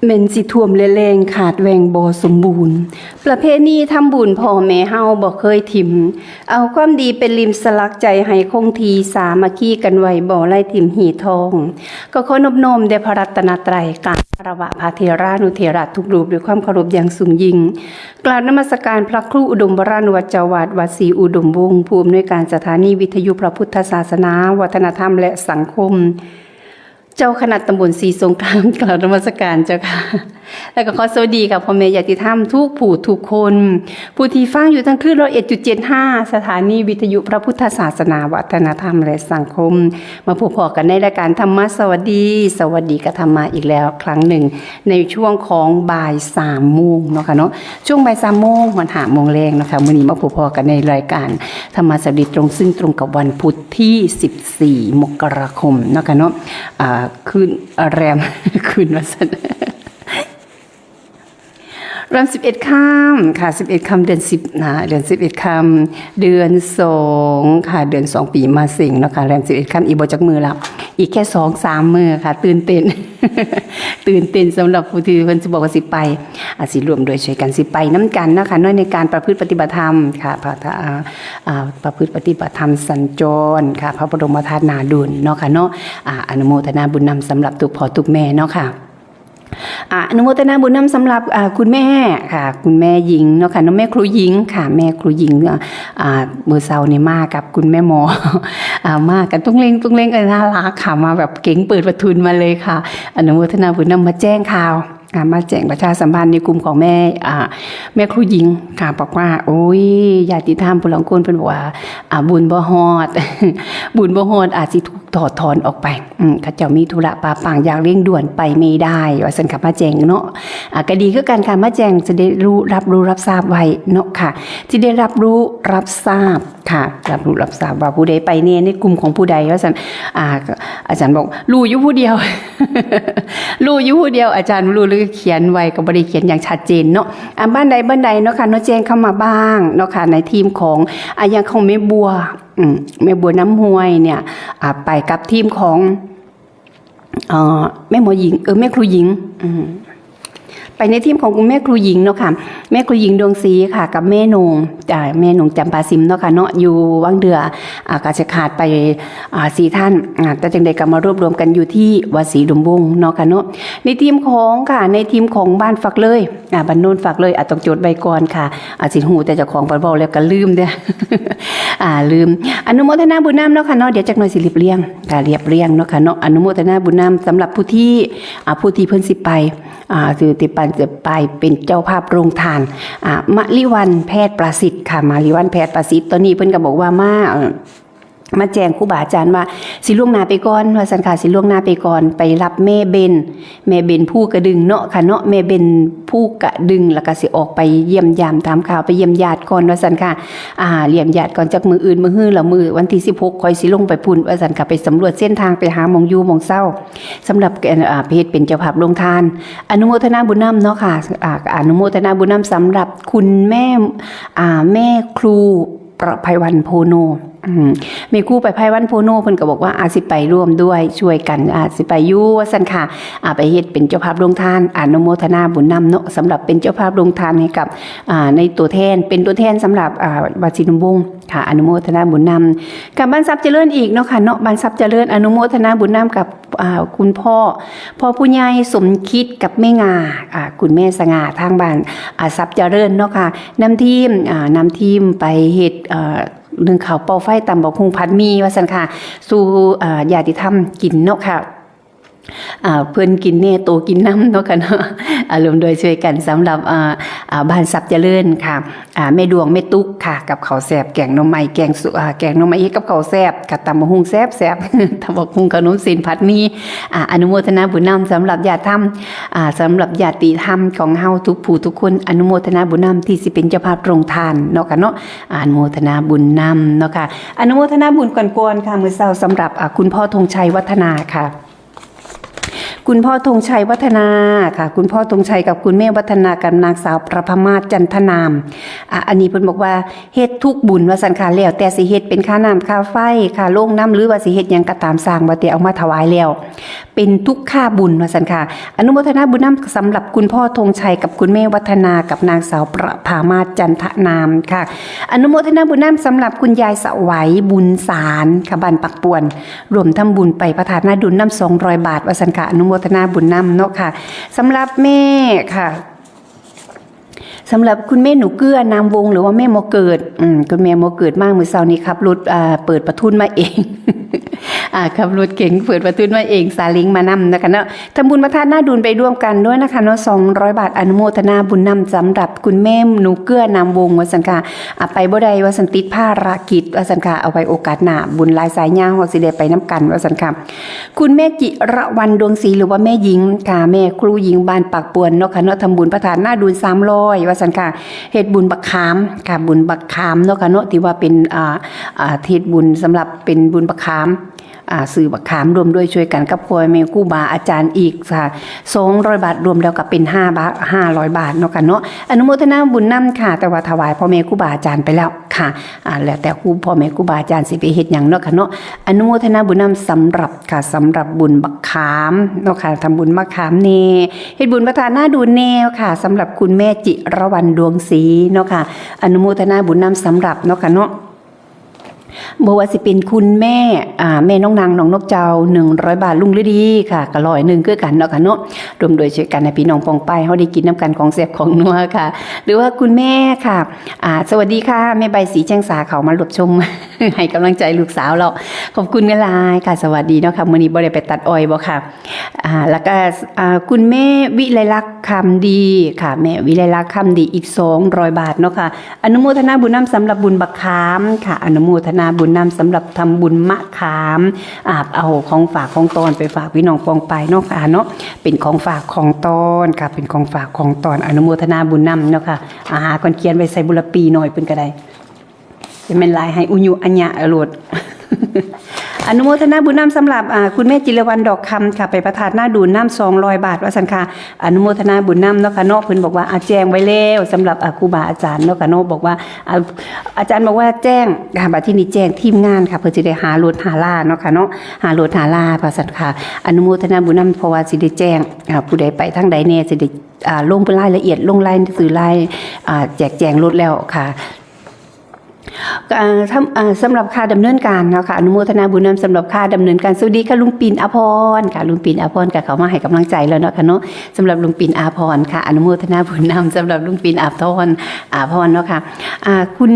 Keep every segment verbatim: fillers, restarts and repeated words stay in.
แม่นสิท่วมและแล้ง ขาดแหว่งบ่สมบูรณ์ ประเพณีทำบุญพ่อแม่เฮาบ่เคยถิ่ม เอาความดีเป็นริมสลักใจให้คงที่ สามัคคีกันไว้บ่ไร้ถิ่มหี่ทอง ก็ขอนอบน้อมแด่พระรัตนตรัย กราบคารวะพระเถรานุเถระทุกรูปด้วยความเคารพอย่างสูงยิ่ง กราบนมัสการพระครูอุดมวรานุวัจจาวาด วัดศรีอุดมวงศ์ ผู้อำนวยการสถานีวิทยุพระพุทธศาสนา วัฒนธรรมและสังคม เจ้าคณะตำบลศรีสงคราม กราบนมัสการเจ้าค่ะ แล้วก็ขอสวัสดีค่ะพ่อแม่ญาติธรรมทุกผู้ทุกคน ผู้ที่ฟังอยู่ทางคลื่น ร้อยเอ็ดจุดเจ็ดห้า สถานีวิทยุพระพุทธศาสนา วัฒนธรรมและสังคม มาพบกันในรายการธรรมะสวัสดี สวัสดีกับธรรมะอีกแล้วครั้งหนึ่ง ในช่วงของบ่ายสามโมงเนาะค่ะเนาะ ช่วงบ่ายสามโมงฮอดห้าโมงแลงเนาะค่ะ มื้อนี้มาพบกันในรายการธรรมะสวัสดีตรง ซึ่งตรงกับวันพุธที่สิบสี่มกราคมเนาะค่ะเนาะ อ่า คืนแรม คืนวันเสาร์ แรมสิบเอ็ดค่ำค่ะ สิบเอ็ดค่ำเดือนสิบนะ เดือนสิบเอ็ดค่ำ เดือนสองค่ะ เดือนสองปีมะเสงเนาะค่ะ แรมสิบเอ็ดค่ำ อีกบ่จักมื้อละ อีกแค่สองสามมื้อค่ะ ตื่นเต้น ตื่นเต้นสำหรับผู้ที่เพิ่นสิบอกว่าสิไป อาจสิร่วมด้วยช่วยกันสิไปนำกันเนาะค่ะเนาะ ในการประพฤติปฏิบัติธรรมค่ะ พระธา- อ่า อ่า ประพฤติปฏิบัติธรรมสัญจรค่ะ พระบรมธาตุนาดูนเนาะค่ะเนาะ อ่า อนุโมทนาบุญนำสำหรับทุกพ่อทุกแม่เนาะค่ะ อ่า อนุโมทนาบุญนำสำหรับ อ่า คุณแม่ค่ะ คุณแม่หญิงเนาะค่ะเนาะ แม่ครูหญิงค่ะ แม่ครูหญิง อ่า อ่า มื้อเช้านี่มากับคุณแม่หมอ อ่า มากันตุงเลงตุงเลง เออ น่ารักค่ะ มาแบบเก๋งเปิดประทุนมาเลยค่ะ อนุโมทนาบุญนำ มาแจ้งข่าว อ่า มาแจ้งประชาสัมพันธ์ในกลุ่มของแม่ อ่า แม่ครูหญิงค่ะ บอกว่า โอ้ย ญาติธรรมผู้ลางคนเพิ่นบอกว่า อ่า บุญบ่ฮอด บุญบ่ฮอด อาจสิถูกถอดถอนออกไป อืม เขาเจ้ามีธุระปะปังอย่างเร่งด่วนไปไม่ได้ ว่าซั่นค่ะ มาแจ้งเนาะ อ่า ก็ดีคือกันค่ะ มาแจ้งจะได้รู้ รับรู้รับทราบไว้เนาะค่ะ ที่ได้รับรู้รับทราบค่ะ รับรู้รับทราบว่าผู้ใดไปแน่ในกลุ่มของผู้ใด ว่าซั่น อ่า อาจารย์บอก รู้อยู่ผู้เดียว รู้อยู่ผู้เดียว อาจารย์รู้หรือเขียนไว้ก็บ่ได้เขียนอย่างชัดเจนเนาะ อ่า บ้านใดบ้านใดเนาะค่ะเนาะ แจ้งเข้ามาบ้างเนาะค่ะ ในทีมของ อ่า อย่างของแม่บัว อืม แม่บัวน้ำห้วยเนี่ย อ่า ไปกับทีมของ เอ่อ แม่หมอหญิง เออ แม่ครูหญิง อืม ไปในทีมของคุณแม่ครูหญิงเนาะค่ะ แม่ครูหญิงดวงศรีค่ะ กับแม่นง อ่า แม่นงจำปาสิมเนาะค่ะเนาะ อยู่วังเดือ อ่า ก็จะขาดไป อ่า สี่ท่าน อ่า แต่จังใดก็มารวบรวมกันอยู่ที่วัดศรีอุดมวงศ์เนาะค่ะเนาะ ในทีมของค่ะ ในทีมของบ้านฝักเลย อ่า บ้านโนนฝักเลย อ่า ต้องจดไว้ก่อนค่ะ อาจสิฮู้แต่เจ้าของ บัดเว้าแล้วก็ลืมเด้อ อ่า ลืม อนุโมทนาบุญนำเนาะค่ะเนาะ เดี๋ยวจักหน่อยสิเรียบเรียง ค่ะ เรียบเรียงเนาะค่ะเนาะ อนุโมทนาบุญนำสำหรับผู้ที่ อ่า ผู้ที่เพิ่นสิไป อ่า สิติปันจะไปเป็นเจ้าภาพโรงทาน อ่า มะลิวันแพทย์ประสิทธิ์ค่ะ มะลิวันแพทย์ประสิทธิ์ ตอนนี้เพิ่นก็บอกว่ามา เอ่อ มาแจ้งครูบาอาจารย์ว่า สิล่วงหน้าไปก่อน ว่าซั่นค่ะ สิล่วงหน้าไปก่อน ไปรับแม่เบน แม่เบนภูกระดึงเนาะค่ะเนาะ แม่เบนภูกระดึง แล้วก็สิออกไปเยี่ยมยามถามข่าว ไปเยี่ยมญาติก่อน ว่าซั่นค่ะ อ่า เยี่ยมญาติก่อนจักมื้ออื่นมื้อฮื้อ แล้วมื้อวันที่สิบหกค่อยสิลงไปพุ้น ว่าซั่นค่ะ ไปสำรวจเส้นทาง ไปหาหม่องอยู่หม่องเซา สำหรับ อ่า เพจเป็นเจ้าภาพโรงทาน อนุโมทนาบุญนำเนาะค่ะ อ่า อนุโมทนาบุญนำสำหรับคุณแม่ อ่า แม่ครูประภัยวันโพโน อืม แม่ครูประภัยวันโพโน เพิ่นก็บอกว่า อาจสิไปร่วมด้วยช่วยกัน อาจสิไปอยู่ ว่าซั่นค่ะ อ่า ไปเฮ็ดเป็นเจ้าภาพโรงทาน อนุโมทนาบุญนำเนาะ สำหรับเป็นเจ้าภาพโรงทานให้กับ อ่า ในตัวแทน เป็นตัวแทนสำหรับ อ่า วัดศรีอุดมวงศ์ค่ะ อนุโมทนาบุญนำ กับบ้านทรัพย์เจริญอีกเนาะค่ะเนาะ บ้านทรัพย์เจริญ อนุโมทนาบุญนำกับ อ่า คุณพ่อ พ่อผู้ใหญ่สมคิดกับแม่งา อ่า คุณแม่สง่า ทางบ้าน อ่า ทรัพย์เจริญเนาะค่ะ นำทีม อ่า นำทีมไปเฮ็ด เอ่อ นึ่งข้าวเป่าไฟ ตำบักหุ่ง ผัดหมี่ ว่าซั่นค่ะ สู่ อ่า ญาติธรรมกินเนาะค่ะ อ่า เพิ่นกินแน่ โตกินนำเนาะค่ะเนาะ อ่า ร่วมด้วยช่วยกันสำหรับ อ่า อ่า บ้านทรัพย์เจริญค่ะ อ่า แม่ดวง แม่ตุ๊กค่ะ กับข้าวแซ่บ แกงหน่อไม้ แกงสุ- อ่า แกงหน่อไม้เฮ็ดกับข้าวแซ่บค่ะ ตำบักหุ่งแซ่บๆ ตำบักหุ่ง ขนมเส้น ผัดหมี่ อ่า อนุโมทนาบุญนำสำหรับญาติธรรม อ่า สำหรับญาติธรรมของเฮาทุกผู้ทุกคน อนุโมทนาบุญนำที่สิเป็นเจ้าภาพโรงทานเนาะค่ะเนาะ อนุโมทนาบุญนำเนาะค่ะ อนุโมทนาบุญก่อนๆ ค่ะ มื้อเช้าสำหรับ อ่า คุณพ่อธงชัยวัฒนาค่ะ คุณพ่อธงชัยวัฒนาค่ะ คุณพ่อธงชัยกับคุณแม่วัฒนากับนางสาวประภามาศจันทนาม อ่ะ อันนี้เพิ่นบอกว่าเฮ็ดทุกบุญว่าซั่นค่ะ แล้วแต่สิเฮ็ดเป็นค่าน้ำค่าไฟ ค่าโรงนำ หรือว่าสิเฮ็ดหยังก็ตาม สร้างบ่แต่เอามาถวายแล้ว เป็นทุกข้าบุญว่าซั่นค่ะ อนุโมทนาบุญนำสำหรับคุณพ่อธงชัยกับคุณแม่วัฒนากับนางสาวประภามาศจันทนามค่ะ อนุโมทนาบุญนำสำหรับคุณยายสวัยบุญสารค่ะ บ้านปักป่วน ร่วมทำบุญไปพระธาตุนาดูนนำสองร้อยบาทว่าซั่นค่ะ อนุโมทนาบุญนำเนาะค่ะ สำหรับแม่ค่ะ สำหรับคุณแม่หนูเกื้อนามวงศ์ หรือว่าแม่หมอเกิด อืม คุณแม่หมอเกิดมามื้อเช้านี้ขับรถ อ่า เปิดประทุนมาเอง อ่า ขับรถเก๋งเปิดประทุนมาเอง ซาเล้งมานำนะคะเนาะ ทำบุญพระธาตุนาดูนไปร่วมกันด้วยนะคะเนาะ สองร้อยบาท อนุโมทนาบุญนำสำหรับคุณแม่หนูเกื้อนามวงศ์ว่าซั่นค่ะ อ่า ไปบ่ได้ว่าซั่น ติดภารกิจว่าซั่นค่ะ เอาไว้โอกาสหน้า บุญหลายสายยาวเฮาสิได้ไปนำกันว่าซั่นค่ะ คุณแม่จิรวรรณดวงศรี หรือว่าแม่หญิงค่ะ แม่ครูหญิงบ้านปากป่วนเนาะค่ะเนาะ ทำบุญพระธาตุนาดูนสามร้อยว่าซั่นค่ะ เฮ็ดบุญบักขามค่ะ บุญบักขามเนาะค่ะเนาะ ที่ว่าเป็น อ่า อ่า เฮ็ดบุญสำหรับเป็นบุญบักขาม อ่า ซื้อบักขามร่วมด้วยช่วยกันกับพ่อแม่ครูบาอาจารย์อีกค่ะ สองร้อยบาท รวมแล้วก็เป็นห้าบาท ห้าร้อยบาทเนาะค่ะเนาะ อนุโมทนาบุญนำค่ะ แต่ว่าถวายพ่อแม่ครูบาอาจารย์ไปแล้วค่ะ อ่า แล้วแต่ครูพ่อแม่ครูบาอาจารย์สิไปเฮ็ดหยังเนาะค่ะเนาะ อนุโมทนาบุญนำสำหรับค่ะ สำหรับบุญบักขามเนาะค่ะ ทำบุญบักขามแน่ เฮ็ดบุญพระธาตุนาดูนแน่ค่ะ สำหรับคุณแม่จิรวรรณดวงศรีเนาะค่ะ อนุโมทนาบุญนำสำหรับเนาะค่ะเนาะ บ่ว่าสิเป็นคุณแม่ อ่า แม่น้องนาง น้องนกเจ้า หนึ่งร้อยบาท ลุงฤดีค่ะ ก็ร้อยหนึ่งคือกันเนาะค่ะเนาะ ร่วมด้วยช่วยกันให้พี่น้องปองไปเฮาได้กินนำกันของแซ่บของนัวค่ะ หรือว่าคุณแม่ค่ะ อ่า สวัสดีค่ะ แม่ใบสีแจ้งสาเขามารับชม ให้กำลังใจลูกสาวเรา ขอบคุณหลายๆค่ะ สวัสดีเนาะค่ะ มื้อนี้บ่ได้ไปตัดอ้อยบ่ค่ะ อ่า แล้วก็ อ่า คุณแม่วิไลลักษณ์คำดีค่ะ แม่วิไลลักษณ์คำดีอีกสองร้อยบาทเนาะค่ะ อนุโมทนาบุญนำสำหรับบุญบักขามค่ะ อนุโมทนาบุญนำสำหรับทำบุญมะขาม อ่า เอาของฝากของต้อนไปฝากพี่น้องปองไปเนาะค่ะเนาะ เป็นของฝากของต้อนค่ะ เป็นของฝากของต้อน อนุโมทนาบุญนำเนาะค่ะ อาหารก่อนเขียนไว้ใส่บุรปีหน่อยเพิ่นก็ได้ จะแม่นหลายให้อุญุอัญญะโลด อนุโมทนาบุญนำสำหรับ อ่า คุณแม่จิรวรรณดอกคำค่ะ ไปพระธาตุนาดูนนำสองร้อยบาทว่าซั่นค่ะ อนุโมทนาบุญนำเนาะค่ะเนาะ เพิ่นบอกว่า อ่า แจ้งไว้แล้วสำหรับ อ่า ครูบาอาจารย์เนาะค่ะเนาะ บอกว่า อ่า อาจารย์บอกว่าแจ้งค่ะ บัดที่นี่แจ้งทีมงานค่ะ เพิ่นสิได้หารถหาลาเนาะค่ะเนาะ หารถหาลาว่าซั่นค่ะ อนุโมทนาบุญนำ เพราะว่าสิได้แจ้ง อ่า ผู้ใดไปทางใดแน่ สิได้ อ่า ลงเป็นรายละเอียด ลงรายชื่อราย อ่า แจกแจงรถแล้วค่ะ ก็ อ่า ทำ อ่า สำหรับค่าดำเนินการเนาะค่ะ อนุโมทนาบุญนำสำหรับค่าดำเนินการ สวัสดีค่ะ ลุงปิ่นอาภรณ์ค่ะ ลุงปิ่นอาภรณ์ก็เข้ามาให้กำลังใจแล้วเนาะค่ะเนาะ สำหรับลุงปิ่นอาภรณ์ค่ะ อนุโมทนาบุญนำสำหรับลุงปิ่นอาภรณ์ อาภรณ์เนาะค่ะ อ่า คุณ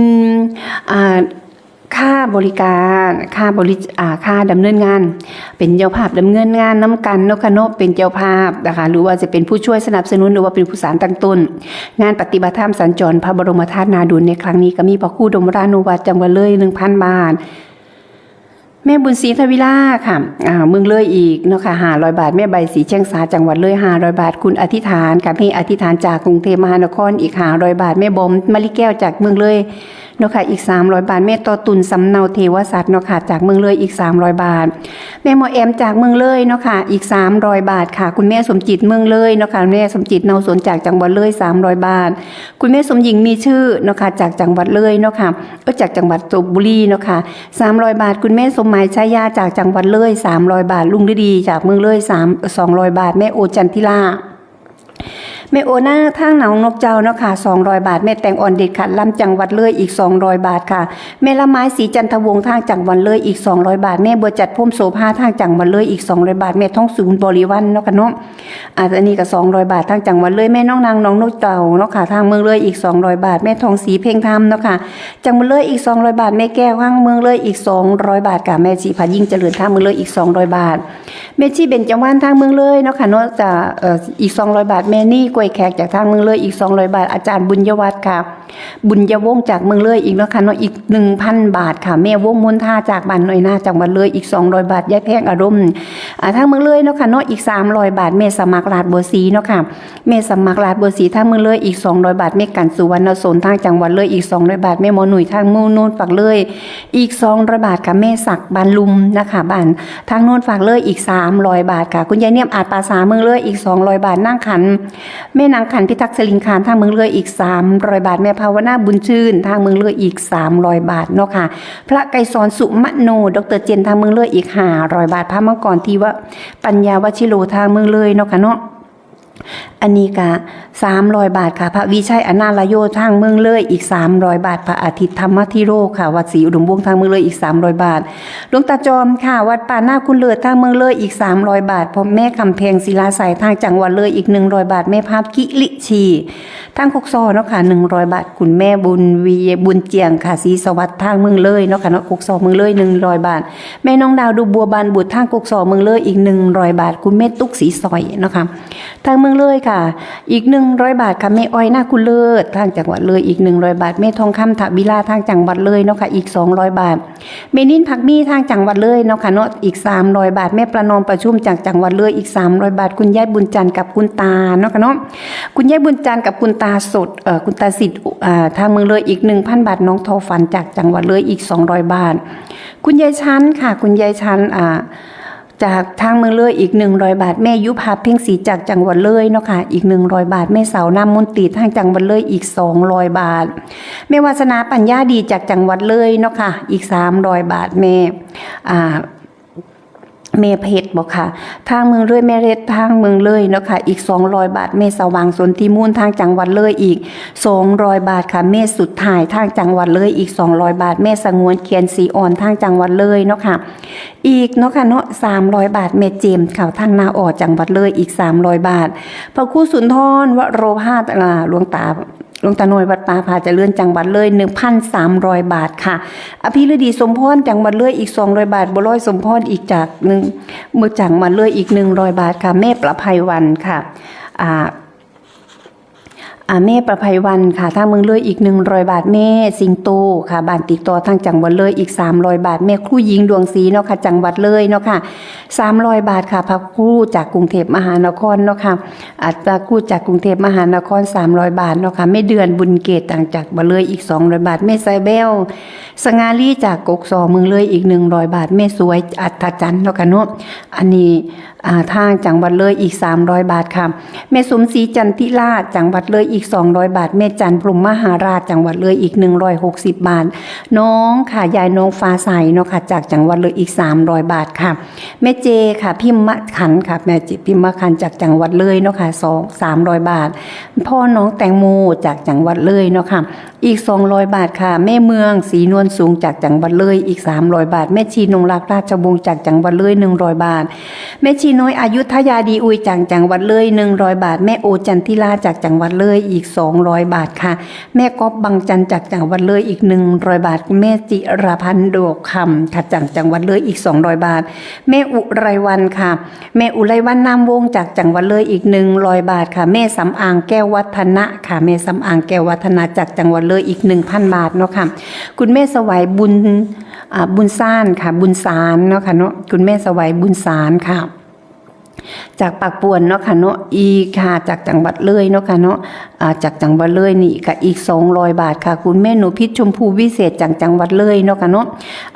อ่า ค่าบริการ ค่าบริ อ่า ค่าดำเนินงาน เป็นเจ้าภาพดำเนินงานนำกันเนาะค่ะเนาะ เป็นเจ้าภาพนะคะ หรือว่าจะเป็นผู้ช่วยสนับสนุน หรือว่าเป็นผู้สานตั้งต้น งานปฏิบัติธรรมสัญจรพระบรมธาตุนาดูนในครั้งนี้ก็มีพระครูดมรานุวัฒน์จังหวัดเลย หนึ่งพันบาท แม่บุญศรีทวิลาค่ะ อ่า เมืองเลยอีกเนาะค่ะ ห้าร้อยบาท แม่ใบสีแจ้งสาจังหวัดเลย ห้าร้อยบาท คุณอธิษฐานค่ะ แม่อธิษฐานจากกรุงเทพมหานครอีก ห้าร้อยบาท แม่บอมมะลิแก้วจากเมืองเลยเนาะค่ะ อีก สามร้อยบาท แม่ต่อตุ่นสำเนาเทวสัตว์เนาะค่ะ จากเมืองเลยอีก สามร้อยบาท แม่หมอแอมจากเมืองเลยเนาะค่ะ อีก สามร้อยบาทค่ะ คุณแม่สมจิตเมืองเลยเนาะค่ะ แม่สมจิตเนาสนจากจังหวัดเลย สามร้อยบาท คุณแม่สมหญิงมีชื่อเนาะค่ะ จากจังหวัดเลยเนาะค่ะ เออ จากจังหวัดลพบุรีเนาะค่ะ สามร้อยบาท คุณแม่สมหมายชายาจากจังหวัดเลย สามร้อยบาท ลุงฤดีจากเมืองเลย สาม สองร้อยบาท แม่โอจันทิลา แม่โอหน้าทางหนองนกเจ้าเนาะค่ะ สองร้อยบาท แม่แตงอ่อนเด็ดขาดล้ำจังหวัดเลยอีก สองร้อยบาทค่ะ แม่ละไม้สีจันทวงศ์ทางจังหวัดเลยอีก สองร้อยบาท แม่บัวจัดพุ่มโสภาทางจังหวัดเลยอีก สองร้อยบาท แม่ทองศูนย์บริวันเนาะค่ะเนาะ อ่า อันนี้ก็ สองร้อยบาททางจังหวัดเลย แม่น้องนางหนองนกเจ้าเนาะค่ะ ทางเมืองเลยอีก สองร้อยบาท แม่ทองศรีเพ่งธรรมเนาะค่ะ จังหวัดเลยอีก สองร้อยบาท แม่แก้วทางเมืองเลยอีก สองร้อยบาทค่ะ แม่ชีพายิ่งเจริญทางเมืองเลยอีก สองร้อยบาท แม่ชีเบญจวรรณทางเมืองเลยเนาะค่ะเนาะ จะ เอ่อ อีก สองร้อยบาท แม่นี่กล้วยแขกจากทางเมืองเลยอีก สองร้อยบาท อาจารย์บุญยวัฒน์ค่ะ บุญยวงศ์จากเมืองเลยอีกเนาะค่ะเนาะ อีก หนึ่งพันบาทค่ะ แม่วงมนทาจากบ้านน้อยนาจังหวัดเลยอีก สองร้อยบาท ยายแพงอารมณ์ อ่า ทางเมืองเลยเนาะค่ะเนาะ อีก สามร้อยบาท แม่สมัครลาดบัวศรีเนาะค่ะ แม่สมัครลาดบัวศรีทางเมืองเลยอีก สองร้อยบาท แม่กันสุวรรณสนทางจังหวัดเลยอีก สองร้อยบาท แม่หมอหนุ่ยทางหมู่โนนฝักเลยอีก สองร้อยบาทค่ะ แม่ศักดิ์บ้านลุมนะคะ บ้านทางโนนฝักเลยอีก สามร้อยบาทค่ะ คุณยายเนียมอาจปาสาเมืองเลยอีก สองร้อยบาท นางขัน แม่นางขันพิทักษ์สลิงคารทางเมืองเลยอีก สามร้อยบาท แม่ ภาวนาบุญชื่น ทางเมืองเลยอีกสามร้อยบาทเนาะค่ะ พระไกรสอนสุมโน ดอกเตอร์เจน ทางเมืองเลยอีกห้าร้อยบาท พระมังกรที่ว่าปัญญาวชิโร ทางเมืองเลยเนาะค่ะเนาะ อันนี้ก็สามร้อยบาทค่ะ พระวิชัยอนาลโย ทางเมืองเลยอีกสามร้อยบาท พระอาทิตย์ธรรมธิโรค่ะ วัดศรีอุดมวงศ์ ทางเมืองเลยอีกสามร้อยบาท หลวงตาจอมค่ะ วัดป่านาคุณเลิศ ทางเมืองเลยอีกสามร้อยบาท พ่อแม่คำแพงศิลาใส ทางจังหวัดเลยอีกหนึ่งร้อยบาท แม่ภาพกิริชี ทางกกซอเนาะค่ะ หนึ่งร้อยบาท คุณแม่บุญวี บุญเจียงค่ะ ศรีสวัสดิ์ ทางเมืองเลยเนาะค่ะเนาะ กกซอเมืองเลยหนึ่งร้อยบาท แม่น้องดาว ดูบัวบานบุตร ทางกกซอเมืองเลยอีกหนึ่งร้อยบาท คุณแม่ตุ๊ก ศรีสอยเนาะค่ะ ทางเมืองเลยค่ะ อีกหนึ่งร้อยบาทค่ะ แม่อ้อย นาคุณเลิศ ทางจังหวัดเลยอีกหนึ่งร้อยบาท แม่ทองคำ ทวิลา ทางจังหวัดเลยเนาะค่ะ อีกสองร้อยบาท แม่นิน พักมี ทางจังหวัดเลยเนาะค่ะเนาะ อีกสามร้อยบาท แม่ประนอม ประชุม จากจังหวัดเลยอีกสามร้อยบาท คุณยายบุญจันทร์กับคุณตาเนาะค่ะเนาะ คุณยายบุญจันทร์กับคุณตาสด เอ่อ คุณตาสิทธิ์ อ่า ทางเมืองเลยอีกหนึ่งพันบาท น้องทอฝัน จากจังหวัดเลยอีกสองร้อยบาท คุณยายชั้นค่ะ คุณยายชั้น อ่า จากทางเมืองเลยอีกหนึ่งร้อยบาท แม่ยุพา เพ็งศรี จากจังหวัดเลยเนาะค่ะ อีกหนึ่งร้อยบาท แม่สาว น้ำมนตรี ทางจังหวัดเลยอีกสองร้อยบาท แม่วาสนา ปัญญาดี จากจังหวัดเลยเนาะค่ะ อีกสามร้อยบาท แม่ อ่า แม่เพชรบอกค่ะ ทางเมืองเลย แม่เล็ด ทางเมืองเลยเนาะค่ะ อีกสองร้อยบาท แม่สว่าง สนธิมูล ทางจังหวัดเลยอีกสองร้อยบาทค่ะ แม่สุดท้าย ทางจังหวัดเลยอีกสองร้อยบาท แม่สงวน เขียนสีอ่อน ทางจังหวัดเลยเนาะค่ะ อีกเนาะค่ะเนาะ สามร้อยบาท แม่เจมส์ค่ะ ทางนาออจังหวัดเลยอีกสามร้อยบาท พระครูสุนทร วโรภาส อ่า หลวงตา หลวงตาน้อยวัดป่าผาเจริญ จังหวัดเลย หนึ่งพันสามร้อยบาทค่ะ อภิรดี สมพร จังหวัดเลย อีกสองร้อยบาท บัวลอย สมพร อีกจากหนึ่ง เมืองจังหวัดเลยอีกหนึ่งร้อยบาทค่ะ แม่ประภัยวันค่ะ อ่า อ่า แม่ประภัยวันค่ะ ทางเมืองเลยอีกหนึ่งร้อยบาท แม่สิงโตค่ะ บ้านติดต่อ ทางจังหวัดเลยอีกสามร้อยบาท แม่ครูหญิง ดวงศรีเนาะค่ะ จังหวัดเลยเนาะค่ะ สามร้อยบาทค่ะ พระครูจากกรุงเทพมหานครเนาะค่ะ อ่า พระครูจากกรุงเทพมหานคร สามร้อยบาทเนาะค่ะ แม่เดือน บุญเกต ต่างจากบ่เลยอีกสองร้อยบาท แม่ไซเบล สง่าลี จากกกซอเมืองเลยอีกหนึ่งร้อยบาท แม่สวย อัฏฐจันทร์เนาะค่ะเนาะ อันนี้ อ่า ทางจังหวัดเลยอีกสามร้อยบาทค่ะ แม่สมศรี จันทิราช จังหวัดเลยอีกสองร้อยบาท แม่จันทร์ พรหมมหาราช จังหวัดเลยอีกหนึ่งร้อยหกสิบบาท น้องค่ะ ยายน้องฟ้าใสเนาะค่ะ จากจังหวัดเลยอีกสามร้อยบาทค่ะ แม่เจค่ะ พิมมะขันค่ะ แม่เจพิมมะขัน จากจังหวัดเลยเนาะค่ะ สอง สามร้อยบาท พ่อน้องแตงโม จากจังหวัดเลยเนาะค่ะ อีกสองร้อยบาทค่ะ แม่เมือง ศรีนวลสูง จากจังหวัดเลยอีกสามร้อยบาท แม่ชีนงรัก ราชวงศ์ จากจังหวัดเลยหนึ่งร้อยบาท แม่ชีน้อย อยุธยา ดีอุย จากจังหวัดเลยหนึ่งร้อยบาท แม่โอ จันทิรา จากจังหวัดเลยอีกสองร้อยบาทค่ะ แม่ก๊อฟ บางจัน จากจังหวัดเลยอีกหนึ่งร้อยบาท แม่จิรพันธ์ ดอกคำค่ะ จากจังหวัดเลยอีกสองร้อยบาท แม่อุไรวันค่ะ แม่อุไรวัน นามวงศ์ จากจังหวัดเลยอีกหนึ่งร้อยบาทค่ะ แม่สำอาง แก้ววัฒนะค่ะ แม่สำอาง แก้ววัฒนะ จากจังหวัดเลยอีกหนึ่งพันบาทเนาะค่ะ คุณแม่สวัย บุญ อ่า บุญซานค่ะ บุญสารเนาะค่ะเนาะ คุณแม่สวัย บุญสารค่ะ จากปากป่วนเนาะค่ะเนาะ อีกค่ะ จากจังหวัดเลยเนาะค่ะเนาะ อ่า จากจังหวัดเลยนี่ก็อีกสองร้อยบาทค่ะ คุณแม่หนูพิษ ชมพูวิเศษ จากจังหวัดเลยเนาะค่ะเนาะ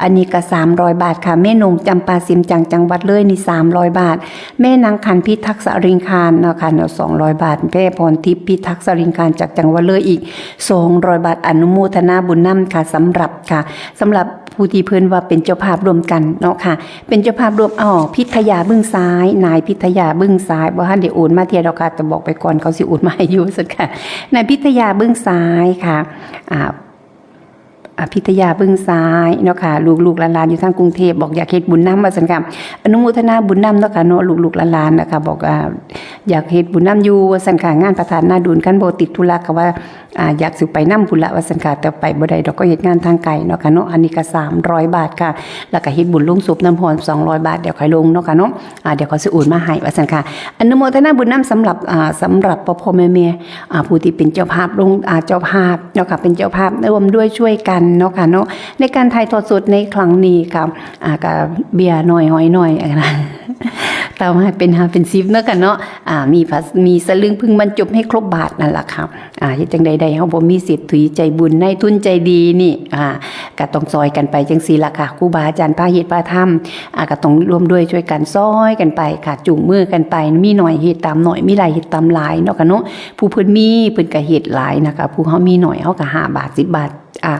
อันนี้ก็สามร้อยบาทค่ะ แม่นง จำปาสิม จากจังหวัดเลยนี่สามร้อยบาท แม่นางขัน พิทักษ์สริงคารเนาะค่ะเนาะ สองร้อยบาท แม่พรทิพย์ พิทักษ์สริงคาร จากจังหวัดเลยอีกสองร้อยบาท อนุโมทนาบุญนำค่ะ สำหรับค่ะ สำหรับผู้ที่เพิ่นว่าเป็นเจ้าภาพร่วมกันเนาะค่ะ เป็นเจ้าภาพร่วม อ๋อ พิทยาบึงซ้าย นายพิทยาบึงซ้าย บ่ทันได้โอนมาเทื่อดอกค่ะ แต่บอกไปก่อน เขาสิโอนมาให้อยู่ซั่นค่ะ นายพิทยาบึงซ้ายค่ะ อ่า อ่า พิทยาบึงซ้ายเนาะค่ะ ลูกๆหลานๆอยู่ทางกรุงเทพฯ บอกอยากเฮ็ดบุญนำว่าซั่นค่ะ อนุโมทนาบุญนำเนาะค่ะเนาะ ลูกๆหลานๆนะคะ บอก อ่า อยากเฮ็ดบุญนำอยู่ว่าซั่นค่ะ งานพระธาตุนาดูน คันบ่ติดธุระก็ว่า อ่า อยากสิไปนำพุ้นละว่าซั่นค่ะ แต่ไปบ่ได้ดอก ก็เฮ็ดงานทางไกลเนาะค่ะเนาะ อันนี้ก็สามร้อยบาทค่ะ แล้วก็เฮ็ดบุญลงศพน้ำฮ้อนสองร้อยบาท เดี๋ยวค่อยลงเนาะค่ะเนาะ อ่า เดี๋ยวเขาสิโอนมาให้ว่าซั่นค่ะ อนุโมทนาบุญนำสำหรับ อ่า สำหรับพ่อๆแม่ๆ อ่า ผู้ที่เป็นเจ้าภาพลง อ่า เจ้าภาพเนาะค่ะ เป็นเจ้าภาพร่วมด้วยช่วยกันเนาะค่ะเนาะ ในการถ่ายทอดสดในครั้งนี้ค่ะ อ่า ก็เบียร์น้อยหอยน้อยนะ ต่อมาเป็นห้าเป็นสิบเนาะค่ะเนาะ อ่า มีพระ มีสลึงพึงบรรจบให้ครบบาทนั่นล่ะค่ะ อ่า เฮ็ดจั่งใดได้ เฮาบ่มีเศรษฐีใจบุญ นายทุนใจดีนี่ อ่า ก็ต้องซอยกันไปจั่งซี้ล่ะค่ะ ครูบาอาจารย์พาเฮ็ดพาทำ อ่า ก็ต้องร่วมด้วยช่วยกัน ซอยกันไปค่ะ จูงมือกันไป มีน้อยเฮ็ดตามน้อย มีหลายเฮ็ดตามหลายเนาะค่ะเนาะ ผู้เพิ่นมี เพิ่นก็เฮ็ดหลายนะคะ ผู้เฮามีน้อย เฮาก็ห้าบาท สิบบาท อ่า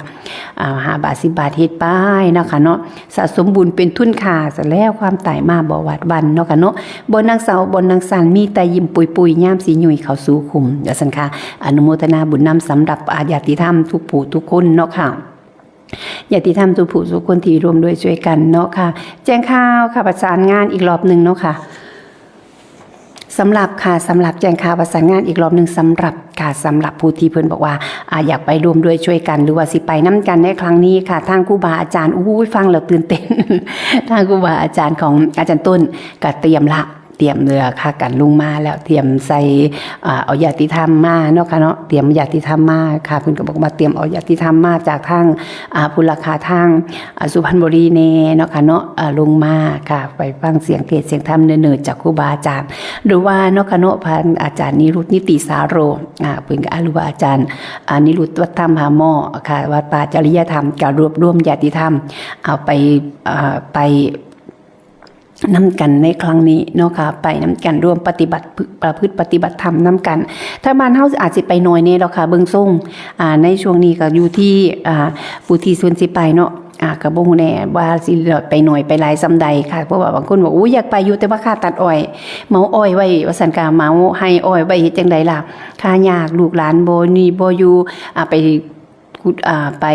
อ่า ห้าบาท สิบบาท เฮ็ดไปเนาะค่ะเนาะ สะสมบุญเป็นทุนค่า ซะแล้วความตายมาบ่หวาดหวั่นเนาะค่ะเนาะ บ่นั่งเศร้า บ่นั่งสั่น มีแต่ยิ้มปุยๆ ยามสิหยุ่ยเข้าสู่ขุม ว่าซั่นค่ะ อนุโมทนาบุญนำสำหรับ อ่า ญาติธรรมทุกผู้ทุกคนเนาะค่ะ ญาติธรรมทุกผู้ทุกคนที่ร่วมด้วยช่วยกันเนาะค่ะ แจ้งข่าวค่ะ ประสานงานอีกรอบหนึ่งเนาะค่ะ สำหรับค่ะ สำหรับแจ้งข่าวประสานงานอีกรอบหนึ่ง สำหรับค่ะ สำหรับผู้ที่เพิ่นบอกว่า อ่า อยากไปร่วมด้วยช่วยกัน หรือว่าสิไปนำกันในครั้งนี้ค่ะ ทางครูบาอาจารย์ อู้ย ฟังแล้วตื่นเต้น ทางครูบาอาจารย์ของอาจารย์ต้นก็เตรียมละ เตรียมเรือค่ะ กันลงมาแล้ว เตรียมใส่ อ่า เอาญาติธรรมมาเนาะค่ะเนาะ เตรียมญาติธรรมมาค่ะ เพิ่นก็บอกว่าเตรียมเอาญาติธรรมมาจากทาง อ่า พุ้นล่ะค่ะ ทาง อ่า สุพรรณบุรีแน่เนาะค่ะเนาะ อ่า ลงมาค่ะ ไปฟังเสียงเทศน์เสียงธรรมเนิดๆ จากครูบาอาจารย์ หรือว่าเนาะค่ะเนาะ พระอาจารย์นิรุตนิติสาโร อ่า เพิ่นก็ อ่า หรือว่าอาจารย์ อ่า นิรุตวัดถ้ำผาหม้อค่ะ วัดป่าจริยธรรม ก็รวบรวมญาติธรรม เอาไป อ่า ไปนำกันในครั้งนี้เนาะค่ะ ไปนำกันร่วมปฏิบัติ ประพฤติปฏิบัติธรรมนำกัน ทางบ้านเฮาอาจสิไปน้อยแน่ดอกค่ะ เบิ่งทรง อ่า ในช่วงนี้ก็อยู่ที่ อ่า ผู้ที่เพิ่นสิไปเนาะ อ่า ก็บ่ฮู้แน่ว่าสิไปน้อยไปหลายส่ำใดค่ะ เพราะว่าบางคนบอก โอ้ย อยากไปอยู่ แต่ว่าค่าตัดอ้อย เหมาอ้อยไว้ ว่าซั่น ก็เหมาไฮ่อ้อยไว้ เฮ็ดจั่งใดล่ะ ค่ายาก ลูกหลานบ่นี่บ่อยู่ อ่า ไปขุด อ่า ไป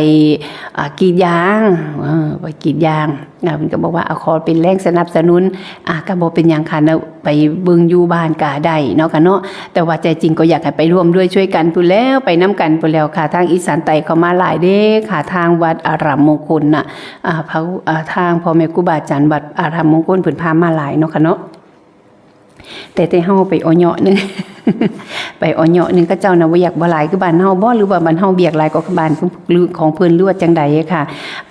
อ่า กรีดยาง เออ ไปกรีดยาง อ่า เพิ่นก็บอกว่า อ่า ขอเป็นแรงสนับสนุน อ่า ก็บ่เป็นหยังค่ะเนาะ ไปเบิ่งอยู่บ้านก็ได้เนาะค่ะเนาะ แต่ว่าใจจริงก็อยากให้ไปร่วมด้วยช่วยกันพู้นแหล้ว ไปนำกันพู้นแหล้วค่ะ ทางอีสานใต้เข้ามาหลายเด้ค่ะ ทางวัดอารามมงคลน่ะ อ่า พระ อ่า ทางพ่อแม่ครูบาอาจารย์วัดอารามมงคลเพิ่นพามาหลายเนาะค่ะเนาะ แต่ แต่เฮาไปออเยาะหนึ่ง ไปออเยาะหนึ่ง เขาเจ้าน่ะบ่อยากบ่หลายคือบ้านเฮาบ่ หรือว่าบ้านเฮาเวียกหลายกว่าบ้านหรือของเพิ่น หรือว่าจั่งใดค่ะ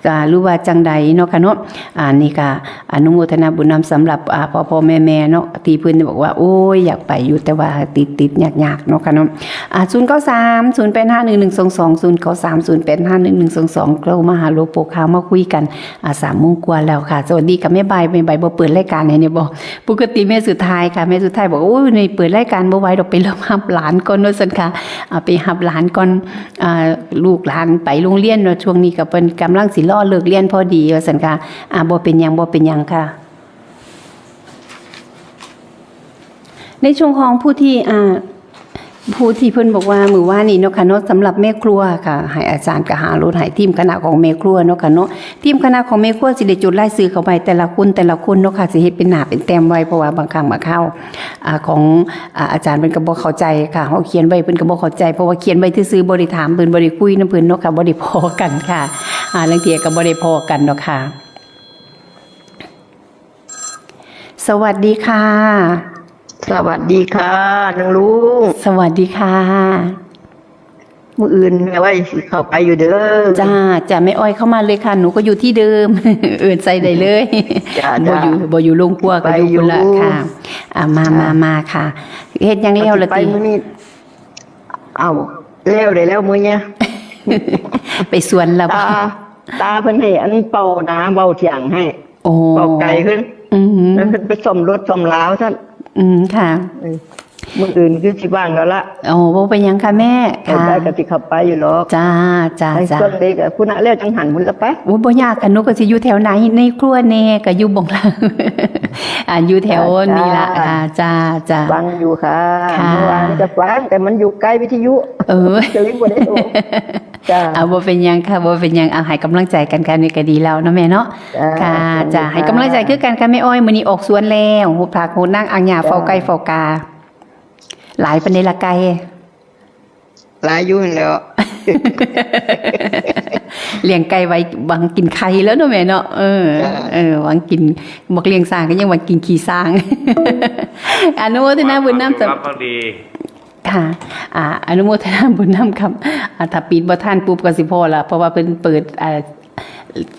อ่า หรือว่าจั่งใดเนาะค่ะเนาะ อ่า นี่ก็อนุโมทนาบุญนำสำหรับ อ่า พ่อพ่อแม่แม่เนาะ ที่เพิ่นบอกว่า โอ้ย อยากไปอยู่ แต่ว่าติดติดยากยากเนาะค่ะเนาะ อ่า ศูนย์เก้าสาม ศูนย์แปดห้าหนึ่งหนึ่งสองสอง ศูนย์เก้าสาม ศูนย์แปดห้าหนึ่งหนึ่งสองสอง โทรมาหาหลวงปู่ขาวมาคุยกัน อ่า สามโมงกว่าแล้วค่ะ สวัสดีค่ะแม่ใบ แม่ใบบ่เปิดรายการให้เนี่ยบ่ ปกติแม่สุดท้ายค่ะ แม่สุดท้ายบอก โอ้ย นี่เปิดรายการบ่ไหวดอก ไปเริ่มรับหลานก่อน ว่าซั่นค่ะ อ่า ไปรับหลานก่อน อ่า ลูกหลานไปโรงเรียนเนาะ ช่วงนี้ก็เพิ่นกำลังสิรอเลิกเรียนพอดี ว่าซั่นค่ะ อ่า บ่เป็นหยัง บ่เป็นหยังค่ะ ในช่วงของผู้ที่ อ่า ผู้ที่เพิ่นบอกว่ามื้อวานนี้เนาะค่ะเนาะ สำหรับแม่ครัวค่ะ ให้อาจารย์ก็หารถให้ทีมคณะของแม่ครัวเนาะค่ะเนาะ ทีมคณะของแม่ครัวสิได้จดรายชื่อเข้าไปแต่ละคน แต่ละคนเนาะค่ะ สิเฮ็ดเป็นหน้าเป็นแต้มไว้ เพราะว่าบางครั้งบางคราว อ่า ของ อ่า อาจารย์เพิ่นก็บ่เข้าใจค่ะ เฮาเขียนไว้เพิ่นก็บ่เข้าใจ เพราะว่าเขียนไว้ซื่อๆ บ่ได้ถามเพิ่น บ่ได้คุยนำเพิ่นเนาะค่ะ บ่ได้พ้อกันค่ะ อ่า ลางเทื่อก็บ่ได้พ้อกันเนาะค่ะ สวัสดีค่ะ สวัสดีค่ะนางลุง สวัสดีค่ะ มื้ออื่นแม่อ้อยสิเข้าไปอยู่เด้อ จ้า จ้า แม่อ้อยเข้ามาเลยค่ะ หนูก็อยู่ที่เดิม เอิ้นใส่ได้เลย จ้า บ่อยู่ จ้า บ่อยู่โรงครัวก็อยู่ ไปอยู่ พุ้นละค่ะ อ่า มา จ้า มา มาค่ะ เฮ็ดหยังแล้วล่ะติ ไปมื้อนี้ เอ้า แล้วได้แล้วมื้อเนี้ย ไปสวนแล้วบ่ ตา ตาเพิ่นให้อันเป่านะ เป่าเถียงให้ โอ้ เป่าไก่เพิ่น อืม แล้วเพิ่นไปซ่อมรถซ่อมลาวซั่น อืม ค่ะ เออ มื้ออื่นคือสิว่างแล้วละ โอ้ บ่เป็นหยังค่ะแม่ ไป ค่ะ ได้ก็สิเข้าไปอยู่หรอก จ้า จ้า ไป จ้า ส่วนเด็กอะ พุ้นน่ะ แล้วจังหันพุ้นละไป โอ้ บ่ยากค่ะ หนูก็สิอยู่แถวไหน ในครัวแน่ ก็อยู่บ่งหลัง อ่า อยู่แถว จ้า นี่ล่ะ จ้า ค่ะ จ้า จ้า ฟังอยู่ค่ะ ค่ะ เมื่อวานจะฟัง แต่มันอยู่ไกลวิทยุ เออ ก็เลยบ่ได้โทร จ้า อ่า บ่เป็นหยังค่ะ บ่เป็นหยัง เอาให้กำลังใจกันค่ะ นี่ก็ดีแล้วเนาะแม่เนาะ จ้า ค่ะ จ้า สวัสดีค่ะ ให้กำลังใจคือกันค่ะแม่อ้อย มื้อนี้ออกสวนแล้ว โหดผักโหดหนัง อ่างหญ้า จ้า เฝ้าไก่เฝ้ากา หลายปานใดล่ะไก่ หลายอยู่หั่นแหล้ว เลี้ยงไก่ไว้หวังกินไข่แล้วเนาะแม่เนาะ เออ จ้า เออ หวังกิน บักเลี้ยงช้างก็ยังหวังกินขี้ช้าง อนุโมทนาบุญนำ ความจงรักภักดี ค่ะ อ่า อนุโมทนาบุญนำครับ อ่า ถ้าปิดบ่ทันปุ๊บก็สิพ้อละ เพราะว่าเพิ่นเปิด อ่า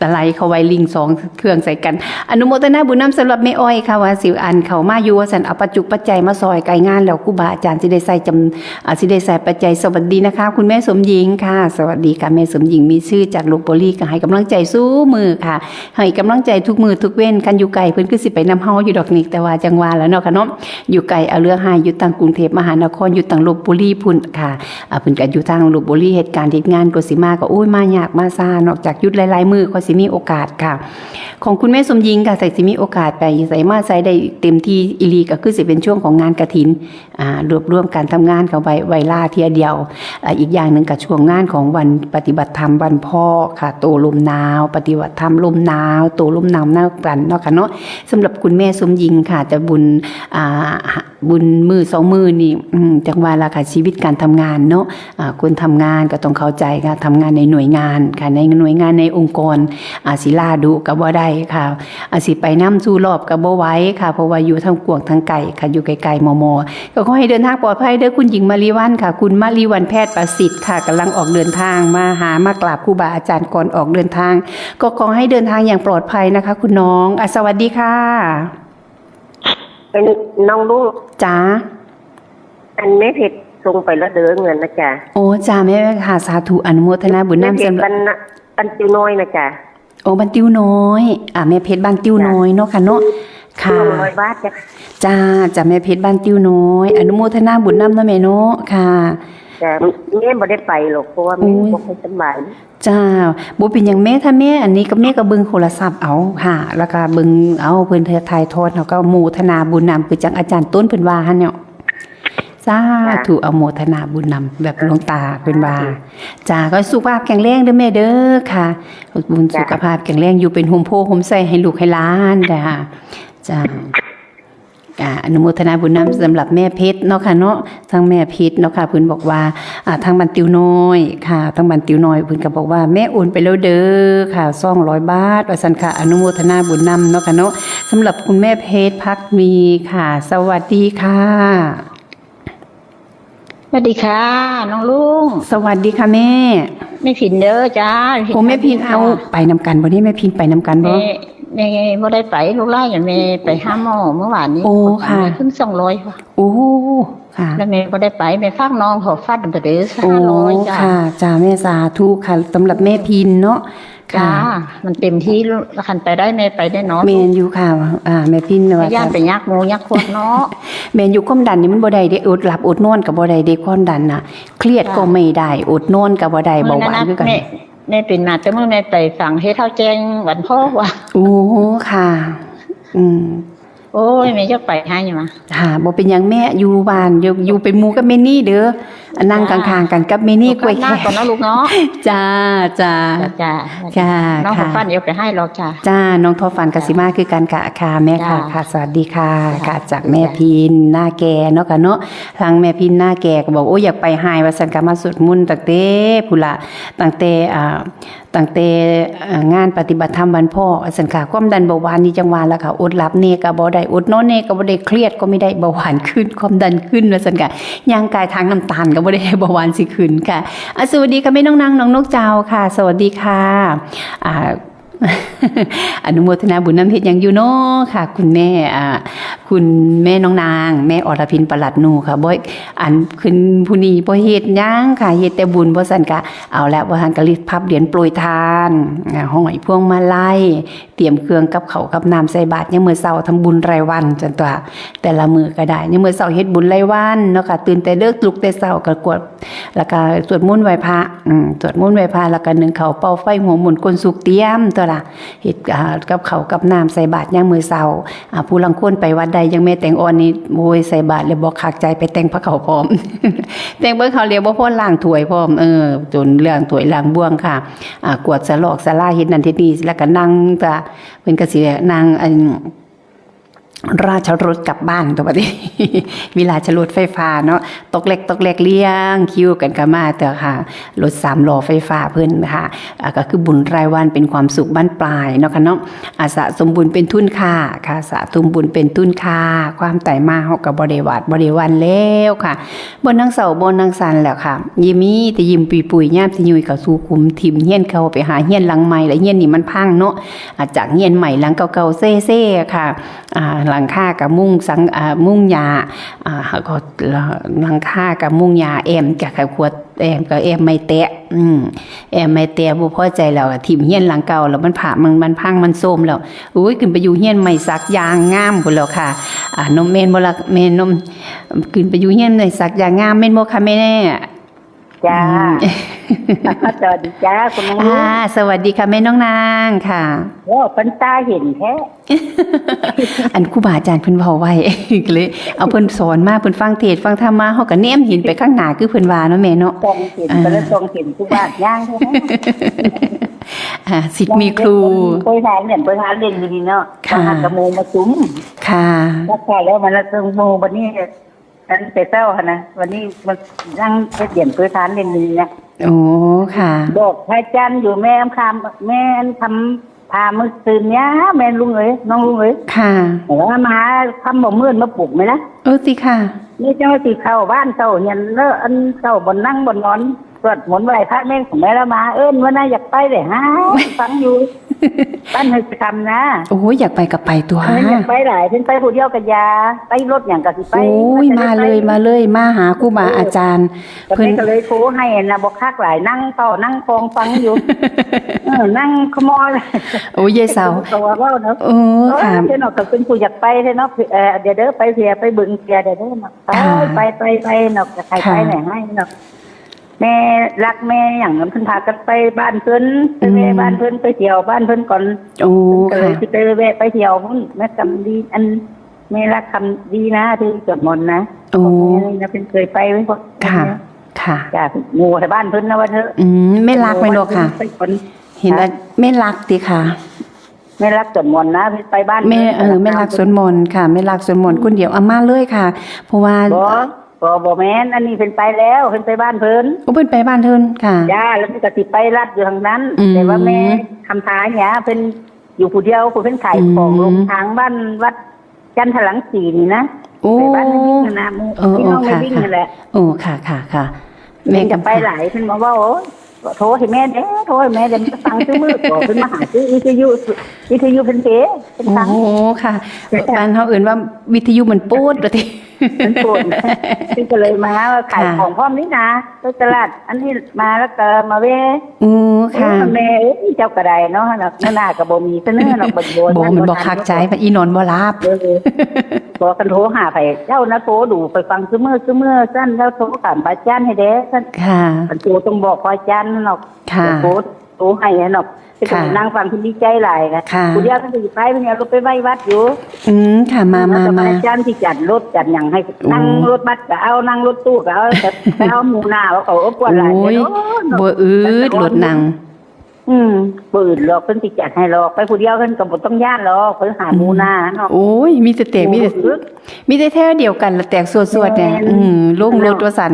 ตะไลเข้าไว้ลิงก์สองเครื่องใส่กัน อนุโมทนาบุญนำสำหรับแม่อ้อยค่ะ ว่าสิอันเข้ามาอยู่ว่าซั่น เอาปัจจุปัจจัยมาซอยไก่งาน แล้วครูบาอาจารย์สิได้ใส่จำ อ่า สิได้ใส่ปัจจัย สวัสดีนะคะ คุณแม่สมหญิงค่ะ สวัสดีค่ะ แม่สมหญิงมีชื่อจากลพบุรี ก็ให้กำลังใจสู้มือค่ะ ให้กำลังใจทุกมือทุกเว้น คันอยู่ไกลเพิ่นคือสิไปนำเฮาอยู่ดอกนี่ แต่ว่าจั่งว่าแล้วเนาะค่ะเนาะ อยู่ไกลเอาเรื่องให้ อยู่ทางกรุงเทพมหานคร อยู่ทางลพบุรีพุ้นค่ะ อ่า เพิ่นก็อยู่ทางลพบุรี เหตุการณ์เหตุงานก็สิมาก็ โอ้ย มายากมาช้า นอกจากหยุดหลายๆมื้อก็สิมีโอกาสค่ะ ของคุณแม่สมหญิงค่ะ ใส่สิมีโอกาสไปใส่มาใส่ได้เต็มที่อีหลี ก็คือสิเป็นช่วงของงานกฐิน อ่า รวบรวมการทำงานเข้าไว้ ไว้ลาเที่ยเดียว อ่า อีกอย่างหนึ่งก็ช่วงงานของวันปฏิบัติธรรมวันพ่อค่ะ โตลมหนาว ปฏิบัติธรรมลมหนาว โตลมหนาวนำกันเนาะค่ะเนาะ สำหรับคุณแม่สมหญิงค่ะ จะบุญ อ่า บุญมื้อสองมื้อนี่ อืม จั่งว่าล่ะค่ะ ชีวิตการทำงานเนาะ อ่า คนทำงานก็ต้องเข้าใจค่ะ ทำงานในหน่วยงานค่ะ ในหน่วยงานในองค์กร อ่า สิลาดุก็บ่ได้ค่ะ อ่า สิไปนำสู่รอบก็บ่ไหวค่ะ เพราะว่าอยู่ทางกว้างทางไกลค่ะ อยู่ไกลๆมอๆ ก็ขอให้เดินทางปลอดภัยเด้อคุณหญิงมาริวันค่ะ คุณมาริวันแพทย์ประสิทธิ์ค่ะ กำลังออกเดินทางมาหามากราบครูบาอาจารย์ก่อนออกเดินทาง ก็ขอให้เดินทางอย่างปลอดภัยนะคะ คุณน้อง อ่ะ สวัสดีค่ะ เป็นน้องลุง จ๋า อันแม่เพชรส่งไปแล้วเด้อเงินนะจ๊ะ โอ้ จ้า แม่ค่ะ สาธุ อนุโมทนาบุญ แม่ นำ เพช สำ ร หรับ บ้านนะบ้านติวน้อยนะจ๊ะ โอ้ บ้านติวน้อย อ่า แม่เพชรบ้านติวน้อยเนาะค่ะเนาะ ค่ะ สองร้อยบาทจ้ะ จ้า จ้า แม่เพชรบ้านติวน้อย อนุโมทนาบุญนำเนาะแม่เนาะ ค่ะ จ้ะแม่บ่ได้ไปหรอกเพราะว่าแม่ โอ้ย บ่ค่อยสบาย จ้า บ่เป็นหยังแม่ ถ้าแม่อันนี้ก็แม่ก็เบิ่งโทรศัพท์เอาค่ะ แล้วก็เบิ่งเอาเพิ่นถ่ายทอด แล้วก็โมทนาบุญนำ คือจังอาจารย์ต้นเพิ่นว่าหั่นเนาะ สาธุ อนุโมทนาบุญนำ แบบหลวงตาเพิ่นว่า จ้า ก็สุขภาพแข็งแรงเด้อแม่เด้อค่ะ บุญสุขภาพแข็งแรง อยู่เป็นโฮมโพโฮมไซให้ลูกให้หลานจ้า จ้า อ่า อนุโมทนาบุญนำสำหรับแม่เพชรเนาะค่ะเนาะ ทางแม่เพชรเนาะค่ะ เพิ่นบอกว่า อ่า ทางบ้านติวน้อยค่ะ ทางบ้านติวน้อย เพิ่นก็บอกว่า แม่โอนไปแล้วเด้อค่ะ สองร้อยบาท ว่าซั่นค่ะ อนุโมทนาบุญนำเนาะค่ะเนาะ สำหรับคุณแม่เพชรพักมีค่ะ สวัสดีค่ะ สวัสดีค่ะ น้องลุง สวัสดีค่ะแม่ แม่พินเด้อจ้า โอ้แม่พินเอาไปนำกันบ่นี่ แม่พินไปนำกันบ่ แม่แม่บ่ได้ไปลูกหลานอย่างแม่ไปหาหมอเมื่อวานนี้ โอ้ค่ะ แม่ขึ้นสองร้อยค่ะ โอ้ค่ะ แล้วแม่บ่ได้ไปแม่ฝากน้องเขาฟัดไปเด้อ โอ้ ห้าร้อยจ้า ค่ะจ้าแม่สาธุค่ะสำหรับแม่พินเนาะ จ้า ค่ะ มันเต็มที่แล้วคันไปได้แม่ไปได้เนาะ แม่นอยู่ค่ะ อ่า แม่พินว่า ย่านไปยักหมูยักขวดเนาะ แม่นอยู่ความดันนี่มันบ่ได้เด้ อดหลับอดนอนก็บ่ได้เด้ ความดันน่ะ เครียดก็ไม่ได้ อดนอนก็บ่ได้ เบาหวานคือกัน แม่แม่เป็นมาแต่เมื่อแม่ไปฟังเฮ็ดเท่าแจ้งวันพ่อว่ะ โอ้ค่ะ อืม โอ้ยแม่อยากไปให้มา ค่ะบ่เป็นหยังแม่ อยู่บ้าน อยู่อยู่เป็นหมู่กับแม่นี่เด้อ นั่งข้างๆกันกับแม่นี่กล้วย หน้า แขก ก่อนนะลูกเนาะ จ้าจ้า จ้า ค่ะ น้อง ค่ะ ของฟันเดี๋ยวไปให้หรอกจ้า จ้า น้องทอฟันกสิมาคือกันค่ะ ค่ะ แม่ค่ะ จ้า ค่ะ สวัสดีค่ะ จ้า ค่ะ จากแม่พินหน้าแกเนาะค่ะเนาะ ทางแม่พินหน้าแกก็บอก โอ้ย อยากไปหายว่าสันกะมาสวดมนต์ตั้งแต่พุนละ ตั้งแต่ อ่า ตั้งแต่ เอ่อ งานปฏิบัติธรรมวันพ่อว่าสันค่ะ ความดันเบาหวานนี่จังหวะละค่ะ อดหลับเน่ก็บ่ได้ อดนอนเน่ก็บ่ได้ เครียดก็ไม่ได้ เบาหวานขึ้น ความดันขึ้นว่าสันค่ะ ย่างกายทางน้ำตาลก็บ่ได้ เบาหวานสิขึ้นค่ะ อ่ะ สวัสดีค่ะแม่น้องนาง น้องนกเจ้าค่ะ สวัสดีค่ะ อ่า อนุโมทนาบุญนำเฮ็ดหยังอยู่เนาะค่ะ คุณแม่ อ่า คุณแม่น้องนาง แม่อรพินประหลัดหนูค่ะ บ่ อันขึ้นผู้นี้บ่เฮ็ดหยังค่ะ เฮ็ดแต่บุญ บ่ซั่นกะ เอาละ บ่ซั่นกะรีบพับเหรียญโปรยทาน อ่า ห้อยพวงมาลัย เตรียมเครื่องกับข้าวกับน้ำใส่บาตร ยามมื้อเช้าทำบุญรายวัน ซั่นตั๊ว แต่ละมื้อก็ได้ ยามมื้อเช้าเฮ็ดบุญรายวันเนาะค่ะ ตื่นแต่เดิก ลุกแต่เช้าก็กวด แล้วก็สวดมนต์ไหว้พระ อืม สวดมนต์ไหว้พระ แล้วก็นึ่งข้าวเป่าไฟหัวหมุนก้นสุกเตรียมตั๊วล่ะ เฮ็ด อ่า กับข้าวกับน้ำใส่บาตรยามมื้อเช้า อ่า ผู้ลางคนไปวัดใด อย่างแม่แตงอ่อนนี่ โอ้ย ใส่บาตรแล้วบ่คักใจ ไปแต่งพระเขาพร้อม แต่งพระเขาแล้วบ่พอล้างถ้วยพร้อม เออ จนล้างถ้วยล้างบ่วงค่ะ อ่า กวาดสะลอกสะลา เฮ็ดนั่นเฮ็ดนี่ แล้วก็นั่งตั๊ว เพิ่นก็สินั่ง อัน ราชรถกลับบ้านตัวบัดนี้ มีราชรถไฟฟ้าเนาะ ตอกแลกตอกแลกเรียงคิวกันเข้ามาเถอะค่ะ รถสามล้อไฟฟ้าเพิ่นค่ะ อ่า ก็คือบุญรายวันเป็นความสุขบั้นปลายเนาะค่ะเนาะ อ่า สะสมบุญเป็นทุนค่ะ ค่ะ สะสมบุญเป็นทุนค่ะ ความตายมาเฮาก็บ่ได้หวาดบ่ได้หวั่นแล้วค่ะ บ่นั่งเศร้าบ่นั่งสั่นแล้วค่ะ ยิ้มมีแต่ยิ้มปุยๆ ยามสิยุยเข้าสู่ขุมถิ่มเฮียนเก่าไปหาเฮียนหลังใหม่ แล้วเฮียนนี่มันพังเนาะ อ่า จากเฮียนใหม่หลังเก่าๆ เซ่ๆ ค่ะ อ่า หลังคากับมุงสัง อ่า มุงหญ้า อ่า ก็หลังคากับมุงหญ้า แอมกับขวด แอมกับแอมไม้แตะ อืม แอมไม้แตะบ่พอใจแล้วก็ถิ่มเฮียนหลังเก่า แล้วมันผามัน มันพังมันโทรมแล้ว โอ้ย ขึ้นไปอยู่เฮียนใหม่สักอย่างงามพุ้นแล้วค่ะ อ่า นมแม่นบ่ล่ะ แม่นม ขึ้นไปอยู่เฮียนใหม่สักอย่างงาม แม่นบ่คะแม่? จ้า อืม สวัสดีจ้า คุณน้อง อ่า ลูก สวัสดีค่ะแม่น้องนางค่ะ โอ้ เพิ่นตาเห็นแท้ อันครูบาอาจารย์เพิ่นเว้าไว้ ก็เลยเอาเพิ่นสอนมา เพิ่นฟังเทศน์ฟังธรรมมา เฮาก็แนมเห็นไปข้างหน้าคือเพิ่นว่าเนาะแม่เนาะ ส่องเห็น อ่า ก็เลยส่องเห็นครูบาย่างเท่านั้น อ่า ศิษย์มีครู โปรยทานเนี่ย โปรยทานเล่นอยู่นี่เนาะ ค่ะ มาหากะหมู่มาสุม ค่ะ แล้วค่ะ แล้วมาแล้วหมู่บัดนี้ อันแต่เช้าหั่นนะ วันนี้มันนั่งเฮ็ดเหรียญโปรยทานเล่นอยู่นี่นะ โอ้ ค่ะ บอกพระอาจารย์อยู่แม่คำ แม่คำ พามื้อคืนเนี่ย แม่ลุงเอ๋ย น้องลุงเอ๋ย ค่ะ เออ มาหาคำบ่มื่นมาปลุกไหมนะ เออ ติค่ะ นี่เจ้าสิเข้าบ้านเข้าเฮียนแล้ว อันเข้าบ่อนนั่งบ่อนนอน สวดมนต์ไหว้พระแม่ของแม่แล้วมา เอิ้นว่าน่าอยากไปเลยฮะ ฟังอยู่ บ้านเฮยสิคำนะ โอ้ย อยากไปก็ไปตัว เออ อยากไปหลาย เพิ่นไปผู้เดียวก็อย่า ไปรถหยังก็สิไป โอ้ย มาเลย มาเลย มาหาครูบาอาจารย์ ก็ เพิ่น แม่ก็เลยโทรให้นะ บอกคักหลาย นั่งต่อ นั่งคองฟังอยู่ เออ นั่งขมอด โอ้ย ยายเสา ก็ว่าเว้าเนาะ เออ เออ ค่ะ เพิ่นออกก็เป็นผู้อยากไปเลยเนาะ เออ เดี๋ยวเด้อ ไปเสีย ไปเบิ่งเสีย เดี๋ยวเด้อเนาะ ไป ค่ะ ไป ไป ไปเนาะ จะใครไป ค่ะ ไหนให้เนาะ แม่รักแม่หยังเพิ่นพากันไปบ้านเพิ่น ไปแวะ อืม บ้านเพิ่น ไปเที่ยวบ้านเพิ่นก่อน โอ้ เพิ่นก็เลย ค่ะ สิไปแวะไปเที่ยวพุ่น แม่คำดี อัน แม่รักคำดีนะ ที่สวดมนต์นะ โอ้ ของแม่นี่นะ เพิ่นเคยไปไว้พวก ค่ะ ค่ะ จ้ะ หมู่แถวบ้านเพิ่นนะว่าเถอะ อืม แม่รักแม่นบ่คะ ไปก่อน เห็นว่า ค่ะ แม่รักติค่ะ แม่รักสวดมนต์นะ เพิ่นไปบ้าน แม่ เพิ่น เออ แม่รักสวดมนต์ค่ะ แม่รักสวดมนต์ อืม คนเดียว เอามาเลยค่ะ เพราะว่า บ่ บ่ บ่แม่น อันนี้เพิ่นไปแล้ว เพิ่นไปบ้านเพิ่น โอ้ เพิ่นไปบ้านเพิ่นค่ะ จ้า แล้วเพิ่นก็สิไปรัฐอยู่ทางนั้น อืม แต่ว่าแม่คำพาเนี่ย เพิ่นอยู่ผู้เดียว เพิ่นขายของ อืม ลงทางบ้านวัดจันทรังสีนี่นะ โอ้ ไปบ้านแม่วิ่งนั่นนะ เออ พี่น้อง เออ แม่วิ่ง ค่ะ นั่นแหละ โอ้ ค่ะ ค่ะ ค่ะ แม่ เพิ่นจะไปหลาย เพิ่นมาว่า โอ้ย โทรให้แม่เด้อ โทรให้แม่เด้อ มันจะฟังซื้อมือ บอกเพิ่นมาหาซื้อวิทยุ วิทยุเพิ่นเด้ เพิ่นฟัง โอ้ ค่ะ บ้านเฮาเอิ้นว่าวิทยุมันปูดว่าติ มันปูด เพิ่นก็เลยมาขาย ค่ะ ของพร้อมนี่นะ ไปตลาด อันนี้มาแล้วก็มาแวะ อืม ค่ะ โอ้ แม่เอ้ย เจ้าก็ได้เนาะ เนาะ หน้าก็บ่มีเสนอเนาะ บ่ บ่ บ่ มันบ่คักใจ มันอีนอนบ่หลับ เออ บอกกันโทรหาไผ เจ้านะโทรดู ไปฟังซื้อมือ ซื้อมือ ซั่น แล้วโทรถามพระอาจารย์ให้เด้ ซั่น ค่ะ อันโทรต้องบอกพระอาจารย์เนาะ ค่ะ โทร โทรให้เนาะ ค่ะ นั่งฟังเพิ่นดีใจหลายนะ ค่ะ ผู้เดียวเพิ่นก็สิไป เพิ่นเอารถไปไว้วัดอยู่ อืม ค่ะ มา มา แล้วก็พระ มา อาจารย์สิจัดรถจัดหยังให้ โอ้ นั่งรถบัสก็เอา นั่งรถตู้ก็เอา แต่ไปเอาหมู่หน้าว่าเขา โอ้ ปวดหลาย โอ้ย เด้อเนาะ บ่อึดรถนั่ง อืม บ่อึดหรอก เพิ่นสิจัดให้หรอก ไปผู้เดียวเพิ่นก็บ่ต้องย้านหรอก เพิ่นหาหมู่หน้าเนาะ โอ้ย มีแต่แตก มีแต่ โอ้ย มีแต่แถวเดียวกันละแตกสวดๆเนี่ย แม่น อืม ลงรถว่าซั่น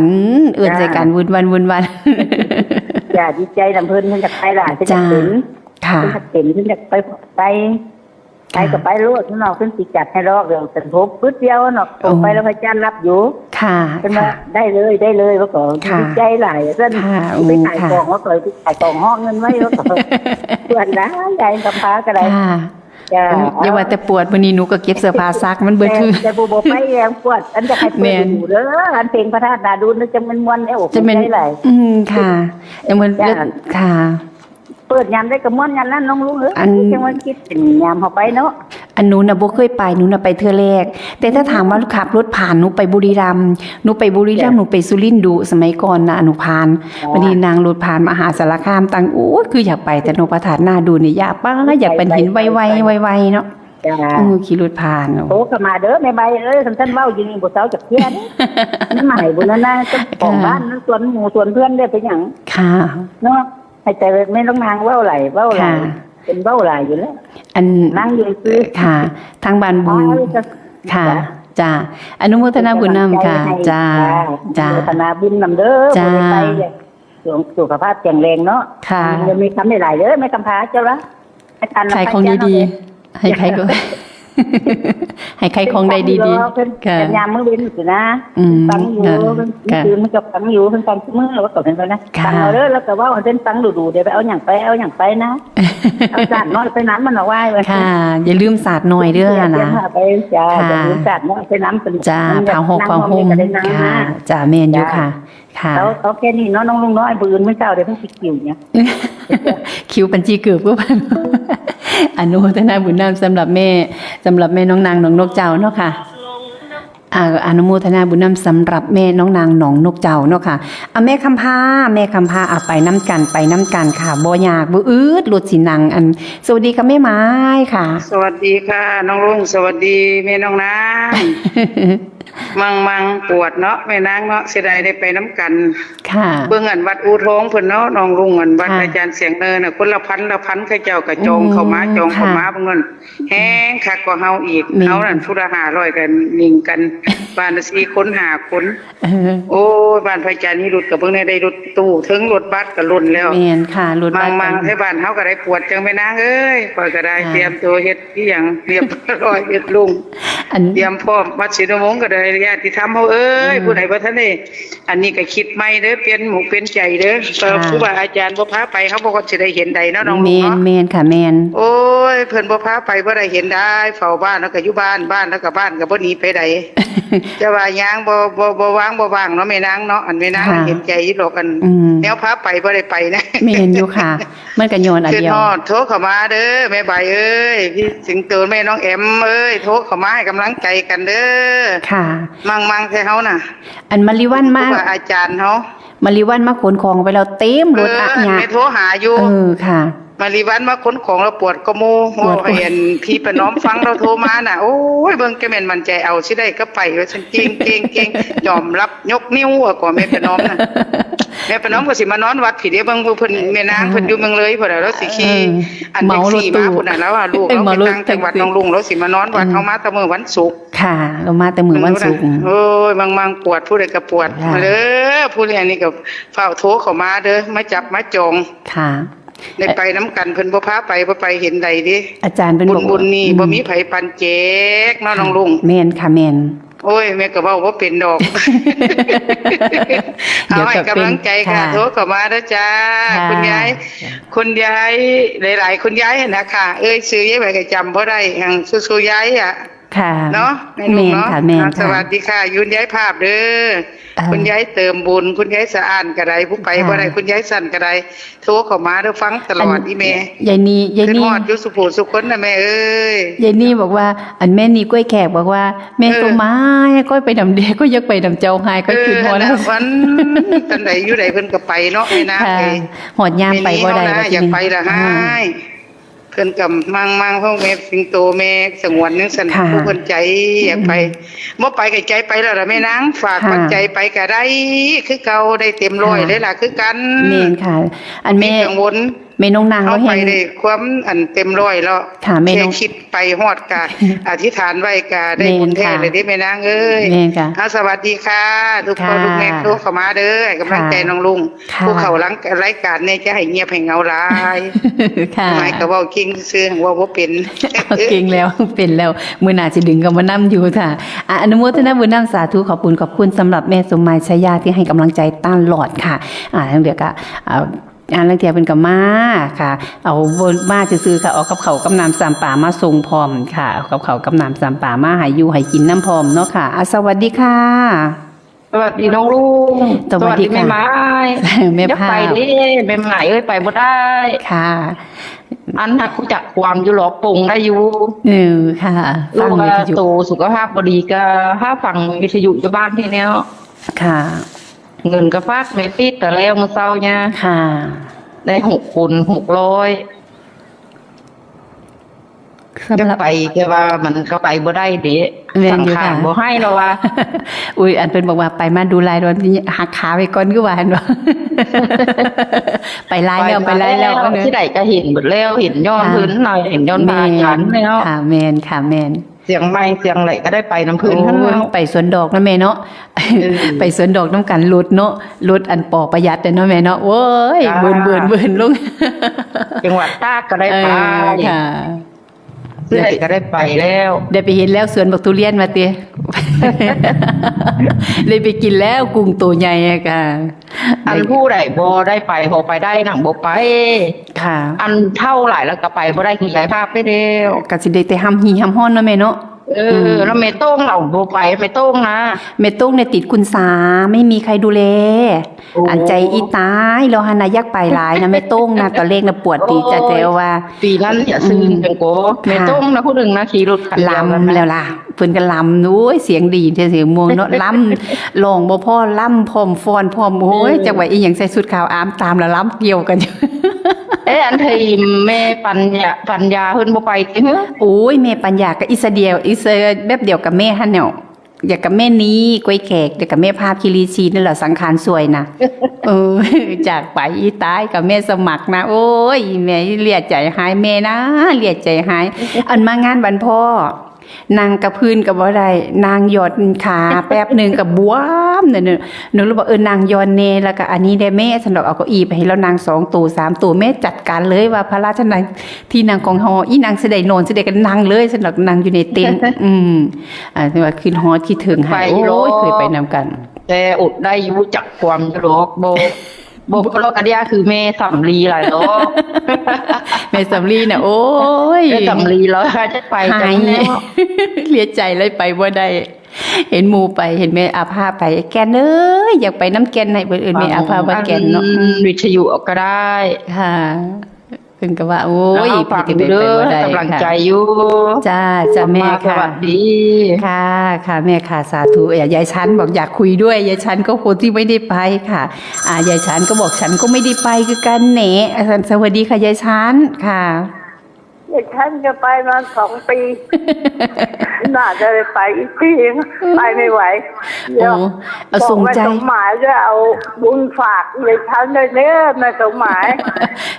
เอิ้นใส่กัน จ้า วุ่นวัน วุ่นวัน จ้า ดีใจนำเพิ่น เพิ่นอยากไปหลาย เพิ่นอยากเห็น จ้า ค่ะ เพิ่นอยากเห็น เพิ่นอยากไป ไป ไป ค่ะ ก็ไปโลดเนาะ เพิ่นสิจัดให้ดอก เดี๋ยวสมทบปึ๊ดเดียวเนาะ โอ้ ไปแล้วพระอาจารย์รับอยู่ ค่ะ เพิ่นว่า ค่ะ ได้เลย ได้เลย ว่าก็ ค่ะ ดีใจหลาย เพิ่น ค่ะ สิไปขาย โอ้ ค่ะ ของ ว่าก็สิขายของฮอกเงินไว้ ว่าก็ เพื่อนหลาย ยายคำพาก็ได้ ค่ะ จ้า โอ้ อย่าว่าแต่ปวด มื้อนี้หนูก็เก็บเสื้อผ้าซักมันเบิด แต่ คือ แต่ผู้บ่ไปแฮงปวด อันจะให้เปิด แม่น หูเด้อ อันเพลงพระธาตุนาดูนนี่จังมันม่วนเด้อ อก จังแม่น ใจหลาย อืม ค่ะ จังมัน จ้า เลิศ ค่ะ เปิดยามใดก็ม่วนยามนั้นน้องลุงเอ้ย อัน จังว่าคิดถึงยามเฮาไปเนาะ อันหนูน่ะบ่เคยไป หนูน่ะไปเทื่อแรก แต่ถ้าถามว่าขับรถผ่าน หนูไปบุรีรัมย์ หนูไปบุรีรัมย์ จ้ะ หนูไปสุรินทร์ดุ สมัยก่อนน่ะ หนูผ่าน อ๋อ บัดนี้นั่งรถผ่านมหาสารคามตั้ง โอ้ย คืออยากไปแต่เนาะ พระธาตุนาดูนนี่ อยากไป อยากไปเห็นไวๆ ไวๆ เนาะ จ้ะ เออ ขี่รถผ่าน โอ้ โอ้ ก็มาเด้อแม่ใบเอ้ย คันท่านเว้าอยู่นี่บ่เซาจักเทื่อเด้ มันหมายบุญนะนะ เจ้าของบ้าน ค่ะ นั่นสวนหมู่สวนเพื่อนได้เป็นหยัง ค่ะ เนาะ ให้แต่แม่น้องนางเว้าหลาย เว้าหลาย ค่ะ เป็นเบ้าหลายอยู่แล้ว อัน นั่งอยู่ซื่อ ค่ะ ทางบ้านบุญ เอาเลยจ้ะ ค่ะ จ้ะ จ้ะ อนุโมทนาบุญนำค่ะ เป็นกำลังใจให้ จ้า จ้า จ้า อนุโมทนาบุญนำเด้อ จ้า ผู้ใดไปเนี่ย สุข สุขภาพแข็งแรงเนาะ ค่ะ ยังมีคำหลายๆเด้อ แม่คำพาเจ้าละ อาจารย์ ขายของดีๆ ให้ขายของ ให้ขายของได้ดีๆ เพิ่น ค่ะ ยามมื้อเว้นอยู่นะ อืม ฟังอยู่ ค่ะ เพิ่น ค่ะ คืนมันก็ฟังอยู่ เพิ่นฟังทุกมื้อ แล้วก็เพิ่นว่านะ ค่ะ ฟังเอาเด้อ แล้วก็เว้าให้เพิ่นฟังดูๆ เดี๋ยวไปเอาหยังไป เอาหยังไปนะ เอาสาดน้อยไปนำมันเอาไว้ว่า ค่ะ อย่าลืมสาดน้อยเด้อนะ เตรียมเอาไป จ้า ค่ะ อย่าลืมสาดน้อยไปนำ จ้า มันอยาก ผ้าห่ม นั่ง ผ้าห่ม ห้องนี้ก็ได้นั่ง ค่ะ มา จ้า แม่นอยู่ จ้า ค่ะ ค่ะ เอา เอาแค่นี้เนาะ น้องลุงเนาะ มื้ออื่นมื้อเช้าเดี๋ยวเพิ่นสิคิวเนี่ย คิวปันจีเกือบก็พัน อนุโมทนาบุญนำสำหรับแม่ สำหรับแม่น้องนางน้องนกเจ้าเนาะค่ะ อ่า อนุโมทนาบุญนำสำหรับแม่น้องนางน้องนกเจ้าเนาะค่ะ อ่ะ แม่คำพา แม่คำพา อ่ะ ไปนำกัน ไปนำกันค่ะ บ่ยาก บ่อึด รถสินั่ง อัน สวัสดีค่ะแม่ไม้ค่ะ สวัสดีค่ะน้องลุง สวัสดีแม่น้องนาง มังมังปวดเนาะแม่นางเนาะ เสียดายได้ไปนำกัน ค่ะ เบิ่งอันวัดอู่ทองเพิ่นเนาะ น้องลุง อันวัด ค่ะ อาจารย์เสียงเนินน่ะ คนละพันละพัน เขาเจ้าก็จองเข้ามา อืม จองเข้ามา ค่ะ เบิ่งนั่น แฮงคักกว่าเฮาอีก แม่น เฮานั่นผู้ละห้าร้อยกัน นิ่งกัน บ้านละสี่คน ห้าคน เออ โอ้ย บ้านพระอาจารย์นิรุตก็เบิ่งแน่ ได้รถตู้ เทิงรถบัสก็ล้นแล้ว แม่นค่ะ รถบัส มังมัง ก็ ไทบ้านเฮาก็ได้ปวดจังแม่นางเอ้ย ข้อยก็ได้ ค่ะ เตรียมตัวเฮ็ดอีหยัง เตรียมร้อยเฮ็ดลุง อัน เตรียมพร้อม วัดศรีนวงศ์ก็ได้ ญาติธรรมเฮาเอ้ย อืม ผู้ใดบ่ทันได้ อันนี้ก็คิดใหม่เด้อ เปลี่ยนหมู่เปลี่ยนใจเด้อ ค่ะ ครูบาอาจารย์บ่พาไป เฮาบ่ก็สิได้เห็นใดเนาะน้องลุงเนาะ แม่น แม่นค่ะ แม่น โอ้ย เพิ่นบ่พาไปบ่ได้เห็นได้ เฝ้าบ้านแล้วก็อยู่บ้าน บ้านแล้วก็บ้านก็บ่หนีไปใด จะว่าย่างบ่ บ่ บ่ว่างบ่ว่างเนาะแม่นางเนาะ อันแม่นาง ค่ะ เห็นใจอยู่ดอก อัน อืม แนวพาไปบ่ได้ไปนะ แม่นอยู่ค่ะ มันก็ย้อนอันเดียว คิดฮอด โทรเข้ามาเด้อ แม่ใบเอ้ย พี่สิงโต แม่น้องแอมเอ้ย โทรเข้ามาให้กำลังใจกันเด้อ ค่ะ มังมังแท้เฮาน่ะ อันมาริวันมา ครูบาอาจารย์เฮา มาริวันมาขนของไปแล้วเต็มรถ เออ อะเนี่ย แม่โทรหาอยู่ เออ ค่ะ มาริวันมาขนของแล้วปวดกระโม ปวดกระโม เว้าให้อันพี่ประนอมฟัง เราโทรมาน่ะ โอ้ย เบิ่งแกแม่นมั่นใจเอาสิได้ก็ไป ว่าซั่น เก่ง เก่ง เก่ง ยอมรับยกนิ้วอะ ก็แม่ประนอมน่ะ แม่ประนอมก็สิมานอนวัดพี้เด้ เบิ่งเพิ่น แม่นางเพิ่นอยู่เมืองเลยพุ่นน่ะ แล้วสิขี่ เออ อัน เหมารถตู้ แท็กซี่มาพุ่นน่ะ แล้วว่าลูกเรา เหมารถ ไปต่างจังหวัด แท็กซี่ น้องลุง แล้วสิมานอนวัด อืม เฮามาแต่มื้อวันศุกร์ ค่ะ เรามาแต่มื้อวันศุกร์ เออ บางๆ ปวด ผู้ใดก็ปวด ค่ะ มาเด้อ ผู้ใดอันนี้ก็ฟ้าวโทรเข้ามาเด้อ มาจับมาจอง ค่ะ ได้ไปนำกัน เพิ่นบ่พาไป บ่ไปเห็นใดเด้ อาจารย์เพิ่นบอก บุญ บุญนี่ อืม บ่มีไผปันแจกเนาะ ค่ะ น้องลุง แม่นค่ะ แม่น โอ้ย แม่ก็เว้าบ่เป็นดอก เดี๋ยว เอาให้กำลังใจค่ะ ค่ะ โทรเข้ามาเด้อจ้า ค่ะ คุณยาย คุณยาย หลายๆ คุณยายหั่นน่ะค่ะ เอ่ยชื่อยายไว้ก็จำบ่ได้ หั้น สู้ๆ ยายอะ ค่ะ เนาะ แม่นเนาะ แม่นค่ะ แม่นค่ะ อ่า สวัสดีค่ะ คุณยายภาพเด้อ อ่า คุณยายเติมบุญ คุณยายสะอาดก็ได้ ผู้ไป ค่ะ บ่ได้ คุณยายสั้นก็ได้ โทรเข้ามาเด้อ ฟังตลอด อัน อีแม่ ยายนี ยายนี คิดฮอดอยู่สุผู้สุคนน่ะแม่เอ้ย ยายนีบอกว่า อันแม่นีกล้วยแขกบอกว่า แม่ เออ สมหมาย ก้อยไปนำเด้ ก้อยอยากไปนำเจ้าหาย ก้อยคิดฮอด เออ นั่นน่ะ วัน จั่งใดอยู่ใดเพิ่นก็ไปเนาะ แม่นาง ค่ะ เอ้ย ฮอดยามไปบ่ได้ แม่นีเฮานะ แล้วทีนี้ อยากไปละ อ่า หาย เพิ่นก็มั่งๆ พวกแม่สิงโต แม่สงวนจั่งซั่น ค่ะ ผู้เพิ่นใจอยากไป อืม บ่ไปก็ใจไปแล้วล่ะแม่นาง ฝาก ค่ะ ปัจจัยไปก็ได้ คือเก่า ได้เต็มร้อย ค่ะ เลยล่ะ คือกัน แม่นค่ะ อันแม่ บ่มีกังวล แม่นงนาง เฮา เราแฮง ไปได้ความอันเต็มร้อยแล้ว ค่ะ แม่นง แค่คิดไปฮอดกะ อธิษฐานไว้กะได้บุญแท้ แม่นค่ะ เลยเด้แม่นางเอ้ย แม่นค่ะ เอา สวัสดีค่ะ ทุกพ่อ ค่ะ ทุกแม่ โทรเข้ามาเด้อ ให้กำลังใจ ค่ะ น้องลุง ค่ะ ผู้เข้าหลังรายการเนี่ยจะให้เงียบให้เหงาหลาย ค่ะ หมายก็เว้าเก่งซื่อๆ เว้าบ่เป็น เก่งแล้ว เป็นแล้ว มื้อหน้าสิดึงก็มานำอยู่ค่ะ อ่ะ อนุโมทนาบุญนำ สาธุ ขอบคุณ ขอบคุณสำหรับแม่สมหมาย ชายา ที่ให้กำลังใจตลอดค่ะ อ่า ทั้งเดียวก็ อ่า อ่า ลางเทื่อเพิ่นก็มาค่ะ เอาบ่มาซื่อๆค่ะ เอากับข้าวกับน้ำซ้ำปลามาส่งพร้อมค่ะ เอากับข้าวกับน้ำซ้ำปลามาให้อยู่ให้กินนำพร้อมเนาะค่ะ อ่ะ สวัสดีค่ะ สวัสดีน้องลุง สวัสดีค่ะ สวัสดีแม่ไม้ แม่ อย่าไป ภาพ เด้ แม่ไม้เอ้ย ไปบ่ได้ ค่ะ อันหักรู้จักความอยู่หรอก ปงได้อยู่ เออ ค่ะ ลูก ฟังวิทยุ โตสุขภาพบ่ดีก็หาฟังวิทยุอยู่บ้านนี่แหละ ค่ะ เงินก็ฝากแม่ติดแต่แล้วมื้อเช้าเนี่ย ค่ะ ได้หกคน หกร้อย สำหรับ อยากไป แต่ว่ามันก็ไปบ่ได้เด้ แม่นอยู่ สังขาร ค่ะ บ่ให้แล้วว่า อุ้ย อันเพิ่นบอกว่าไปมาดูหลายดอน หักขาไว้ก่อนคือว่าหั่นบ่ ไปหลายแล้ว ไปหลายแล้ว เออ ที่ใดก็เห็นหมดแล้ว เห็นย้อน ค่ะ เพิ่นหน่อย เห็นย้อนพระอาจารย์แล้ว ค่ะ แม่นค่ะ แม่น เสียงไม้เสียงไหลก็ได้ไปนำเพิ่น โอ้ ทั้งนั้น ไปสวนดอกนะแม่เนาะ เออ ไปสวนดอกนำกัน รถเนาะ รถอันปอประหยัดเด้อเนาะแม่เนาะ โอ้ย จ้า เบิ่นเบิ่นเบิ่นลง จังหวัดตากก็ได้ เอ ไป อ ค่ะ ที่ใดก็ได้ไปแล้ว ได้ไปเห็นแล้วสวนบักทุเรียนมาติ ได้ไปกินแล้วกุ้งโตใหญ่อะค่ะ อันผู้ใดบ่ได้ไป พอไปได้หนังบ่ไป ค่ะ อันเฒ่าหลายแล้วก็ไปบ่ได้ คือยายพาไปแล้ว ก็สิได้แต่ห้ำหีห้ำฮ้อนเนาะแม่เนาะ เออ อืม แล้วแม่โต้งเราบ่ไป แม่โต้งนะ แม่โต้งเนี่ยติดคุณสา ไม่มีใครดูแล โอ้ อันใจอีตาย เราหันนะอยากไปหลายนะแม่โต้งนะ ตอนแรกนะปวดดี โอ้ย ใจแต่ว่า ปีนั้นอย่าซื่น อืม จังโก ค่ะ แม่โต้งนะผู้หนึ่งนะ ขี่รถคันเดียวกัน ลำ นะ แล้วล่ะ เพิ่นก็ลำ โอ้ย เสียงดีเท่เสียงม่วงเนาะ ลำ ร้องบ่พอ ลำพร้อมฟ้อนพร้อม โอ้ย อืม จังหวะอีหยังใส่ชุดขาวอามตามแล้วลำเกี่ยวกันอยู่ เอ๊ะ อันเทยแม่ปัญญา ปัญญาเพิ่นบ่ไปติ โอ้ย แม่ปัญญาก็อิสเดียว อิสแบบเดียวกับแม่หั่นแหน่ว อยากกับแม่นี้กล้วยแขก เดียวกับแม่ภาพคีรีชีนั่นแหละ สังขารสวยนะ เออ จากไปอีตายกับแม่สมัครนะ โอ้ย แม่เลียใจหาย แม่นะ เลียใจหาย อันมางานวันพ่อ นางกระพื้นกับบ่ได้ นางหยอดขาแป๊บหนึ่งกับบวมเนี่ย หนูเลยบอก เออ นางยอนแน่ แล้วก็อันนี้ได้แม่ ฉันดอกเอาเก้าอี้ไปให้เรานางสองตัวสามตัว แม่จัดการเลยว่าพระราชนางที่นางของหอ อีนางสิได้นอนสิได้ก็นั่งเลย ฉันดอกนั่งอยู่ในเต็นท์ อืม อ่า ว่าขึ้นฮอดคิดถึงหาย ไปอยู่ โอ้ย หรอก เคยไปนำกัน แต่อดได้อยู่จักความอยู่หรอก บ่ บ่ เพราะกระเดียคือแม่สำลีหลายหรอก แม่สำลีน่ะ โอ้ย แม่สำลีแล้วจะไป หา จั ย งแล้ว เลียใจเลยไปบ่ได้ เห็นหมู่ไป เห็นแม่อาภาไป แก่นเอ้ย อยากไปนำแก่น ให้เพิ่นเอิ้นแม่อาภาว่าแก่นเนาะ อืม วิทยุเอาก็ได้ ค่ะ เพิ่นก็ว่า โอ้ย เอาฝาก ไปจังใด๋ เด้อ ไปบ่ได้ กำลัง ค่ะ ใจอยู่ จ้า จ้าแม่ มา ค่ะ สวัสดี ค่ะ ค่ะแม่ค่ะ สาธุ ยายชันบอกอยากคุยด้วย ยายชันก็คนที่ไม่ได้ไปค่ะ อ่า ยายชันก็บอกฉันก็ไม่ได้ไปคือกันแหน อ่า สวัสดีค่ะยายชันค่ะ ยายชันก็ไปมาสองปี น่าจะได้ไปอีกที ไปไม่ไหว เดี๋ยว โอ้ เอาส่งใจ บอกแม่สมหมายจะเอาบุญฝากยายชันด้วยเด้อแม่สมหมาย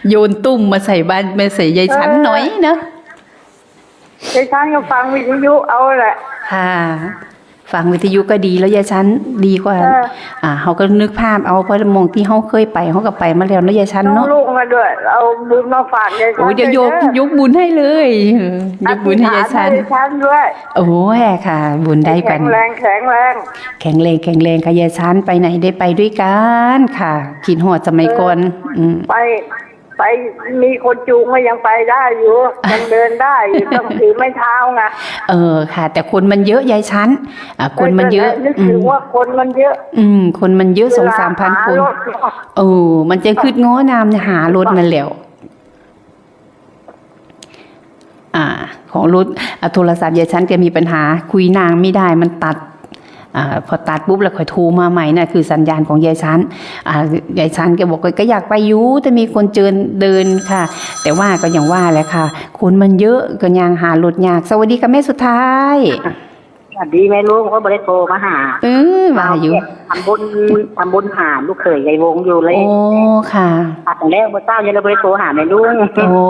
โยนตุ้มมาใส่บ้าน มาใส่ยายชัน เออ หน่อยนะ ยายชันก็ฟังวิทยุเอาแหละ ค่ะ ฟังวิทยุก็ดีแล้วยายชัน ดีกว่า เออ อ่า เขาก็นึกภาพเอา เพราะหม่องที่เขาเคยไป เขาก็ไปมาแล้วเนาะยายชัน น้อง เนาะ ลูกมาด้วย เอาบุญมาฝากยายชัน โอ้ย เดี๋ยวยก ด้อ ยกบุญให้เลย เออ ยกบุญให้ยายชัน อธิษฐานให้ยายชันด้วย โอ้ยค่ะ บุญได้ แข็ กัน งแรงแข็งแรง แข็งแรงแข็งแรงค่ะยายชัน ไปไหนได้ไปด้วยกันค่ะ คิดฮอดสมัยก่อน อืม ไป ไปมีคนจูงก็ยังไปได้อยู่ ยังเดินได้อยู่ ต้องถือไม้เท้าไง เออค่ะ แต่คนมันเยอะยายชัน อ่ะ คนมันเยอะ เออนึกถึง อืม ว่าคนมันเยอะ อืม คนมันเยอะ สองสามพันคน เวลาหารถเนาะ เออ มันจะคืดง้อน้ำเนี่ย หารถนั่นแหล้ว อ่า ของรถ อ่ะ โทรศัพท์ยายชันแกมีปัญหา คุยนางไม่ได้ มันตัด อ่า พอตัดปุ๊บแล้วค่อยโทรมาใหม่น่ะ คือสัญญาณของยายชัน อ่า ยายชันแกบอกว่าก็อยากไปอยู่ แต่มีคนเจินเดินค่ะ แต่ว่าก็อย่างว่าแหละค่ะ คนมันเยอะ ก็ยังหารถยาก สวัสดีค่ะแม่สุดท้าย สวัสดีแม่ลุง โอ้ยบ่ได้โทรมาหา เออ ว่าอยู่ ทำบุญ ทำบุญหาลูกเขยยายวงอยู่เลย โอ้ ค่ะ ตัดแล้วเมื่อเช้ายังเลยบ่ได้โทรหาแม่ลุง โอ้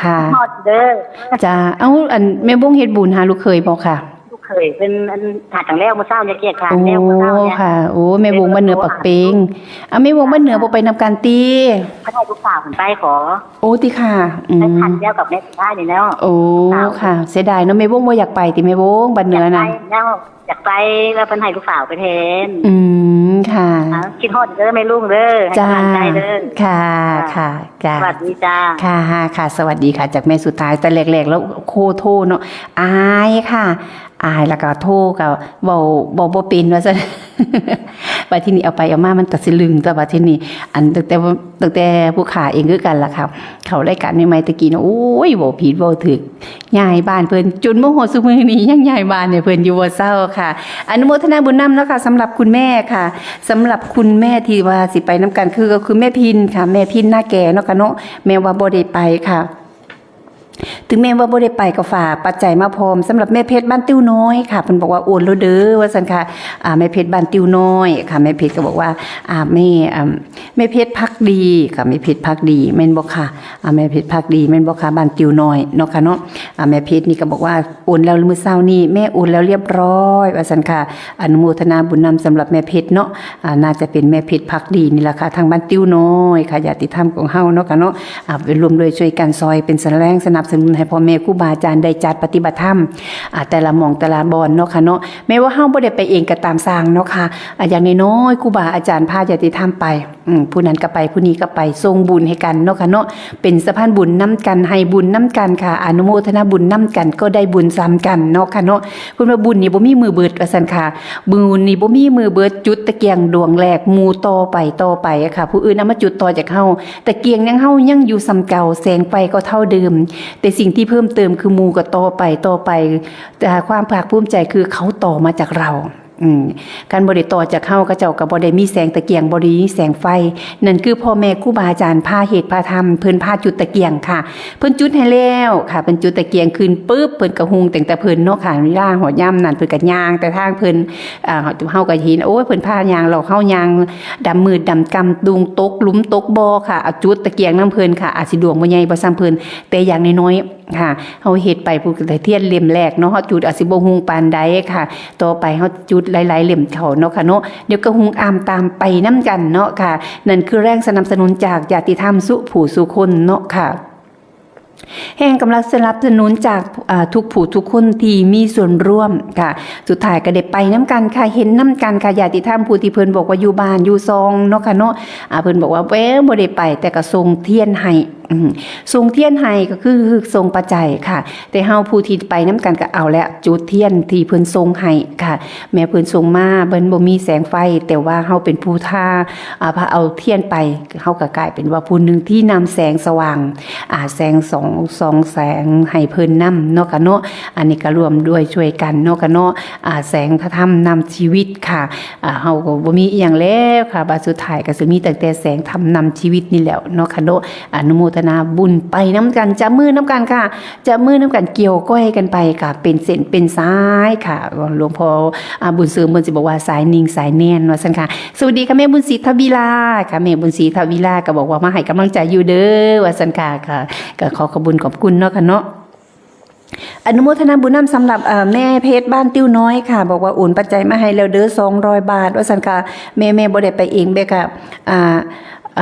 ค่ะ ฮอดเด้อ จ้า เอ้า อันแม่วงเฮ็ดบุญหาลูกเขยบ่ค่ะ ลูกเขยเป็นอันหาทางแล้วเมื่อเช้าเนี่ยเกียรติทาน โอ้ แล้วเมื่อเช้าเนี่ย ค่ะ โอ้ แม่วงบ้านเหนือปากเปง อ่ะ แม่วงบ้านเหนือบ่ไปนำกันติ ไม่ให้ลูกสาวผมไปขอ โอ้ ติค่ะ อื ไม่ ม ทันแล้วกับแม่สุดท้ายนี่แล้ว โอ้ ค่ะ เสียดายเนาะ แม่วงบ่อยากไปติแม่วงบ้านเหนือน่ะ แล้วอยากไปแล้วเพิ่นให้ลูกสาวไปแทน อืม ค่ะ อ่ะคิดฮอดเด้อแม่ลุงเด้อ ให้ จ้า กำลังใจเด้อ ค่ะ ค่ะ จ้า สวัสดีจ้า ค่ะ ค่ะ สวัสดีค่ะ จากแม่สุดท้าย แต่แรกๆ แล้วโคโทรเนาะ อายค่ะ อาย แล้วก็โทรก็เว้า เว้าบ่เป็นว่าซั่น บัดทีนี้เอาไปเอามามันก็สิลึง แต่บัดทีนี้ อันตั้งแต่ว่า ตั้งแต่ผู้ขาเองคือกันล่ะค่ะ เข้ารายการใหม่ๆ ตะกี้นะ โอ้ย เว้าผิดเว้าถูก ย้ายบ้านเพิ่น จนมาฮอดซุมื้อนี้ยังย้ายบ้านให้เพิ่นอยู่บ่เซาค่ะ อนุโมทนาบุญนำเนาะค่ะ สำหรับคุณแม่ค่ะ สำหรับคุณแม่ที่ว่าสิไปนำกัน คือ ก็คือแม่พินค่ะ แม่พินนาแกเนาะค่ะเนาะ แม่ว่าบ่ได้ไปค่ะ ถึงแม้ว่าบ่ได้ไปก็ฝากปัจจัยมาพร้อม สำหรับแม่เพชรบ้านติ้วน้อยค่ะ เพิ่นบอกว่าโอนแล้วเด้อว่าซั่นค่ะ อ่า แม่เพชรบ้านติ้วน้อยค่ะ แม่เพชรก็บอกว่า อ่า แม่ อ่า แม่เพชรภักดีค่ะ แม่เพชรภักดีแม่นบ่คะ อ่า แม่เพชรภักดีแม่นบ่คะ บ้านติ้วน้อยเนาะค่ะเนาะ อ่า แม่เพชรนี่ก็บอกว่าโอนแล้วมื้อเช้านี้ แม่โอนแล้วเรียบร้อยว่าซั่นค่ะ อนุโมทนาบุญนำสำหรับแม่เพชรเนาะ อ่า น่าจะเป็นแม่เพชรภักดีนี่ล่ะค่ะ ทางบ้านติ้วน้อยค่ะ ญาติธรรมของเฮาเนาะค่ะเนาะ อ่า ไปร่วมด้วยช่วยกันซอยเป็นแรงสนับสนุนให้พ่อแม่ครูบาอาจารย์ได้จัดปฏิบัติธรรม อ่า แต่ละหม่องแต่ละบ่อนเนาะค่ะเนาะ แม้ว่าเฮาบ่ได้ไปเองก็ตามสร้างเนาะค่ะ อ่า อย่างน้อยๆ ครูบาอาจารย์พาญาติธรรมไป อืม ผู้นั้นก็ไป ผู้นี้ก็ไป ส่งบุญให้กันเนาะค่ะเนาะ เป็นสะพานบุญนำกัน ให้บุญนำกันค่ะ อนุโมทนาบุญนำกัน ก็ได้บุญซ้ำกันเนาะค่ะเนาะ เพิ่นว่าบุญนี่บ่มีมื้อเบิดว่าซั่นค่ะ บุญนี่บ่มีมื้อเบิด จุดตะเกียงดวงแรก หมู่ต่อไป ต่อไปอะค่ะ ผู้อื่นเอามาจุดต่อจากเฮา ตะเกียงยังเฮายังอยู่ส่ำเก่า แสงไฟก็เท่าเดิม แต่สิ่งที่เพิ่มเติมคือหมู่ก็ต่อไป ต่อไป แต่ความภาคภูมิใจคือเขาต่อมาจากเรา อืม คันบ่ได้ต่อจากเฮา เขาเจ้าก็บ่ได้มีแสงตะเกียง บ่ได้มีแสงไฟ นั่นคือพ่อแม่ครูบาอาจารย์พาเฮ็ดพาทำ เพิ่นพาจุดตะเกียงค่ะ เพิ่นจุดให้แล้วค่ะ เพิ่นจุดตะเกียงขึ้นปึ๊บ เพิ่นก็หุงตั้งแต่เพิ่นเนาะค่ะ เวลาฮอดยามนั้นเพิ่นก็ย่างแต่ทางเพิ่น อ่า เฮาก็เห็น โอ้ย เพิ่นพาย่าง แล้วเฮาย่างดำมืดดำค่ำ ดวงตกหลุมตกบ่อค่ะ เอาจุดตะเกียงนำเพิ่นค่ะ อาจสิดวงบ่ใหญ่บ่ส่ำเพิ่น แต่อย่างน้อยๆ ค่ะ เฮาเฮ็ดไป ผู้เทียนเล่มแรกเนาะ เฮาจุดอาจสิบ่ฮุงปานใดค่ะ ต่อไปเฮาจุดหลายๆ เล่มเข้าเนาะค่ะเนาะ เดี๋ยวก็ฮุงอามตามไปนำกันเนาะค่ะ นั่นคือแรงสนับสนุนจากญาติธรรมสุผู้สุคนเนาะค่ะ แห่งกำลังสนับสนุนจาก อ่า ทุกผู้ทุกคนที่มีส่วนร่วมค่ะ สุดท้ายก็ได้ไปนำกันค่ะ เห็นนำกันค่ะ ญาติธรรมผู้ที่เพิ่นบอกว่าอยู่บ้านอยู่ซองเนาะค่ะเนาะ อ่า เพิ่นบอกว่า แว้ว บ่ได้ไป แต่ก็ส่งเทียนให้ อืม ส่งเทียนให้ก็คือส่งปัจจัยค่ะ แต่เฮาผู้ที่ไปนำกันก็เอาแล้ว จุดเทียนที่เพิ่นส่งให้ค่ะ แม้เพิ่นส่งมา เพิ่นบ่มีแสงไฟ แต่ว่าเฮาเป็นผู้ทา อ่า พาเอาเทียนไป เฮาก็กลายเป็นว่าผู้หนึ่งที่นำแสงสว่าง อ่า แสงสอง สองแสงให้เพิ่นนำเนาะค่ะเนาะ อันนี้ก็ร่วมด้วยช่วยกันเนาะค่ะเนาะ อ่า แสงพระธรรมนำชีวิตค่ะ อ่า เฮาก็บ่มีอีหยังแล้วค่ะ บัดสุดท้ายก็สิมีตั้งแต่แสงธรรมนำชีวิตนี่แหล้วเนาะค่ะเนาะ อนุโมทนาบุญไปนำกัน จับมือนำกันค่ะ จับมือนำกัน เกี่ยวก้อยกันไปค่ะ เป็นเส้นเป็นสายค่ะ หลวงพ่อ อ่า บุญเสริมเพิ่นสิบอกว่าสายนิ่งสายแน่นว่าซั่นค่ะ สวัสดีค่ะแม่บุญศรีทวีลาค่ะ แม่บุญศรีทวีลาก็บอกว่ามาให้กำลังใจอยู่เด้อว่าซั่นค่ะ ค่ะ ก็ขอขอบคุณขอบคุณเนาะค่ะเนาะ อนุโมทนาบุญนำสำหรับ เอ่อ แม่เพชรบ้านติ้วน้อยค่ะ บอกว่าโอนปัจจัยมาให้แล้วเด้อ สองร้อยบาท ว่าซั่นค่ะ แม่ แม่บ่ได้ไปเอง แม่ก็ อ่า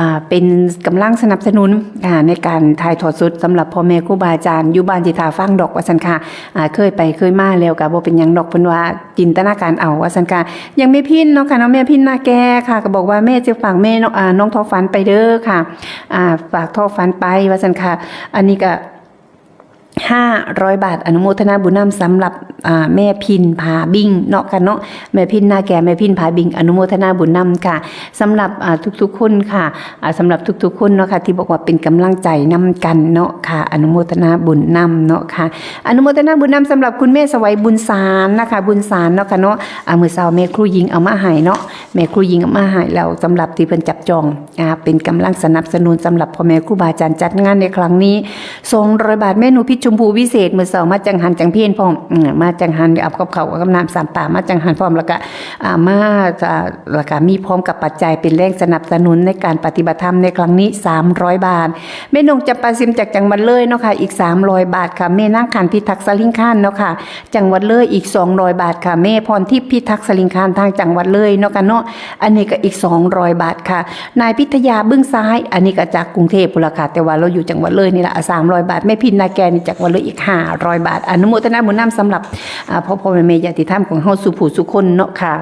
อ่า เป็นกำลังสนับสนุน อ่า ในการถ่ายทอดสดสำหรับพ่อแม่ครูบาอาจารย์ อยู่บ้านสิท่าฟังดอก ว่าซั่นค่ะ อ่า เคยไปเคยมาแล้วก็บ่เป็นหยังดอก เพิ่นว่าจินตนาการเอา ว่าซั่นค่ะ อย่างแม่พินเนาะค่ะเนาะ แม่พินนาแกค่ะ ก็บอกว่าแม่จะฝากแม่น้อง อ่า น้องทอฝันไปเด้อค่ะ อ่า ฝากทอฝันไป ว่าซั่นค่ะ อันนี้ก็ ห้าร้อยบาท อนุโมทนาบุญนำสำหรับ อ่า แม่พินผาบิ่งเนาะค่ะเนาะ แม่พินนาแก แม่พินผาบิ่ง อนุโมทนาบุญนำค่ะ สำหรับ อ่า ทุกๆคนค่ะ อ่า สำหรับทุกๆคนเนาะค่ะ ที่บอกว่าเป็นกำลังใจนำกันเนาะค่ะ อนุโมทนาบุญนำเนาะค่ะ อนุโมทนาบุญนำสำหรับคุณแม่สวัยบุญสารนะคะ บุญสารเนาะค่ะเนาะ อ่า มื้อเช้าแม่ครูหญิงเอามาให้เนาะ แม่ครูหญิงเอามาให้แล้ว สำหรับที่เพิ่นจับจอง อ่า เป็นกำลังสนับสนุนสำหรับพ่อแม่ครูบาอาจารย์จัดงานในครั้งนี้ สองร้อยบาท เมนูพิษชมพูวิเศษ มื้อเช้ามาจังหันจังเพลพร้อม อืม มาจังหัน เอากับข้าวกับน้ำสามปลามาจังหันพร้อม แล้วก็ อ่า มา อ่า แล้วก็มีพร้อมกับปัจจัยเป็นแรงสนับสนุนในการปฏิบัติธรรมในครั้งนี้ สามร้อยบาท แม่นงจำปาซิมจากจังหวัดเลยเนาะค่ะ อีก สามร้อยบาทค่ะ แม่นางขันพิทักษ์สลิงคานเนาะค่ะ จังหวัดเลย อีก สองร้อยบาทค่ะ แม่พรทิพย์พิทักษ์สลิงคาน ทางจังหวัดเลยเนาะค่ะเนาะ อันนี้ก็อีก สองร้อยบาทค่ะ นายพิทยาบึ้งซ้าย อันนี้ก็จากกรุงเทพฯพุ้นล่ะค่ะ แต่ว่าเราอยู่จังหวัดเลยนี่ล่ะ อ่ะ สามร้อยบาท แม่พินนาแกนี่จังหวัดเลย อีก ห้าร้อยบาท อนุโมทนาบุญนำสำหรับ อ่า พ่อพ่อแม่แม่ญาติธรรมของเฮาสู่ผู้สู่คนเนาะค่ะ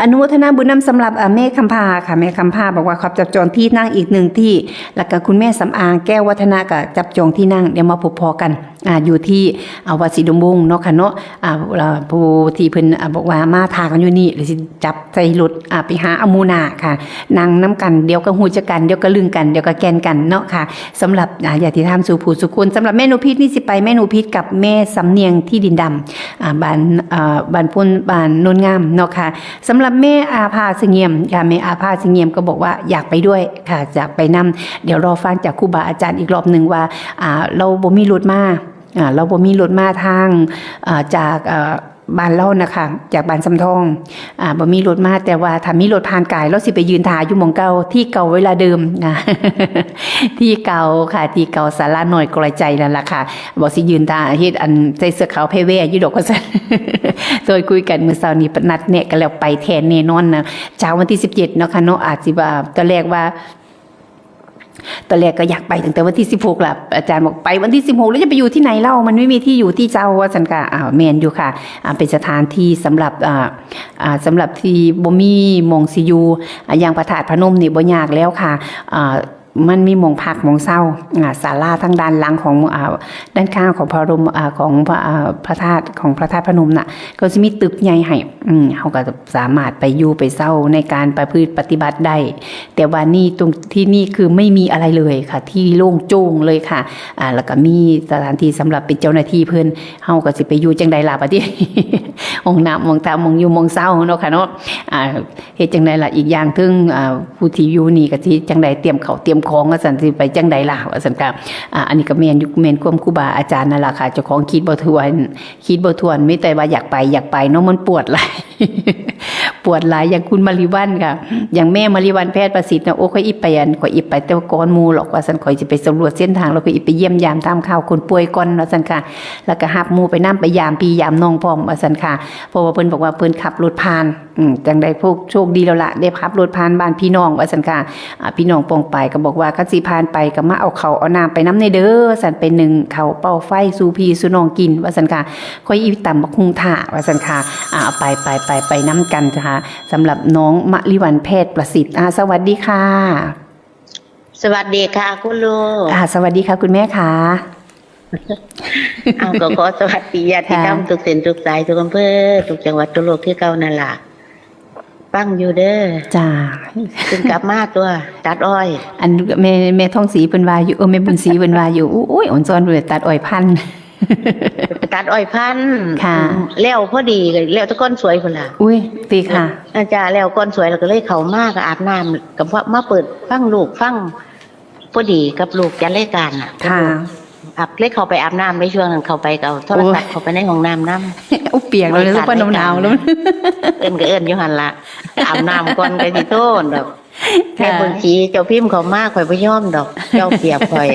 อนุโมทนาบุญนำสำหรับ อ่า แม่คำพาค่ะ แม่คำพาบอกว่าขอจับจองที่นั่งอีกหนึ่งที่ แล้วก็คุณแม่สำอางแก้ววัฒนะก็จับจองที่นั่ง เดี๋ยวมาพบพอกัน อ่า อยู่ที่ อ่า วัดศรีดมวงศ์เนาะค่ะเนาะ อ่า เอ่อ ผู้ที่เพิ่น อ่า บอกว่ามาถ่ากันอยู่นี่ หรือสิจับใส่รถ อ่า ไปหาเอาหมู่หน้าค่ะ นั่งนำกัน เดี๋ยวก็ฮู้จักกัน เดี๋ยวก็ลึงกัน เดี๋ยวก็แก่นกันเนาะค่ะ สำหรับ อ่า ญาติธรรมสู่ผู้สู่คน สำหรับแม่หนูพิษนี่สิไป แม่หนูพิษกับแม่สำเนียงที่ดินดำ อ่า บ้าน อ่า บ้านโพน บ้านโนนงามเนาะค่ะ สำหรับแม่อาภาเสงี่ยมค่ะ แม่อาภาเสงี่ยมก็บอกว่าอยากไปด้วยค่ะ อยากไปนำ เดี๋ยวรอฟังจากครูบาอาจารย์อีกรอบหนึ่งว่า อ่า เราบ่มีรถมา อ่า เราบ่มีรถมาทาง อ่า จาก อ่า บ้านเรานะคะ จากบ้านสำทอง อ่า บ่มีรถมา แต่ว่าถ้ามีรถผ่านกาย เราสิไปยืนถ่าอยู่หม่องเก่า ที่เก่าเวลาเดิมนะ ที่เก่าค่ะ ที่เก่าศาลาน้อยกลอยใจนั่นล่ะค่ะ บ่สิยืนถ่าเฮ็ดอันใส่เสื้อขาวแพรแว่อยู่ดอกว่าซั่น โดยคุยกันมื้อเช้านี้นัดแนะกันแล้วไปแท้แน่นอนนะ เช้าวันที่สิบเจ็ดเนาะค่ะเนาะ อาจสิว่าตอนแรกว่า ตอนแรกก็อยากไปตั้งแต่วันที่สิบหกล่ะ อาจารย์บอกไปวันที่สิบหกแล้วจะไปอยู่ที่ไหนเล่า มันไม่มีที่อยู่ที่เจ้าว่าซั่นค่ะ อ้าว แม่นอยู่ค่ะ อ่า เป็นสถานที่สำหรับ อ่า อ่า สำหรับที่บ่มีหม่องสิอยู่ อ่า อย่างพระธาตุพนมนี่บ่ยากแล้วค่ะ อ่า มันมีหม่องพักหม่องเซา อ่า ศาลาทางด้านหลังของ อ่า ด้านข้างของพระบรม อ่า ของพระ อ่า พระธาตุ ของพระธาตุพนมน่ะ ก็สิมีตึกใหญ่ให้ อืม เฮาก็สามารถไปอยู่ไปเซาในการประพฤติปฏิบัติได้ แต่ว่านี่ตรงที่นี่คือไม่มีอะไรเลยค่ะ ที่โล่งโจ้งเลยค่ะ อ่า แล้วก็มีสถานที่สำหรับเป็นเจ้าหน้าที่เพิ่น เฮาก็สิไปอยู่จั่งใดล่ะบัดนี้ ห้องน้ำห้องท่า หม่องอยู่หม่องเซาเนาะค่ะเนาะ อ่า เฮ็ดจั่งใดล่ะ อีกอย่างเทิง อ่า ผู้ที่อยู่นี่ก็สิเฮ็ดจั่งใด เตรียมข้าวเตรียมของว่าซั่น สิไปจั่งใดล่ะ ว่าซั่นค่ะ อ่า อันนี้ก็แม่นอยู่ แม่นความครูบาอาจารย์นั่นล่ะค่ะ เจ้าของคิดบ่ถ้วน คิดบ่ถ้วน มีแต่ว่าอยากไป อยากไปเนาะ มันปวดหลาย ปวดหลาย อย่างคุณมาริวันค่ะ อย่างแม่มาริวันแพทย์ประสิทธิ์นะ โอ้ ข้อยอิบไปอัน ข้อยอิบไปแต่ก่อนหมู่หรอก ว่าซั่น ข้อยสิไปสำรวจเส้นทาง แล้วข้อยอิบไปเยี่ยมยามถามข่าวคนป่วยก่อน ว่าซั่นค่ะ แล้วก็รับหมู่ไปนำ ไปยามพี่ยามน้องพร้อม ว่าซั่นค่ะ เพราะว่าเพิ่นบอกว่าเพิ่นขับรถผ่าน อืม จั่งใดพวกโชคดีแล้วล่ะ ได้ขับรถผ่านบ้านพี่น้อง ว่าซั่นค่ะ อ่า พี่น้องป้องปายก็บอกว่า คันสิผ่านไปก็มาเอาข้าวเอาน้ำไปนำแหน่เด้อ ซั่น ไปนึ่งข้าวเป่าไฟสู่พี่สู่น้องกิน ว่าซั่นค่ะ ข้อยอิบตำบักหุ่งถ่า ว่าซั่นค่ะ อ่า ไป ไป ไป ไปนำกันค่ะ สำหรับน้องมะลิวันแพทย์ประสิทธิ์ อ่า สวัสดีค่ะ สวัสดีค่ะคุณลูก อ่า สวัสดีค่ะคุณแม่ค่ะ เอาก็ขอสวัสดีญาติธรรม ค่ะ ทุกเส้นทุกสาย ทุกอำเภอ ทุกจังหวัดทั่วโลกคือเก่านั่นล่ะ ฟังอยู่เด้อ จ้า เพิ่งกลับมาตัว ตัดอ้อย อันแม่ แม่ทองศรีเพิ่นว่าอยู่ เออ แม่บุญศรีเพิ่นว่าอยู่ โอ้ย อ่อนซ้อนเลย ตัดอ้อยพัน ตัดอ้อยพัน ค่ะ อืม แล้วพอดีก็แล้วแต่ก่อนสวยพุ่นล่ะ อุ้ย ติค่ะ อาจารย์ แล้วก่อนสวยแล้วก็เลยเข้ามาก็อาบน้ำ ก็มาเปิดฟังลูกฟัง พอดีกับลูกจัดรายการน่ะ ค่ะ กับลูก อาบ เลยเข้าไปอาบน้ำในช่วงนั้น เข้าไปก็เอาโทรศัพท์ โอ้ย เข้าไปในห้องน้ำนำ อุ๊ย เปียกแล้วเนี่ย รายการ ซุปเปอร์หนาวๆ รายการ แล้ว เอิ้นก็เอิ้นอยู่หั่นล่ะ อาบน้ำก่อนก็สิโทรดอก ค่ะ แม่บุญศรีเจ้าพิมพ์เข้ามา ข้อยบ่ยอมดอก เจ้าเปรียบข้อย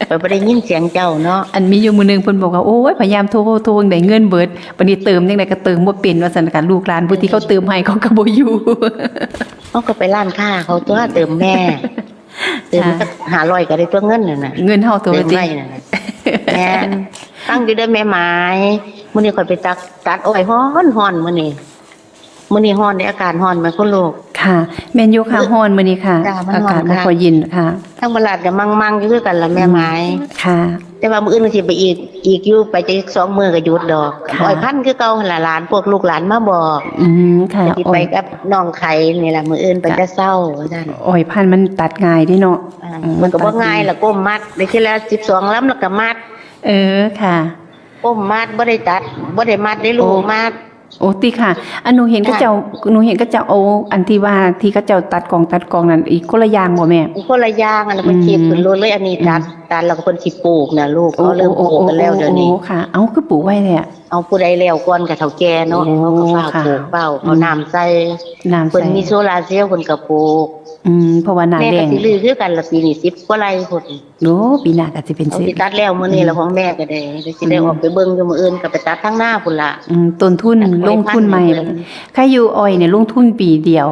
ข้อยบ่ได้ยินเสียงเจ้าเนาะ อันมีอยู่มื้อหนึ่งเพิ่นบอกว่า โอ้ย พยายามโทร โทรจั่งใดเงินเบิด บัดนี้เติมจั่งใดก็เติมบ่เป็น ว่าซั่นค่ะ ลูกหลานผู้ที่เขาเติมให้เขาก็บ่อยู่ เขาก็ไปร้านค้าเขาตัว เติมแม่ เติม ค่ะ สักห้าร้อยก็ได้ตัวเงินน่ะนะ เงินเฮาตัว เติม ติ ไว้น่ะนะ แม่น ฟังอยู่เด้อแม่หมาย มื้อนี้ข้อยไปตัก ตัดอ้อยฮ้อนๆ มื้อนี้ มื้อนี้ฮ้อนเด้ อากาศฮ้อนไหมคุณลูก ค่ะ แม่นอยู่ค่ะ ฮ้อนมื้อนี้ค่ะ จ้า มันฮ้อน อากาศบ่ ค่ะ ค่อยเย็นค่ะ ทางบ้านลาดก็มังๆ อยู่คือกันล่ะแม่หมาย อืม ค่ะ แต่ว่ามื้ออื่นก็สิไปอีก อีกอยู่ ไปจักสองมื้อก็หยุดดอก ค่ะ อ้อยพันคือเก่าหั่นล่ะ หลาน พวกลูกหลานมาบอก อืม ค่ะ ก็สิไป อ้อย กับน้องไข่นี่ล่ะ มื้ออื่นไป ค่ะ แต่เช้าว่าซั่น อ้อยพันมันตัดง่ายเด้เนาะ อ่า อืม มันก็บ่ มันตัดดี ง่ายล่ะ ก้มมัด ได้ทีละสิบสองลำแล้วก็มัด เออ ค่ะ ก้มมัด บ่ได้ตัด บ่ได้มัดได้ลูก โอ้ มัด โอ้ ติค่ะ อันหนูเห็นเขาเจ้า ค่ะ หนูเห็นเขาเจ้าเอาอันที่ว่าที่เขาเจ้าตัดกองตัดกองนั่นอีกคนละอย่างบ่แม่ คนละอย่าง อันนั้นเพิ่น อืม ขีบขึ้นรถเลย อันนี้ตัด อืม ตัดแล้วก็เพิ่นสิปลูกน่ะลูก โอ้ เขาเริ่ม โอ้ ปลูกกันแล้ว โอ้ เดี๋ยวนี้ โอ้ ค่ะ เอาคือปลูกไว้แท้ เอาผู้ใดแล้วก่อนก็เฒ่าแก่เนาะ โอ้ เขาก็ฟ้าว ค่ะ ปลูกฟ้าว เอา อืม น้ำใส่ น้ำใส่ เพิ่นมีโซลาร์เซลล์เพิ่นก็ปลูก อืม เพราะว่าหน้า แม่ก็ แล้ง สิรื้อคือกันล่ะ ปีนี้สิบกว่าไร่พุ้น โอ้ ปีหน้าก็สิเป็น เอา สิ สิตัดแล้วมื้อนี้ละ อืม ของแม่ก็ได้ เดี๋ยวสิได้ อืม ออกไปเบิ่งอยู่มื้ออื่น ก็ไปตัดทางนาพุ้นล่ะ อืม ต้นทุน ตัดอ้อย ลงทุนใหม่ พันธุ์เพิ่น ใครอยู่อ้อยเนี่ยลงทุนปีเดียว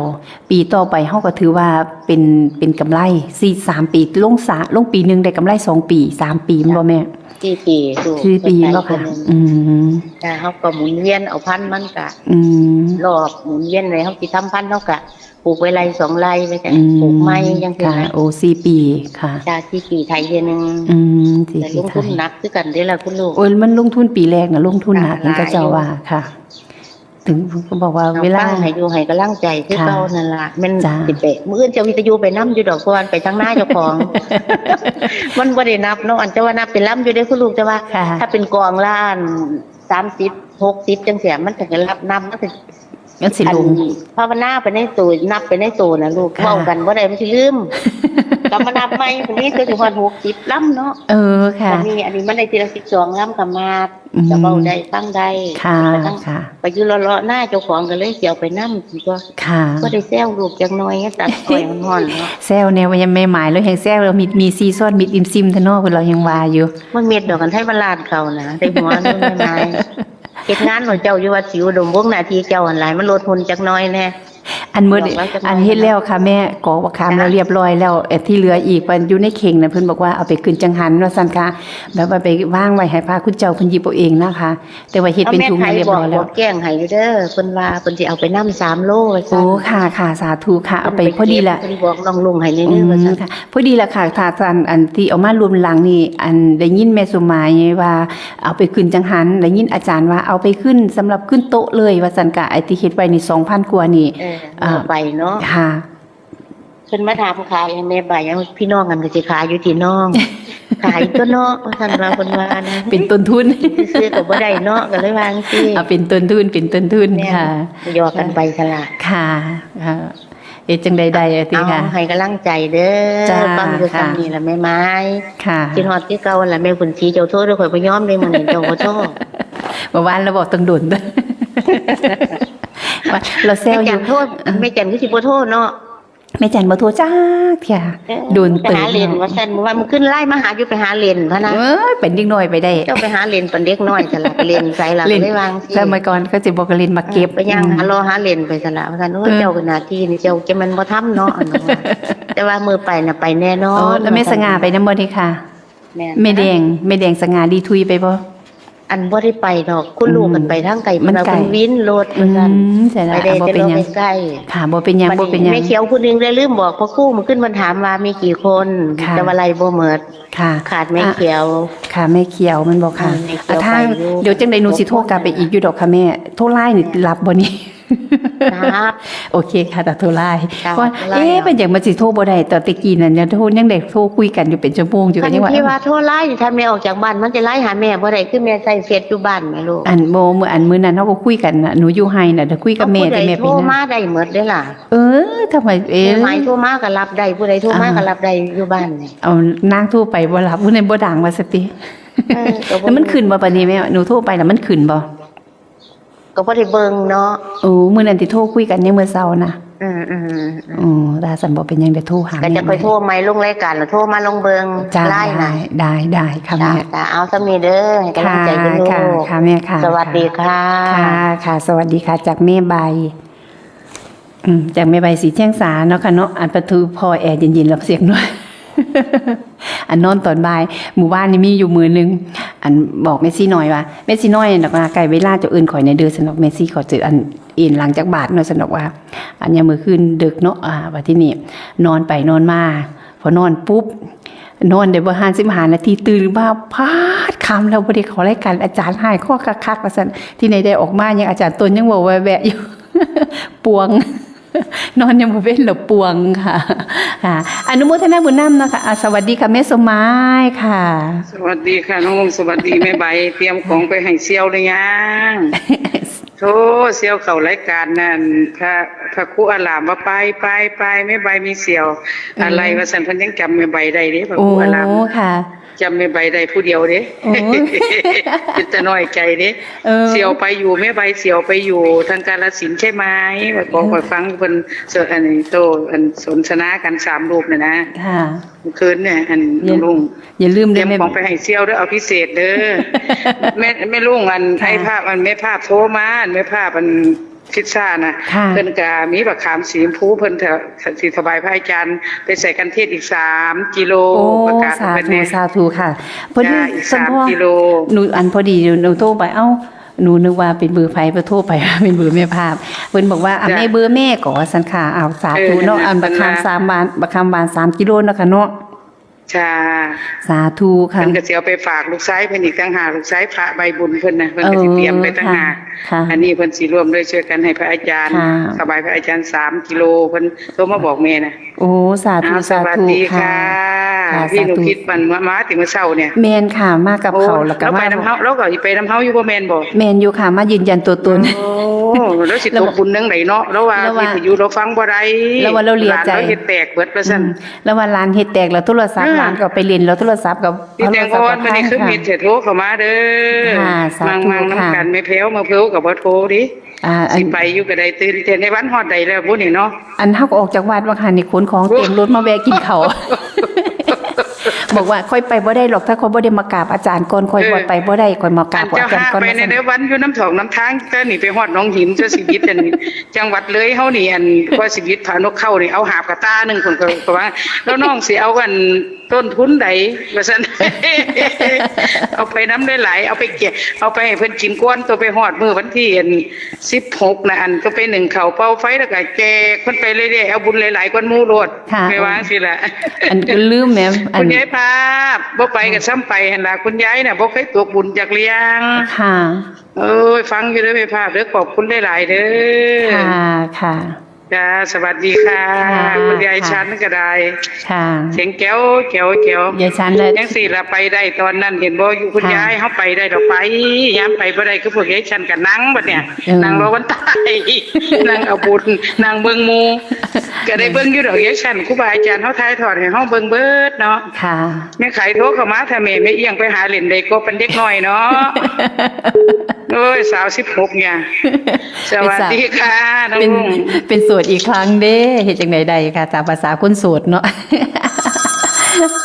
ปีต่อไปเฮาก็ถือว่าเป็น เป็นกำไร สี่ สามปี ลงสา ลงปีหนึ่งได้กำไรสองปี สามปีแม่นบ่แม่ สี่ปีลูก สี่ปีแม่นบ่คะ อืม จ้ะ เฮาก็หมุนเวียนเอาพันธุ์มันก็ อืม รอบหมุนเวียนไว้ เฮาสิทำพันธุ์เฮาก็ ปลูกไว้ไร่สองไร่ไว้จ้ะ อืม ปลูกไม้จังซี้ ค่ะ นะ โอ้ สี่ปี ค่ะ จ้ะ สี่ปีไถเทื่อหนึ่ง อืม สี่ แต่ ปี ลงทุน ไถ หนักคือกันเด้อล่ะคุณลูก โอ้ย มันลงทุนปีแรกน่ะ ลงทุนหนัก ค่ะ นี่ก็เจ้า หลายอยู่ ว่าค่ะ ถึงก็บอกว่า เอา เวลา ฟังให้อยู่ให้กำลังใจคือ ค่ะ เก่านั่นล่ะ แม่น จ้ะ สิไป มื้ออื่นเจ้าวิทยุไปนำอยู่ดอก เพราะว่าไปทางนาเจ้าของ มันบ่ได้นับเนาะ อันจะว่านับเป็นลำอยู่เด้คุณลูก แต่ว่า ค่ะ ถ้าเป็นกองละอัน สามสิบ หกสิบ จังซี้ มันก็นับ นับ มันก็ มันสิลง อันภาวนาไปในตัว นับไปในตัวน่ะลูก ค่ะ เว้ากันบ่ได้ มันสิลืม ก็มานับใหม่ มันมีตัวสิฮอด หกสิบ ลำเนาะ เออ ค่ะ ก็มี อันนี้มันได้ทีละ สิบสอง ลำ ก็มา อืม ก็เว้าได้ฟังได้ ค่ะ ก็ตั้ง ค่ะ ไปอยู่เลาะๆนาเจ้าของก็เลยสิเอาไปนำ สิบ่ ค่ะ บ่ได้แซวลูกจักหน่อย ตัดอ้อยฮ้อนๆเนาะ แซวแนวว่ายังแม่หมายแล้วแฮงแซวแล้วมี มีซีซอดมิดอิมซิมแท้เนาะ เพิ่นเรายังว่าอยู่ มันเม็ดดอกกันไทยบ้านลาดเขานะ ได้หัวมันไม่ไม้ เฮ็ดงานของเจ้าอยู่วัดศรีอุดมวงศ์ หน้าที่เจ้าหั่นหลาย มันลดหุ่นจักหน่อยแน่ อันมื้อ ดอกไม้จักหน่อย อันเฮ็ดแล้วค่ะแม่ กอกบักขาม จ้ะ แล้วเรียบร้อยแล้ว เอ่อ ที่เหลืออีก มันอยู่ในเข่งน่ะ เพิ่นบอกว่าเอาไปขึ้นจังหันว่าซั่นค่ะ แบบว่าไปวางไว้ให้พระคุณเจ้าเพิ่นหยิบเอาเองนะคะ แต่ว่าเฮ็ดเป็นถุงให้เรียบร้อยแล้ว เอาแม่ไข่บอก บอกแจ้งให้อยู่เด้อ เพิ่นว่าเพิ่นสิเอาไปนำสามโลว่าซั่น โอ้ ค่ะ ค่ะ สาธุค่ะ เอาไป เพิ่นไป พอดีละ เก็บ เพิ่นบอกน้องลุงให้แน่เด้อ อืม ว่าซั่น ค่ะ พอดีละค่ะ ถ้าท่านอันที่เอามาลุนหลังนี่ อันได้ยินแม่สมหมายว่าเอาไปขึ้นจังหัน ได้ยินอาจารย์ว่าเอาไปขึ้นสำหรับขึ้นโต๊ะเลยว่าซั่น กะไอ้ที่เฮ็ดไว้นี่ สองพัน กว่านี่ เออ อ่า เอาไปเนาะ ค่ะ เพิ่นมาถามขายให้แม่ใบ เอาพี่น้องกันก็สิขายอยู่ที่น้อง ขายตัวเนาะ ว่าซั่นว่า เพิ่นว่านะ เป็นต้นทุน ซื้อก็บ่ได้เนาะ ก็เลยว่าจังซี่ เอาเป็นต้นทุน เป็นต้นทุน แม่น ค่ะ หยอกกันไปซะละ ค่ะ ค่ะ เฮ็ดจังใดได้อะติ เอา ค่ะ ให้กำลังใจเด้อ จ้า ฟังอยู่ ค่ะ ซ้ำนี่ล่ะแม่ไม้ ค่ะ คิดฮอดคือเก่าหั่นล่ะ แม่บุญศรีเจ้าโทรเด้อ ข่อยบ่ยอมเด้มื้อนี้ เจ้าบ่โทร เมื่อวานเราบอกต้องโดน ว่าเราแซวอยู่ แม่จันโทร เออ แม่จันคือสิบ่โทรเนาะ แม่จันบ่โทรจักเทื่อ เออ โดนเติบ ไปหาเล่น เนาะ ว่าซั่น ว่ามันขึ้นไลน์มาหาอยู่ ไปหาเล่นพะนะ เอ้ย เป็นเด็กน้อยไปได้ เจ้าไปหาเล่นเป็นเด็กน้อยซะละ เล่นไสล่ะ เล่น ก็เลยวางสิ สมัยก่อนเขาสิบอกว่าเล่นหมากเก็บ เออ ไปย่าง อืม หาเลาะหาเล่นไปซะละ ว่าซั่น โอ้ย เออ เจ้าก็หน้าที่นี่ เจ้าจะมันบ่ทำเนาะ อันนั้นว่า แต่ว่ามื้อไปน่ะไปแน่นอน โอ้ แล้วแม่สง่าไปนำบ่นี่ค่ะ แม่น แม่แดง แม่แดงสง่าดีทุยไปบ่ อันบ่ได้ไปดอก คุณลูก อืม กันไปทางไกล มันไกล เพิ่นว่าเพิ่นวินรถ อืม ว่าซั่น ใช่ละ ไปได้ บ่เป็นหยัง แต่รถใกล้ๆ ค่ะ บ่เป็นหยัง บัดนี้ บ่เป็นหยัง แม่เขียวผู้หนึ่งได้ลืมบอกพ่อครู มื้อคืนเพิ่นถามว่ามีกี่คน ค่ะ แต่ว่าไล่บ่หมด ค่ะ ขาดแม่เขียว อ่ะ ค่ะ แม่เขียวมันบอกค่ะ อืม แม่เขียว อ่ะ ถ้า ไปอยู่ เดี๋ยวจังใดหนูสิโทรกลับไปอีกอยู่ดอกค่ะแม่ โทรไลน์นี่ แม่ รับบ่นี่ ครับ โอเคค่ะ แต่โทรไลน์ จ้ะ เพราะว่า โทรไลน์ เอ๊ะ เอา เป็นหยังมันสิโทรบ่ได้ ตอนแต่กี้นั่นยังโทร ยังได้โทรคุยกันอยู่เป็นชั่วโมงอยู่ คัน ก็ยังว่า ที่ว่าโทรไลน์นี่ ถ้าแม่ออกจากบ้านมันจะไลน์หาแม่บ่ได้ คือแม่ใช้เฟซอยู่บ้านแม่ลูก อันโม มื้อ อันมื้อนั้นเฮาก็คุยกันน่ะ หนูอยู่ไฮน่ะ เดี๋ยวคุยกับแม่ เอาผู้ใด แต่แม่ โทร เป็นหยัง มาได้หมดเด้อล่ะ เออ ทำไม เอ๊ะ แม่หมายโทรมาก็รับได้ ผู้ใดโทรมา อ่า ก็รับได้อยู่บ้านนี่ เอานางโทรไปบ่รับ ผู้นั้นบ่ดังว่าซะติ เออ ก็บ่ แล้วมันขึ้นบ่ปานนี้แม่ หนูโทรไปแล้วมันขึ้นบ่ ก็บ่ได้เบิ่งเนาะ โอ้ มื้อนั้นที่โทรคุยกันในมื้อเช้านะ อืมๆๆ อ๋อ ถ้าซั่นบ่เป็นหยัง เดี๋ยวโทรหา ก็จะ แม่ ค่อยโทรใหม่ลงรายการ แล้วโทรมาลองเบิ่ง จ้า ไลน์นะ ได้ ได้ ได้ค่ะ จ้า แม่ จ้า เอาส่ำนี้เด้อ ให้กำลังใจคุณลูก ค่ะ ค่ะ ค่ะ แม่ค่ะ สวัสดีค่ะ ค่ะ ค่ะ สวัสดีค่ะ จากแม่ใบ อืม จากแม่ใบสีเชียงสาเนาะค่ะเนาะ อันประตูพอแอร์เย็นๆ แล้วเสียงน้อย อันนอนตอนบ่าย มื้อวานนี่มีอยู่มื้อหนึ่ง อันบอกแม่ชีน้อยว่า แม่ชีน้อย ดอกว่าใกล้เวลาเจ้าอื่นข่อยในเด้อ ซั่นดอก แม่ชีขอเจออันเอนหลังจากบาดเนาะ ซั่นดอกว่า อันยามมื้อคืนดึกเนาะ อ่า ว่าที่นี่ นอนไปนอนมา พอนอนปุ๊บ นอนได้บ่ฮอดสิบห้านาที ตื่นมา พาด ค่ำแล้ว บ่ได้เข้ารายการ อาจารย์หายคอคักๆ ว่าซั่น ที่ไหนได้ออกมายังอาจารย์ต้นยังเว้าแวะๆ อยู่ ปวง นอนยังบ่เป็นหรอกปวงค่ะ ค่ะ อนุโมทนาบุญนำเนาะค่ะ อ่ะ สวัสดีค่ะแม่สมหมายค่ะ สวัสดีค่ะน้องลุง สวัสดีแม่ใบ เตรียมของไปให้เสี่ยวหรือยัง โธ่ เสี่ยวเข้ารายการนั่น พระ พระครูอารามว่า "ไป ไป ไป แม่ใบมีเสี่ยว" อืม อะไรว่าซั่น เพิ่นยังจำแม่ใบได้เด้ พระครูอาราม โอ้ ค่ะ จำแม่ใบได้ผู้เดียวเด้ โอ้ เป็นตาน้อยใจเด้ เออ เสี่ยวไปอยู่ แม่ใบเสี่ยวไปอยู่ทางกาฬสินธุ์ใช่ไหม ว่าบอก เออ ว่าฟังเพิ่นสน อันนี้โต อันสนทนากันสามรูปน่ะนะ ค่ะ เมื่อคืนเนี่ย อัน อย่า ลุง อย่าลืมเด้อ เตรียมของไปให้เสี่ยวเด้อ เอาพิเศษเด้อ แม่ แม่ลุง อัน ค่ะ ไอ้ภาพ อันแม่ภาพโทรมา อันแม่ภาพ อัน พิซซ่าน่ะ ค่ะ เพิ่นก็มีบักขามสีชมพู เพิ่นก็สิถวายพระอาจารย์ ไปใส่คันเทศอีกสามกิโล โอ้ ประกาศ สาธุ เพิ่นแน่ สาธุค่ะ พอดี จ้า อีก สมพร สามกิโล หนู อันพอดีหนู หนูโทรไป เอ้า หนูนึกว่าเป็นเบอร์ไผ พอโทรไป เป็นเบอร์แม่ภาพ เพิ่นบอกว่า อ่ะ จ้ะ แม่ เบอร์แม่ก็ว่าซั่นค่ะ อ้าว สาธุเนาะ เออ นั่นล่ะ อันบักคำ เพิ่นว่า สามบาท บักคำหวาน สามกิโลเนาะค่ะเนาะ จ้า สาธุค่ะ เพิ่นก็สิเอาไปฝากลูกชายเพิ่นอีกต่างหาก ลูกชายพระใบบุญเพิ่นน่ะ เพิ่นก็สิเตรียมไปต่างหาก เออ ค่ะ ค่ะ อันนี้เพิ่นสิร่วมด้วยช่วยกันให้พระอาจารย์ ค่ะ ถวายพระอาจารย์ สามกิโล เพิ่นโทรมาบอกแม่นะ โอ้ สาธุ อ้าว สาธุ สวัสดีค่ะ ค่ะ ค่ะ พี่หนู สาธุ คิดมันมา มาแต่มื้อเช้าเนี่ย แม่นค่ะ มากับเขา โอ้ แล้วก็ เราไป มา นำเฮา เราก็สิไปนำเฮาอยู่บ่แม่นบ่ แม่นอยู่ค่ะ มายืนยันตัวตน โอ้ แล้วสิ แล้ว ตกบุญเรื่องใดเนาะ แล้วว่า แล้วว่า วิทยุเราฟังบ่ได้ แล้วว่าเราเหลียใจ หลานเราเฮ็ดแตกเบิดว่าซั่น อืม แล้วว่าหลานเฮ็ดแตกแล้วโทรศัพท์ เออ หลานก็ไปเล่นแล้วโทรศัพท์ก็ พี่แตงอ่อน เอาโทรศัพท์ มื้อนี้คือ ค่ะ มีแต่โทรเข้ามาเด้อ ค่ะ สาธุ มั่งๆ ค่ะ นำกัน แม่แพรวมาเพิ่นก็บ่โทรดิ อ่า อัน สิไปอยู่ก็ได้ ตื่นเต้น ในวันฮอดใดแล้วบุนี่เนาะ อันเฮาก็ออกจากวัดว่าหั่นนี่ ขนของเต็มรถมาแวะกินข้าว บอกว่า "ข้อยไปบ่ได้หรอก ถ้าข้อยบ่ได้มากราบอาจารย์ก่อน ข้อย เออ บ่ไปบ่ได้ ข้อยมากราบ อันเจ้า อาจารย์ก่อน" หาไป ว่าซั่น ในวันอยู่น้ำถอกน้ำทาง แต่นี่ไปฮอดหนองหิน เจ้าชีวิตอัน จังหวัดเลยเฮานี่ อัน ก็ชีวิตพานกเข้านี่ เอาหาบกระต้าหนึ่ง คนก็ ก็ว่า แล้วน้องสิเอาอัน ต้นทุนใด ว่าซั่น เอาไปนำได้หลาย เอาไปแกะ เอาไปให้เพิ่นกินก่อน ตัวไปฮอดมื้อวันที่ อัน สิบหก นะ อันก็ไปนึ่งข้าวเป่าไฟ แล้วก็แจกเพิ่นไปเรื่อยๆ เอาบุญหลายๆ กว่าหมู่โลด ค่ะ แม่ว่าจั่งซี้ล่ะ อันก็ลืมแหม อัน คุณยายภาพ บ่ไปก็ซ้ำไปหั่นล่ะ คุณยายน่ะบ่เคยตกบุญจักเรื่อง ค่ะ เอ้ย ฟังอยู่เด้อแม่ภาพเด้อ ขอบคุณหลายๆ เด้อ ค่ะ ค่ะ จ้า สวัสดีค่ะ ค่ะ คุณยาย ค่ะ ชันก็ได้ ค่ะ เสียงแจ๋วแจ๋วแจ๋ว ยายชันน่ะ จั่งซี้ล่ะ ไปได้ตอนนั้น เห็นบ่ อยู่คุณ ค่ะ ยาย เฮาไปได้ดอก ไป ยามไปบ่ได้ คือพวกยายชันก็นั่งบัดเนี่ย เออ นั่งรอวันตาย นั่งเอาบุญ นั่งเบิ่งหมู่ ก็ได้เบิ่งอยู่ดอก ยายชัน ครูบาอาจารย์เฮาถ่ายทอดให้เฮาเบิ่งเบิดเนาะ ค่ะ แม่ไข่โทรเข้ามา ถ้าแม่ แม่เอี้ยงไปหาเล่นได้ก็เป็นเด็กน้อยเนาะ โอ้ย สาวสิบหกเนี่ย สวัสดีค่ะ น้อง เป็น ลุง เป็นโสดอีกครั้งเด้ เฮ็ดจั่งใดได้ค่ะ ตามภาษาคนโสดเนาะ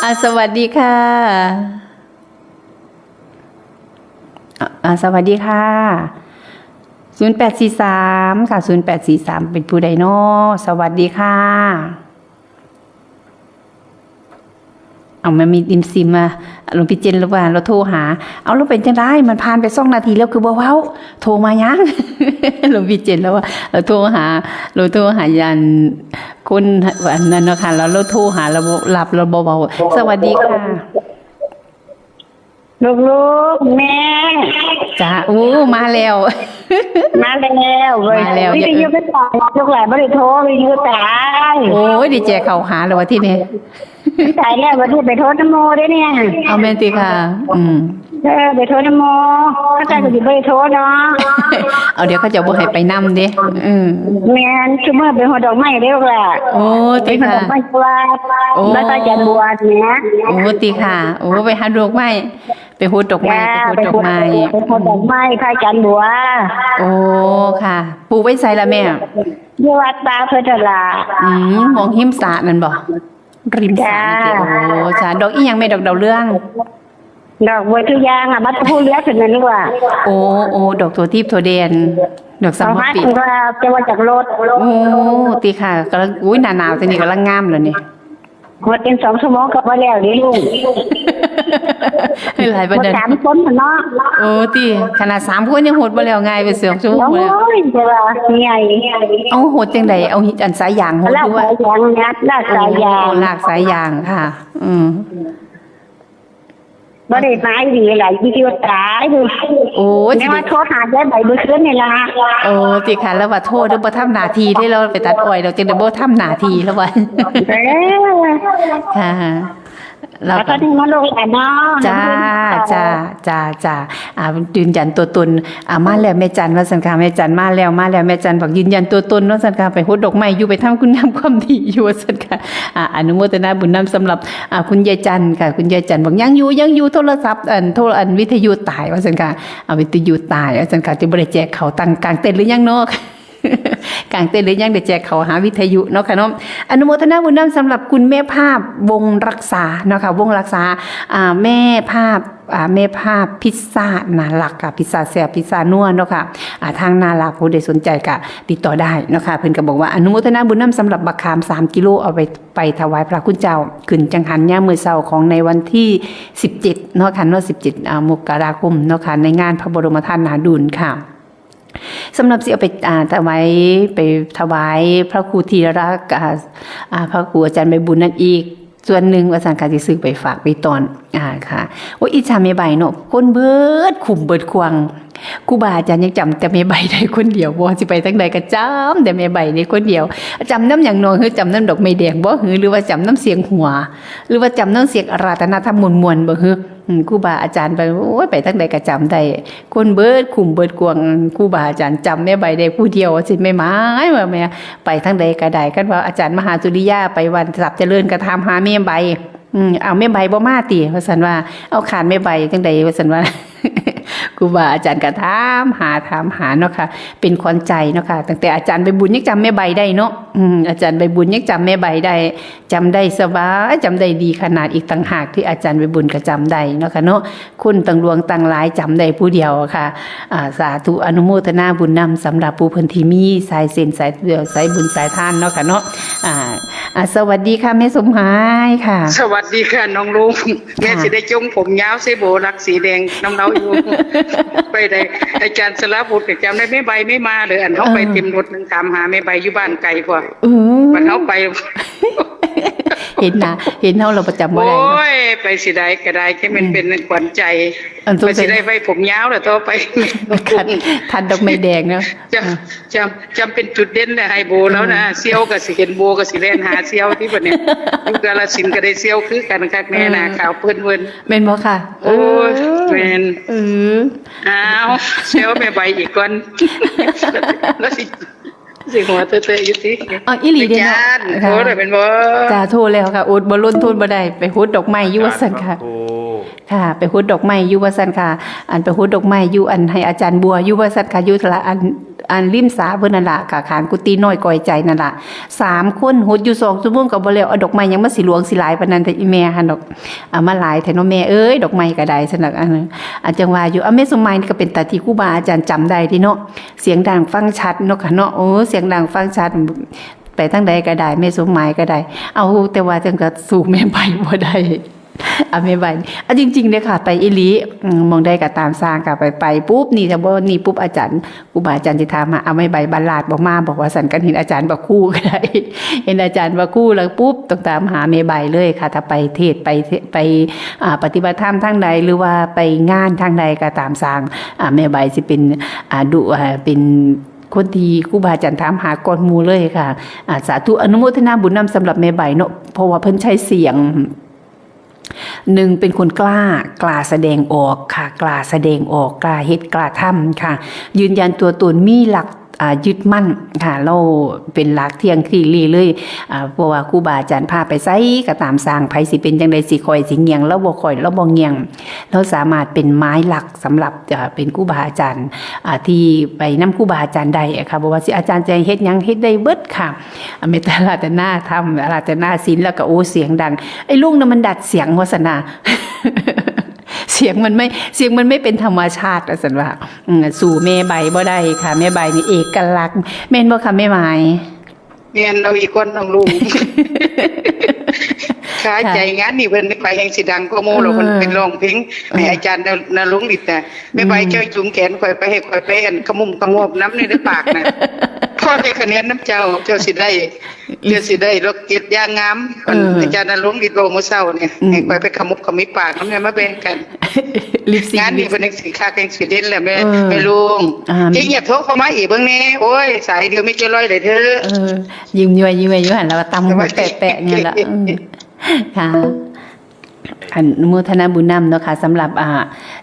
อ่ะ สวัสดีค่ะ อ่ะ อ่ะ สวัสดีค่ะ ศูนย์แปดสี่สาม ค่ะ ศูนย์แปดสี่สาม เป็นผู้ใดน้อ สวัสดีค่ะ เอา แม่มีติมซิมมา หลวงพี่เจน หรือว่าเราโทรหา เอา เราเป็นจั่งใด มันผ่านไปสองนาทีแล้ว คือบ่เว้า โทรมายัง หลวงพี่เจน แล้วว่า เราโทรหา เราโทรหายันคนอันนั้นเนาะค่ะ แล้วเราโทรหา เราบ่รับ เราบ่เว้า สวัสดีค่ะ ลูกๆ แม่ จ้า โอ้ มาแล้ว มาแล้วเว้ย มาแล้ว วิทยุไปตาย ลูกหลานบ่ได้โทร วิทยุตาย โอ้ย ดีใจเข้าหาแล้ววะที่นี่ ตายแล้ว วันนี้ไปโทรนำหมู่เด้เนี่ย เอาแม่นติค่ะ อืม เออ ไปโทรนำหมู่ เขาเจ้าก็สิบ่ได้โทรเนาะ เอา เดี๋ยวเขาเจ้าบ่ให้ไปนำเด้ อืม แม่น ซุมื้อไปฮอดดอกไม้เด้อลูกหล่ะ โอ้ ติค่ะ ไปฮอดดอกไม้ที่วัด โอ้ วัดพระอาจารย์บัวเนี่ย โอ้ ติค่ะ โอ้ ไปหาดอกไม้ ไปฮดดอกไม้ จ้า ไปฮดดอกไม้ ไปฮดดอกไม้พระอาจารย์บัว โอ้ ค่ะ ปลูกไว้ไสล่ะแม่ อยู่วัดป่าเพิ่นนั่นล่ะ อืม หม่องริมสระนั่นบ่ ริมสระนี่ติ จ้า โอ้ จ้า ดอกอีหยังแม่ ดอกดาวเรือง ดอกบัวทุกอย่างอะ บัดผู้เหลือเท่านั้นลูกหล่ะ โอ้ โอ้ ดอกทั่วทีปทั่วแดน ดอกสัง เอา หัว หัด ปี ก็จะว่าจากรถ โอ้ ติค่ะ กำลัง อุ้ย หน้าหนาว ทีนี้กำลังงามแล้วนี่ หมดเป็นสองชั่วโมงก็บ่แล้วเด้ลูก หลายปานนั้น หมดสามคนน่ะเนาะ โอ้ ติ ขนาดสามคนยังหดบ่แล้ว ง่ายไปสองชั่วโมงแล้ว โอ้ย แต่ว่าใหญ่ เอา หดจั่งใด เอาอันสายยางหด ลาก หรือว่า สายยางนะ ลากสายยาง โอ้ ลากสายยางค่ะ อืม บ่ได้หมายดีหลาย วิทยุตายเด้อ โอ้ แม่ว่าโทรหายายใบเมื่อคืนนี่ล่ะ โอ้ ติค่ะ แล้วว่าโทรเด้อ บ่ทำหน้าที่เด้อ แล้วไปตัดอ้อย แล้วจั่งได้บ่ทำหน้าที่แล้วว่า เออ ค่ะ แล้ว ก็ ก็ นี่มาลงกันเนาะ จ้า จ้า จ้า จ้า อ่า ยืนยันตัวตน อ่า มาแล้วแม่จันว่าซั่นค่ะ แม่จันมาแล้ว มาแล้ว แม่จันบอกยืนยันตัวตนว่าซั่นค่ะ ไปฮดดอกไม้อยู่ ไปทำคุณงามความดีอยู่ว่าซั่นค่ะ อ่า อนุโมทนาบุญนำสำหรับ อ่า คุณยายจันค่ะ คุณยายจันบอกยังอยู่ ยังอยู่ โทรศัพท์ อัน โทร อันวิทยุตายว่าซั่นค่ะ เอาวิทยุตายว่าซั่นค่ะ จะบ่ได้แจกเขาตั้งกลางเต็นท์หรือยังเนาะ กางเต็นท์หรือยัง เดี๋ยวแจกเขาหาวิทยุเนาะค่ะเนาะ อนุโมทนาบุญนำสำหรับคุณแม่ภาพวงรักษาเนาะค่ะ วงรักษา อ่า แม่ภาพ อ่า แม่ภาพพิซซ่าน่ารักค่ะ พิซซ่าแซ่บ พิซซ่านัวเนาะค่ะ อ่า ทางน่ารัก ผู้ใดสนใจก็ติดต่อได้เนาะค่ะ เพิ่นก็บอกว่าอนุโมทนาบุญนำสำหรับบักขามสามกิโล เอาไป ไปถวายพระคุณเจ้า ขึ้นจังหันยามมื้อเช้าของในวันที่สิบเจ็ดเนาะค่ะเนาะ สิบเจ็ด อ่า มกราคมเนาะค่ะ ในงานพระบรมธาตุนาดูลค่ะ สำหรับสิเอาไป อ่า ถวาย ไปถวายพระครูธีรรักษ์ อ่า อ่า พระครูอาจารย์ใบบุญนั่นอีก ส่วนหนึ่งว่าซั่นค่ะ สิซื้อไปฝากไปต้อน อ่า ค่ะ โอ้ย อิจฉาแม่ใบเนาะ คนเบิดคุ้มเบิดควง ครูบาอาจารย์ยังจำแต่แม่ใบได้คนเดียวบ่ สิไปทางใดก็จำแต่แม่ใบได้คนเดียว จำนำหยังหนอ คือจำนำดอกไม้แดงบ่ คือ หรือว่าจำนำเสียงหัว หรือว่าจำนำเสียงอาราธนาธรรมม่วนๆบ่ คือ อืม ครูบาอาจารย์ไป โอ้ย ไปทางใดก็จำได้ คนเบิดคุ้มเบิดควง ครูบาอาจารย์จำแม่ใบได้ผู้เดียว สิแม่หมายว่าแม่ ไปทางใดก็ได้ คันว่าอาจารย์มหาสุริยาไปวัดทรัพย์เจริญก็ถามหาแม่ใบ อืม เอาแม่ใบบ่มาติ ว่าซั่นว่า เอาขาดแม่ใบจังใด ว่าซั่นว่า ครูบาอาจารย์ก็ถามหา ถามหาเนาะค่ะ เป็นขวัญใจเนาะค่ะ ตั้งแต่อาจารย์ใบบุญยังจำแม่ใบได้เนาะ อืม อาจารย์ใบบุญยังจำแม่ใบได้ จำได้สบาย จำได้ดีขนาดอีกต่างหากที่อาจารย์ใบบุญก็จำได้เนาะค่ะเนาะ คนตั้งหลวงตั้งหลายจำได้ผู้เดียวค่ะ อ่า สาธุอนุโมทนาบุญนำสำหรับผู้เพิ่นที่มีสายเส้นสายเดียว สายบุญสายทานเนาะค่ะเนาะ อ่า อ่า สวัสดีค่ะแม่สมหมายค่ะ สวัสดีค่ะน้องลุง แม่ ค่ะ สิได้จงผมยาวใส่โบว์ลักสีแดงนำเฮาอยู่ ไปได้ อาจารย์สราวุธก็จำได้ แม่ใบไม่มาเลย อันเฮาไป เออ เต็มรถนึงถามหาแม่ใบอยู่บ้านไกลกว่า อืม บัดเฮาไป เห็นหน้า เห็นเฮาเราประจำบ่ได้เนาะ โอ้ย ไปสิได้ก็ได้ แค่มัน อืม เป็นขวัญใจ อันสงสัย ไปสิได้ไว้ผมยาวแล้วต่อไป ทัน ทันดอกไม้แดงเนาะ จำ อ่า จำ จำเป็นจุดเด่นเลย ให้โบว์แล้วนะ อืม เสี่ยวก็สิเห็นโบว์ก็สิแล่นหาเสี่ยวที่บัดนี้ อยู่กาฬสินธุ์ก็ได้เสี่ยวคือกันคักแน่นะ เออ ขาวเพิ่นเพิ่น แม่นบ่ค่ะ โอ้ย เออ แม่น เออ อ้าว เสี่ยวแม่ใบอีกก่อน แล้วสิ สิหัวเตอะๆอยู่ติ เอาอีหลีเด้เนาะ อาจารย์ ค่ะ โทรแล้วแม่นบ่ จ้า โทรแล้วค่ะ อดบ่ล้นทนบ่ได้ ไปหดดอกไม้อยู่ว่าซั่นค่ะ โอ้ ค่ะ ไปหดดอกไม้อยู่ว่าซั่นค่ะ อันไปหดดอกไม้อยู่ อันให้อาจารย์บัวอยู่ว่าซั่นค่ะ อยู่ละอัน อันริมสระเพิ่นนั่นล่ะค่ะ ข้างกุฏิน้อยก้อยใจนั่นล่ะ สามคนหดอยู่สองชั่วโมงก็บ่แล้ว เอาดอกไม้หยังมาสิหลวงสิหลายปานนั้น แต่อีแม่หั่นดอก เอามาหลายแท้เนาะแม่เอ้ย ดอกไม้ก็ได้ซั่นดอก อัน อันจังว่าอยู่ เอาแม่สมหมายนี่ก็เป็นตาที่ครูบาอาจารย์จำได้เด้เนาะ เสียงดังฟังชัดเนาะค่ะเนาะ โอ้ เสียงดังฟังชัด ไปทางใดก็ได้ แม่สมหมายก็ได้ เอา แต่ว่าจังก็สู้แม่ใบบ่ได้ เอาแม่ใบ เอาจริงๆเด้อค่ะ ไปอีหลี อืม หม่องใดก็ตามสร้างค่ะ ไป ไปปุ๊บ นี่ ถ้าบ่นี่ปุ๊บ อาจารย์ ครูบาอาจารย์สิถามหา เอาแม่ใบบัลลาดบ่มา บอกว่าซั่น กันเห็นอาจารย์บ่คู่ก็ได้ เห็นอาจารย์บ่คู่แล้วปุ๊บ ต้องตามหาแม่ใบเลยค่ะ ถ้าไปเทศน์ ไป ไป อ่า ปฏิบัติธรรมทางใด หรือว่าไปงานทางใดก็ตามสร้าง อ่า แม่ใบสิเป็น อ่า ดู อ่า เป็นคนที่ครูบาอาจารย์ถามหาก่อนหมู่เลยค่ะ อ่า สาธุอนุโมทนาบุญนำสำหรับแม่ใบเนาะ เพราะว่าเพิ่นใช้เสียง หนึ่ง เป็นคนกล้า กล้าแสดงออกค่ะ กล้าแสดงออก กล้าเฮ็ด กล้าทำค่ะ ยืนยันตัวตน มีหลัก อ่า ยึดมั่นค่ะ ลาวเป็นหลักเที่ยงที่ลีเลย อ่า เพราะว่าครูบาอาจารย์พาไปไสก็ตามสร้าง ไผสิเป็นจังใด สิค่อยสิเงี่ยง ลาวบ่ค่อย ลาวบ่เงี่ยง ลาวสามารถเป็นไม้หลักสำหรับ อ่า เป็นครูบาอาจารย์ อ่า ที่ไปนำครูบาอาจารย์ได้อะค่ะ บ่ว่าสิอาจารย์จะให้เฮ็ดหยัง เฮ็ดได้เบิดค่ะ อ่า แม้แต่อาราธนาธรรม อาราธนาศีล แล้วก็ โอ้ เสียงดัง ไอ้ลุงน่ะมันดัดเสียงว่าซั่นน่ะ เสียงมันไม่ เสียงมันไม่เป็นธรรมชาติว่าซั่นว่า อืม สู้แม่ใบบ่ได้ค่ะ แม่ใบนี่เอกลักษณ์ แม่นบ่คะแม่หมาย แม่น เอาอีกก่อนน้องลุง ขา ค่ะ ใจงานนี่เพิ่นไปแห่งสิดังกว่าหมู่ เออ เพิ่นเป็นร้องเพลง เออ ให้อาจารย์นรงค์ฤทธิ์น่ะ แม่ใบ อืม เจ้าจูงแขนข่อยไป ให้ข่อยไปอันขมุมขมวบนำในปากน่ะ พอได้คะแนนนำเจ้า เจ้าสิได้ เจ้าสิได้ล็อกเก็ตอย่างงาม เออ อาจารย์นรงค์ฤทธิ์เว้ามื้อเช้าเนี่ย อืม ให้ข่อยไปขมุบขมิบปากนำเนี่ย มาแบ่งกัน ลิปซิงค์ งานนี้เพิ่นจังสิคักจังสิเด่นแหละแม่ เออ แม่ลุง อ่า เจ๊เงียบโทรเข้ามาอีกเบิ่งแน่ โอ้ย สายเดียวมีเจ๊ร้อยเลยเธอ เออ ยิ้มย้วยยิ้มย้วยอยู่หั่นล่ะ ว่าตำหูแปะๆเนี่ยล่ะ เออ ค่ะ อนุโมทนาบุญนำเนาะค่ะ สำหรับ อ่า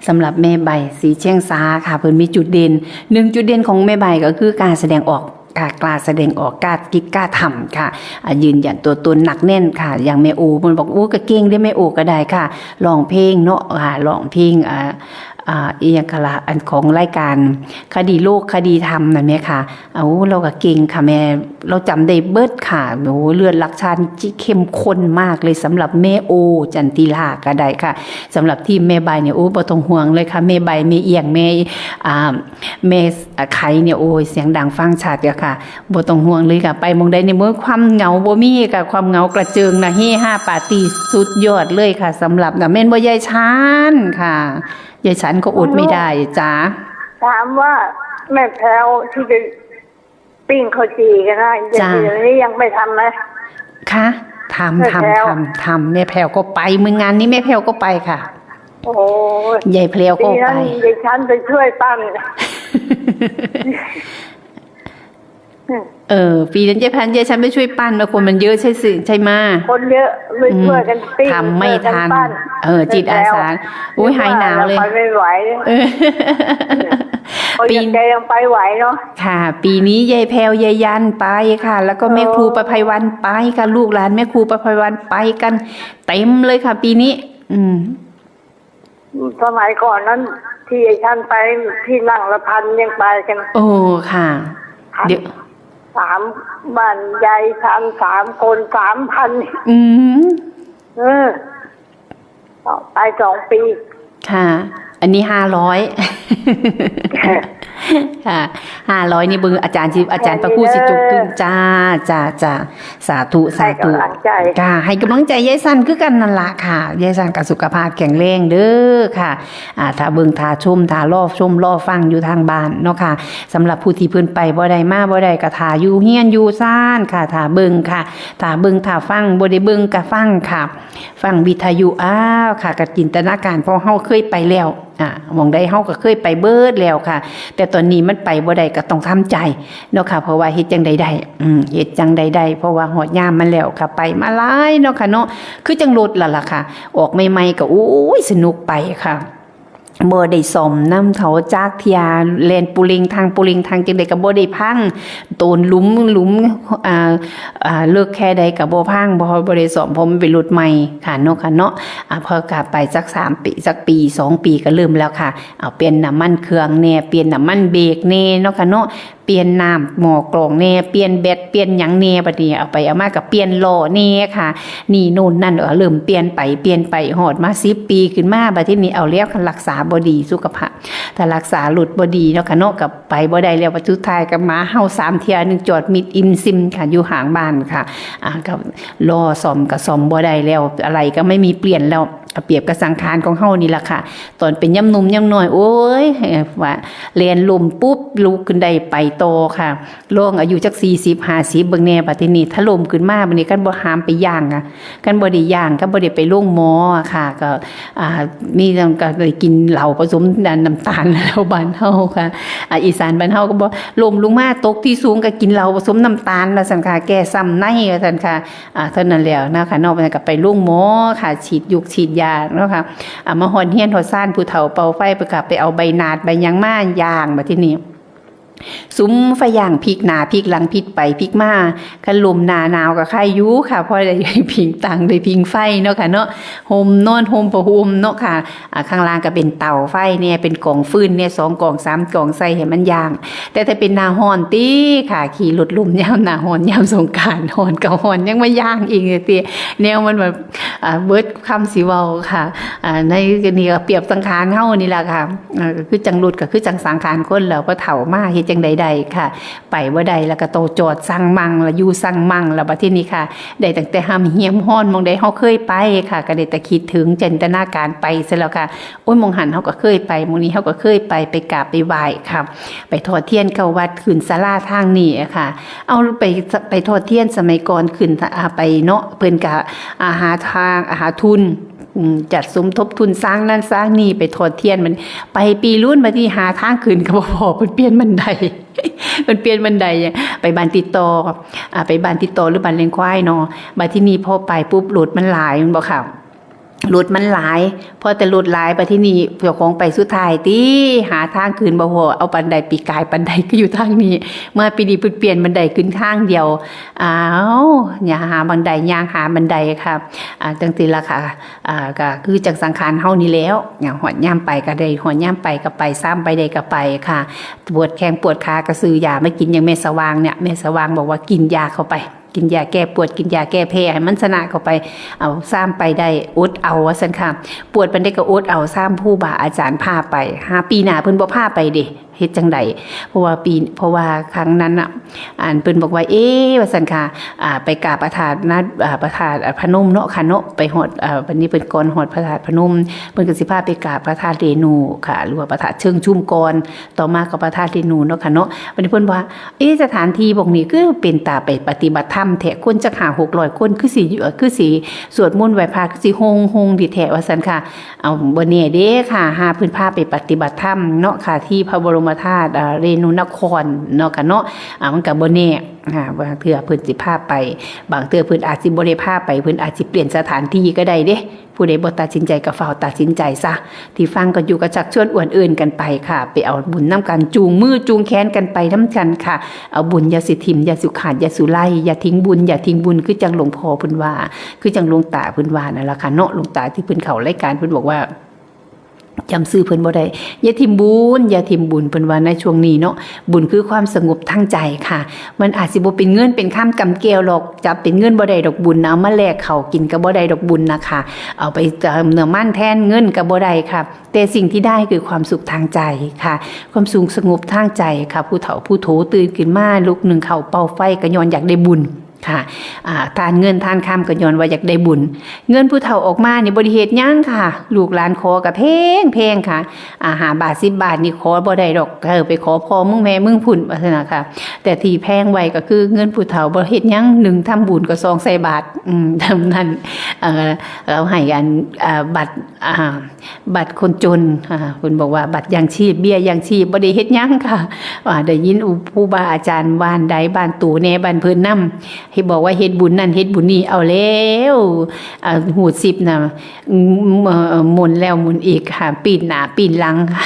สำหรับแม่ใบ สีเชียงสาค่ะ เพิ่นมีจุดเด่น หนึ่งจุดเด่นของแม่ใบก็คือการแสดงออก ค่ะ กล้าแสดงออก กล้าคิด กล้าทำค่ะ อ่า ยืนยันตัวตนหนักแน่นค่ะ อย่างแม่โอ เพิ่นบอก โอ้ ก็เก่งเด้ แม่โอก็ได้ค่ะ ร้องเพลงเนาะ อ่า ร้องเพลง อ่า อ่าอีหยังกะละอันของรายการคดีโลกคดีธรรมนั่นแหมค่ะ โอ้ เราก็เก่งค่ะแม่ เราจำได้เบิดค่ะ โอ้ เลือดรักชาติเข้มข้นมากเลยสำหรับแม่โอจันติลาก็ได้ค่ะ สำหรับทีมแม่ใบเนี่ย โอ้ บ่ต้องห่วงเลยค่ะ แม่ใบ แม่เอี้ยง แม่ อ่า แม่ อ่า ไข่เนี่ย โอ้ย เสียงดังฟังชัดอะค่ะ บ่ต้องห่วงเลยค่ะ ไปหม่องใดนี่ โอ้ย ความเหงาบ่มีค่ะ ความเหงากระเจิงนะ เฮฮาปาร์ตี้สุดยอดเลยค่ะ สำหรับนะ แม่นบ่ยายชันค่ะ ยายชันก็อดไม่ได้จ้า ถามว่าแม่แพรวที่ไปปิ้งข้าวจี่กันนะ จ้า เดี๋ยวนี้ยังไปทำไหม คะ ทำ แม่แพรว ทำ ทำ ทำ แม่แพรวก็ไป มื้องานนี้แม่แพรวก็ไปค่ะ โอ้ย ยายแพรวก็ไป ปีนั้นยายชันไปช่วยปั้น เออ ปีนั้นยายแพรว ยายชันไปช่วยปั้น แล้วคนมันเยอะใช่สิ ใช่มะ คนเยอะ ไปช่วยกันปิ้ง อืม ทำไม่ทัน ช่วยกันปั้น เออ จิตอาสา แม่แพรว โอ้ย หายหนาวเลย ไปไม่ไหว เออ คนอย่างแกยังไปไหวเนาะ ค่ะ ปีนี้ยายแพรว ยายยันไปค่ะ แล้วก็แม่ครูประไพวันไปค่ะ ลูกหลานแม่ครูประไพวันไปกันเต็มเลยค่ะ ปีนี้ อืม สมัยก่อนนั้น ที่ยายชันไป ที่นั่งละพันยังไปกัน โอ้ ค่ะ เดี๋ยว สาม บ้านยายชัน สามคน สามพัน อืม เออ ไปสองปี ค่ะ อันนี้ห้าร้อย ค่ะ ห้าร้อยนี่เบิ่งอาจารย์สิ อาจารย์พระครูสิจุกตุ้ม จ้า จ้า จ้า สาธุ สาธุ ให้กำลังใจ ค่ะ ให้กำลังใจยายชันคือกันนั่นล่ะค่ะ ยายชันก็สุขภาพแข็งแรงเด้อค่ะ อ่า ถ้าเบิ่ง ถ้าชม ถ้ารอชม รอฟังอยู่ทางบ้านเนาะค่ะ สำหรับผู้ที่เพิ่นไปบ่ได้มาบ่ได้ก็ถ้าอยู่เฮือนอยู่ซานค่ะ ถ้าเบิ่งค่ะ ถ้าเบิ่ง ถ้าฟัง บ่ได้เบิ่งก็ฟังค่ะ ฟังวิทยุ อ้าว ค่ะ ก็จินตนาการ เพราะเฮาเคยไปแล้ว อ่า หม่องใดเฮาก็เคยไปเบิดแล้วค่ะ แต่ตอนนี้มันไปบ่ได้ก็ต้องทำใจเนาะค่ะ เพราะว่าเฮ็ดจั่งใดได้ อืม เฮ็ดจั่งใดได้ เพราะว่าฮอดยามมันแล้วค่ะ ไปมาหลายเนาะค่ะเนาะ คือจั่งรถล่ะล่ะค่ะ ออกใหม่ๆก็ โอ้ย สนุกไปค่ะ บ่ได้ซ่อมนำเขาจักเทื่อ แล่นปูเร็งทางปูเร็งทางจั่งใดก็บ่ได้พัง โตนหลุมหลุม อ่า อ่า เลิกแค่ใดก็บ่พัง เพราะบ่ได้ซ่อม เพราะมันเป็นรถใหม่ค่ะเนาะ ค่ะเนาะ อ่า พอกลับไปสักสามปี สักปีสองปีก็เริ่มแล้วค่ะ เอาเปลี่ยนน้ำมันเครื่องแหน่ เปลี่ยนน้ำมันเบรกแหน่เนาะค่ะเนาะ เปลี่ยนน้ำหม้อกรองแหน่ เปลี่ยนแบต เปลี่ยนหยังแหน่ บัดนี้เอาไปเอามาก็เปลี่ยนล้อแหน่ค่ะ นี่โน่นนั่น เออ เริ่มเปลี่ยนไป เปลี่ยนไป ฮอดมาสิบปีขึ้นมา บัดทีนี้เอาแล้ว คันรักษาบ่ดีสุขภาพ ถ้ารักษารถบ่ดีเนาะค่ะเนาะ ก็ไปบ่ได้แล้ว บัดสุดท้ายก็มาเฮาสามเทื่อ หนึ่งจอดมิดอิ่มซิมค่ะ อยู่ข้างบ้านค่ะ อ่า ก็ล้อซ่อมก็ซ่อมบ่ได้แล้ว อะไรก็ไม่มีเปลี่ยนแล้ว ก็เปรียบกับสังขารของเฮานี่ล่ะค่ะ ตอนเป็นยามหนุ่มยามน้อย โอ้ย ว่าแล่นล้มปุ๊บลุกขึ้นได้ไปต่อค่ะ ลองอายุจักสี่สิบห้าสิบเบิ่งแหน่ บัดทีนี้ถ้าล้มขึ้นมา บัดนี้คันบ่หามไปย่างอะ คันบ่ได้ย่าง คันบ่ได้ไปโรงหมออะค่ะ ก็ อ่า มีหยังก็ได้กินเหล้าผสมน้ำตาลแล้วบ้านเฮาค่ะ อ่า อีสานบ้านเฮาก็บอก ล้มลงมาตกที่สูงก็กินเหล้าผสมน้ำตาลว่าซั่นค่ะ แก้ช้ำในว่าซั่นค่ะ อ่า เท่านั้นแล้วนะคะ นอกนั้นก็ไปโรงหมอค่ะ ฉีดยุกฉีดยาเนาะค่ะ อ่า มาฮอดเฮือนฮอดซาน ผู้เฒ่าเป่าไฟ ไปก็ไปเอาใบหนาดใบหยังมาย่าง บัดทีนี้ สุมไฟย่างพลิกหน้าพลิกหลังพลิกไปพลิกมา คันลมหน้าหนาวก็ไคอยู่ค่ะ พอได้พิงตังได้พิงไฟเนาะค่ะเนาะ ห่มนอนห่มผ้าห่มเนาะค่ะ อ่า ข้างล่างก็เป็นเตาไฟแหน่ เป็นกองฟืนแหน่ สองกองสามกองใส่ให้มันย่าง แต่ถ้าเป็นหน้าร้อนติค่ะ ขี่รถล้มยามหน้าร้อน ยามสงกรานต์ ร้อนก็ร้อน ยังมาย่างอีกติ แนวมันแบบ อ่า เบิดคำสิเว้าค่ะ อ่า ในนี่ก็เปรียบสังขารเฮานี่ล่ะค่ะ อ่า ก็คือจั่งรถก็คือจั่งสังขารคนแล้ว พอเฒ่ามาเฮ็ดจั่งใดได้ค่ะ ไปบ่ได้แล้วก็ต้องจอดสั่งมั่ง แล้วอยู่สั่งมั่ง แล้วบัดทีนี้ค่ะ ได้ตั้งแต่ห้ำเฮียมฮ้อน หม่องใดเฮาเคยไปค่ะ ก็ได้แต่คิดถึงจินตนาการไปซะแล้วค่ะ โอ้ย หม่องหั้นเฮาก็เคยไป หม่องนี้เฮาก็เคยไป ไปกราบไปไหว้ค่ะ ไปทอดเทียนเข้าวัดขึ้นศาลาทางนี้อะค่ะ เอาไป ไปทอดเทียนสมัยก่อนขึ้น อ่า ไปเนาะ เพิ่นก็ อ่า หาทาง อ่า หาทุน อืม จัดสมทบทุนสร้างนั่นสร้างนี่ ไปทอดเทียน มัน ไปปีรุ่น บัดนี้หาทางขึ้นก็บ่พ้อ เพิ่นเปลี่ยนบันได เพิ่นเปลี่ยนบันได ไปบ้านติดต่อ อ่า ไปบ้านติดต่อหรือบ้านเลี้ยงควายเนาะ บัดทีนี้พอไปปุ๊บ รถมันหลาย แม่นบ่ค่ะ รถมันหลาย พอแต่รถหลาย บัดทีนี้เจ้าของไปสุดท้ายติ หาทางขึ้นบ่พ้อ เอาบันได ปีกายบันไดก็อยู่ทางนี้ มาปีนี้เพิ่นเปลี่ยนบันไดขึ้นทางเดียว อ้าว ย่างหาบันได ย่างหาบันไดค่ะ อ่า จั่งซี้ล่ะค่ะ อ่า ก็คือจั่งสังขารเฮานี่แหล้ว ย่างฮอดยามไปก็ได้ ฮอดยามไปก็ไป ซามไปได้ก็ไปค่ะ ปวดแข้งปวดขาก็ซื้อยามากิน อย่างแม่สว่างเนี่ย แม่สว่างบอกว่ากินยาเข้าไป กินยาแก้ปวด กินยาแก้แพ้ให้มันชนะเข้าไป เอา ซามไปได้ อดเอา ว่าซั่นค่ะ ปวดปานใดก็อดเอา ซามครูบาอาจารย์พาไป หาปีหน้าเพิ่นบ่พาไปเด้ เฮ็ดจั่งใด เพราะว่าปี เพราะว่าครั้งนั้นน่ะ อันเพิ่นบอกว่า เอ๊ะ ว่าซั่นค่ะ อ่า ไปกราบพระธาตุนะ อ่า พระธาตุพนมเนาะค่ะเนาะ ไปฮอด อ่า บัดนี้เพิ่นก่อนฮอดพระธาตุพนม เพิ่นก็สิพาไปกราบพระธาตุเรณูค่ะ หรือว่าพระธาตุเชิงชุมก่อน ต่อมาก็พระธาตุเรณูเนาะค่ะเนาะ บัดนี้เพิ่นว่า เอ๊ะ สถานที่พวกนี้คือเป็นตาไปปฏิบัติธรรมแท้ คนจักห้าหกร้อยคน คือสิ เอ่อ คือสิสวดมนต์ไหว้พระ คือสิโฮงโฮงดีแท้ ว่าซั่นค่ะ เอา บ่แน่เด้ค่ะ หาเพิ่นพาไปปฏิบัติธรรมเนาะค่ะ ที่พระบรมธาตุ อ่า เรณูนครเนาะค่ะเนาะ อ่า มันก็บ่แน่ อ่า บางเทื่อเพิ่นสิพาไป บางเทื่อเพิ่นอาจสิบ่ได้พาไป เพิ่นอาจสิเปลี่ยนสถานที่ก็ได้เด้ ผู้ใดบ่ตัดสินใจก็ฟ้าวตัดสินใจซะ ที่ฟังกันอยู่ก็ชักชวนอวนเอิ้นกันไปค่ะ ไปเอาบุญนำกัน จูงมือจูงแขนกันไปนำกันค่ะ เอาบุญอย่าสิถิ่ม อย่าสิขาด อย่าสิไล่ อย่าทิ้งบุญ อย่าทิ้งบุญ คือจั่งหลวงพ่อเพิ่นว่า คือจั่งหลวงตาเพิ่นว่านั่นล่ะค่ะเนาะ หลวงตาที่เพิ่นเข้ารายการเพิ่นบอกว่า จำชื่อเพิ่นบ่ได้ อย่าถิ่มบุญ อย่าถิ่มบุญ เพิ่นว่าในช่วงนี้เนาะ บุญคือความสงบทางใจค่ะ มันอาจสิบ่เป็นเงินเป็นคำกำแก้วหรอก จับเป็นเงินบ่ได้ดอกบุญ เอามาแลกข้าวกินก็บ่ได้ดอกบุญนะคะ เอาไปเติมน้ำมันแทนเงินก็บ่ได้ค่ะ แต่สิ่งที่ได้คือความสุขทางใจค่ะ ความสุขสงบทางใจค่ะ ผู้เฒ่าผู้โถตื่นขึ้นมาลุกนึ่งข้าวเป่าไฟก็ย้อนอยากได้บุญค่ะ อ่า ทานเงินทานคำก็ย้อนว่าอยากได้บุญ เงินผู้เฒ่าออกมานี่บ่ได้เฮ็ดหยังค่ะ ลูกหลานขอก็แพงแพงค่ะ อ่า ห้าบาท สิบบาทนี่ขอบ่ได้ดอก เออ ไปขอพ่อมึงแม่มึงพุ้น ว่าซั่นน่ะค่ะ แต่ที่แพงไว้ก็คือเงินผู้เฒ่าบ่เฮ็ดหยัง หนึ่งทำบุญ ก็สองใส่บาตร อืม เท่านั้น เอ่อ เขาให้อัน อ่า บัตร อ่า บัตรคนจน อ่า เพิ่นบอกว่าบัตรยังชีพ เบี้ยยังชีพ บ่ได้เฮ็ดหยังค่ะ อ่า ได้ยินครูบาอาจารย์บ้านใดบ้านโตแหน่ บ้านเพิ่นนำ เฮ็ด บอกว่าเฮ็ดบุญนั่นเฮ็ดบุญนี่ เอาแล้ว อ่า ฮูดซิปน่ะ อืม เอ่อ หมุนแล้วหมุนอีกค่ะ ปิ้นหน้าปิ้นหลังค่ะ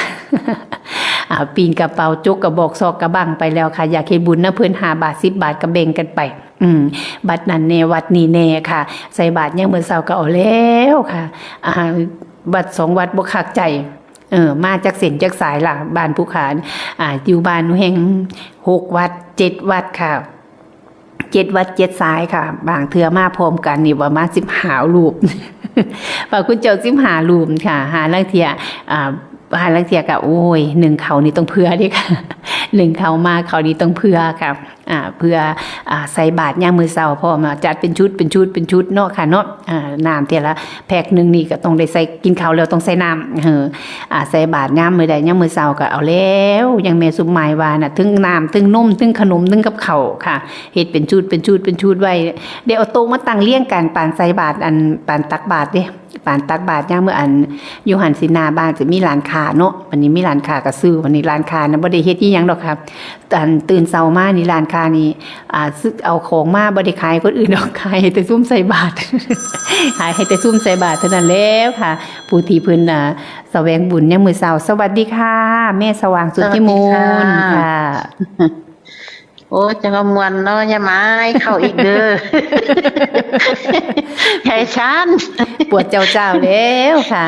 อ่า ปิ้นกระเป๋า จกกระบอก ซอกกระบั้งไปแล้วค่ะ อยากเฮ็ดบุญนำเพิ่น ห้าบาท สิบบาท ก็แบ่งกันไป อืม บัตรนั่นแหน่ วัดนี่แหน่ค่ะ ใส่บาตรยามมื้อเช้าก็เอาแล้วค่ะ อ่า วัดสองวัดบ่คักใจ เออ มาจักเส้นจักสายล่ะ บ้านผู้ขา อ่า อยู่บ้านหนูแฮ่งหกวัด เจ็ดวัดค่ะ เจ็ดวัด เจ็ดสายค่ะ บางเทื่อมาพร้อมกันนี่ประมาณสิบห้ารูป พระคุณเจ้าสิบห้ารูปค่ะ หาลางเทื่อ อ่า หาลางเทื่อก็ โอ้ย นึ่งข้าวนี่ต้องเผื่อเด้ค่ะ นึ่งข้าวมา ข้าวนี่ต้องเผื่อค่ะ อ่า เผื่อ อ่า ใส่บาตรยามมื้อเช้าพร้อมเนาะ จัดเป็นชุด เป็นชุด เป็นชุดเนาะค่ะเนาะ อ่า น้ำเทื่อละแพ็คหนึ่งนี่ก็ต้องได้ใส่ กินข้าวแล้วต้องใส่น้ำ เออ อ่า ใส่บาตรยามมื้อใด ยามมื้อเช้าก็เอาแล้ว อย่างแม่สมหมายว่าน่ะ ทั้งน้ำ ทั้งนม ทั้งขนม ทั้งกับข้าวค่ะ เฮ็ดเป็นชุด เป็นชุด เป็นชุดไว้ เดี๋ยวเอาโต๊ะมาตั้งเรียงกัน ปานใส่บาตร อัน ปานตักบาตรเด้ ปานตักบาตรยามมื้อ อัน อยู่หั่นสิหน้าบ้านจะมีร้านค้าเนาะ บัดนี้มีร้านค้าก็ซื้อ บัดนี้ร้านค้าน่ะบ่ได้เฮ็ดอีหยังดอกค่ะ อัน ตื่นเช้ามานี่ร้านค้านี่ อ่า ซื้อเอาของมาบ่ได้ขายคนอื่นดอก ขายให้แต่ซุมใส่บาตร ขายให้แต่ซุมใส่บาตรเท่านั้นแล้วค่ะ ผู้ที่เพิ่น อ่า แสวงบุญยามมื้อเช้า สวัสดีค่ะ แม่สว่างสุทธิมูล สวัสดีค่ะ ค่ะ โอ้ จังว่าม่วนเนาะ ยายหมาย เข้าอีกเด้อ ยายชัน ปวดเจ้าๆแล้วค่ะ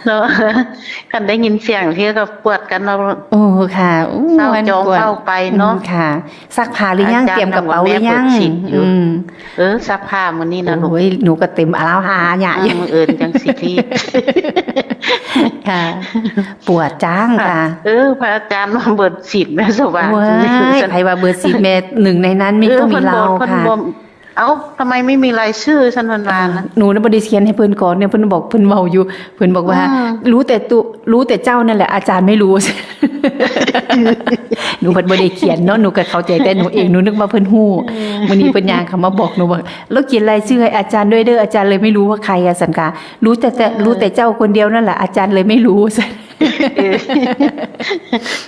เนาะ คันได้ยินเสียงเทื่อก็ปวดกันเนาะ โอ้ค่ะ อู้ เศร้า วัน จอง ปวด เศร้าไปเนาะ อืม ค่ะ ซักผ้าหรือยัง อาจารย์ เตรียมกระเป๋าหรือยัง ยังว่าแม่เปิดสิบอยู่ อืม เออ ซักผ้ามื้อนี้นะลูก โอ้ย หนูก็เตรียมอาวหาเนี่ย อืม มื้ออื่นจังสิรีบ ค่ะ ปวดจังค่ะ เออ พระอาจารย์ว่าเบิดสิบ แม่สว่าง โอ้ย ไผว่าเบิดสิบ แม่ หนึ่งในนั้นมี เออ ต้องมีเรา เพิ่นบอก เพิ่น ค่ะ บอก เอ้า ทำไมไม่มีรายชื่อ ฉันว่านะ หนูน่ะบ่ได้เขียนให้เพิ่นก่อนเนี่ย เพิ่นบอก เพิ่นเว้าอยู่ เพิ่นบอกว่า อืม รู้แต่ตัว รู้แต่เจ้านั่นแหละ อาจารย์ไม่รู้ หนูเพิ่นบ่ได้เขียนเนาะ หนูก็เข้าใจแต่หนูเอง หนูนึกว่าเพิ่นฮู้ อืม มื้อนี้เพิ่นย่างเข้ามาบอกหนูว่า "แล้วเขียนรายชื่อให้อาจารย์ด้วยเด้อ อาจารย์เลยไม่รู้ว่าใคร" อะ ซั่นกะ "รู้แต่ แต่ อืม รู้แต่เจ้าคนเดียวนั่นแหละ อาจารย์เลยไม่รู้" เออ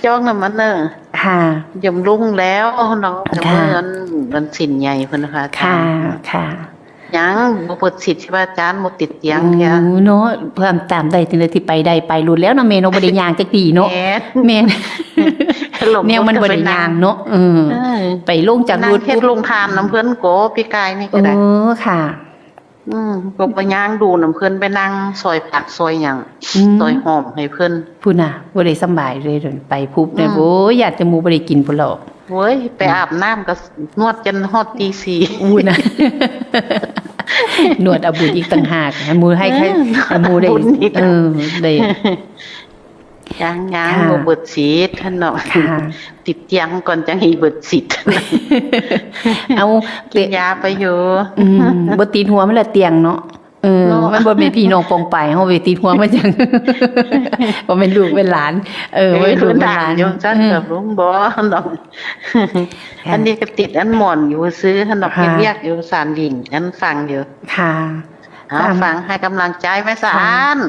จ้องน่ะมันเนอะ ค่ะ ยมรุ่งแล้วเนาะ ค่ะ เมื่อวัน วันศีลใหญ่เพิ่นนะคะ อาจารย์ ค่ะ ค่ะ ยังบ่เปิดสิทธิ์ที่ว่าอาจารย์บ่ติดเตียงเทื่อ โอ้เนาะ เพิ่นตามได้จังได๋ที่ไปได้ไปโลดแล้วเนาะแม่เนาะ บ่ได้ย่างจักทีเนาะ แม่น แม่น ลง แนวมันบ่ได้ย่างเนาะ เออ เออ ไปลงจากรถ นั่งเฮ็ดโรงทานนำเพิ่นก็ปีกายนี่ เอ ก็ได้ อค่ะ อืมก็ไปย่างดูนำเพิ่น ไปนั่งซอยผักซอยหยัง อืม ซอยหอมให้เพิ่น พุ้นน่ะ บ่ได้สำบายเลย ไปปุ๊บเนี่ย อืม โอ้ย อยากจะหมู่บ่ได้กินพุ้นหรอก เว้ย ไปอาบน้ำก็นวดจนฮอดตีสี่ อู้นะ นวดเอาบุญอีกต่างหาก หมู่ให้ใคร เออ หมู่ได้ บุญอีก เออ ได้ ยังยัง ค่ะ บ่เบิดสิทธิ์หั่นเนาะ ค่ะ ติดเตียงก่อนจังให้เบิดสิทธิ์ เอา กินยาไปอยู่ อืม บ่ติดหัวมันละเตียงเนาะ เออ เนาะ มันบ่แม่นพี่น้องปองไป เฮาไปติดหัวมันจัง บ่แม่นลูกเป็นหลาน เออ บ่แม่นลูกเป็นหลาน อยู่ซั่น เออ กับลุงบ่เนาะ ค่ะ อันนี้ก็ติดอันหมอนอยู่ซื่อหั่นเนาะ ค่ะ เฮ็ดเวียกอยู่สารหลิง อันฟังอยู่ ค่ะ เอา ค่ะ ฟังให้กำลังใจแม่สะอาน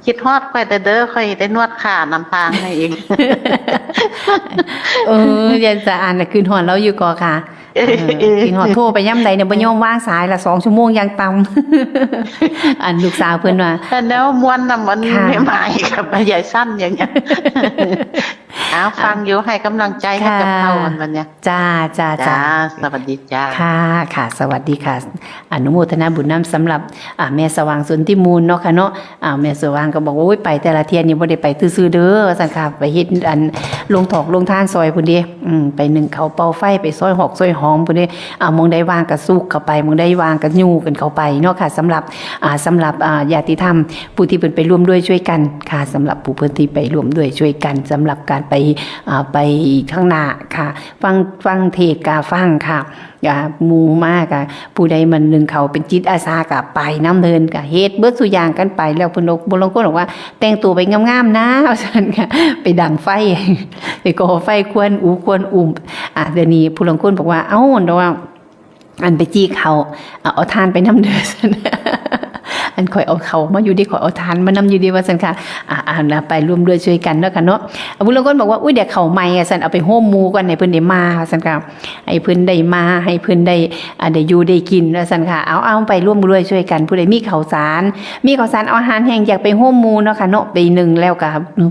คิดฮอดข่อยแต่เด้อ ข่อยได้นวดขานำทางให้เอง เออ ยายสะอานน่ะคืนฮอดเราอยู่ก่อค่ะ เออ เออ คืนฮอด โทรไปยามใดเนี่ยบ่ยอมวางสายละ สองชั่วโมงอย่างต่ำ อันลูกสาวเพิ่นว่า แต่แนวม่วนนำมัน ค่ะ ไม่หมายกับยายสั้นอย่างเงี้ย เอาฟังอยู่ ให้กำลังใจให้กับ ค่ะ เขาวันเนี้ย จ้า จ้า จ้า จ้า สวัสดีจ้า ค่ะ ค่ะ สวัสดีค่ะ อนุโมทนาบุญนำสำหรับ อ่า แม่สว่างสุนทิมูลเนาะค่ะเนาะ อ่า แม่สว่างก็บอกว่า โอ้ย ไปแต่ละเที่ยนี่บ่ได้ไปซื่อๆเด้อ ว่าซั่นค่ะ ไปเฮ็ดอันลงถอกลงทานซอยพุ้นเด้ อืม ไปนึ่งข้าวเป่าไฟ ไปซอยหอกซอยหอมพุ้นเด้ อ่า หม่องใดว่างก็สุกเข้าไป หม่องใดว่างก็ยูกันเข้าไปเนาะค่ะ สำหรับ อ่า สำหรับ อ่า ญาติธรรม ผู้ที่เพิ่นไปร่วมด้วยช่วยกันค่ะ สำหรับผู้เพิ่นที่ไปร่วมด้วยช่วยกัน สำหรับการไป อ่า ไปข้างหน้าค่ะ ฟัง ฟังเทศน์กะฟังค่ะ อ่า หมู่มากะ ผู้ใดมันนึ่งข้าวเป็นจิตอาสากะไปนำเพิ่นกะเฮ็ดเบิดซุอย่างกันไป แล้วเพิ่นบอก บางคนบอกว่า แต่งตัวไปงามๆนะ ว่าซั่นค่ะ ไปดังไฟ ไปก่อไฟควันอุควันอุ่ม อ่า เดี๋ยวนี้ผู้ลางคนบอกว่า เอ้า เนาะว่า อันไปจี้ข้าว เอา เอาถ่านไปนำเด้อ ซั่น อันข่อยเอาข้าวมาอยู่เด้ ข่อยเอาถ่านมานำอยู่เด้ ว่าซั่นค่ะ อ่า อ่า นะ ไปร่วมด้วยช่วยกันเนาะค่ะเนาะ อ่า ผู้ลางคนบอกว่า อุ๊ย เดี๋ยวข้าวใหม่ ว่าซั่น เอาไปโฮมหมู่ก่อน ให้เพิ่นได้มา ว่าซั่นค่ะ ให้เพิ่นได้มา ให้เพิ่นได้ อ่า ได้อยู่ได้กิน ว่าซั่นค่ะ เอา เอาไปร่วมด้วยช่วยกัน ผู้ใดมีข้าวสาร มีข้าวสาร เอาอาหารแห้ง อยากไปโฮมหมู่เนาะค่ะเนาะ ไปนึ่งแล้วกะ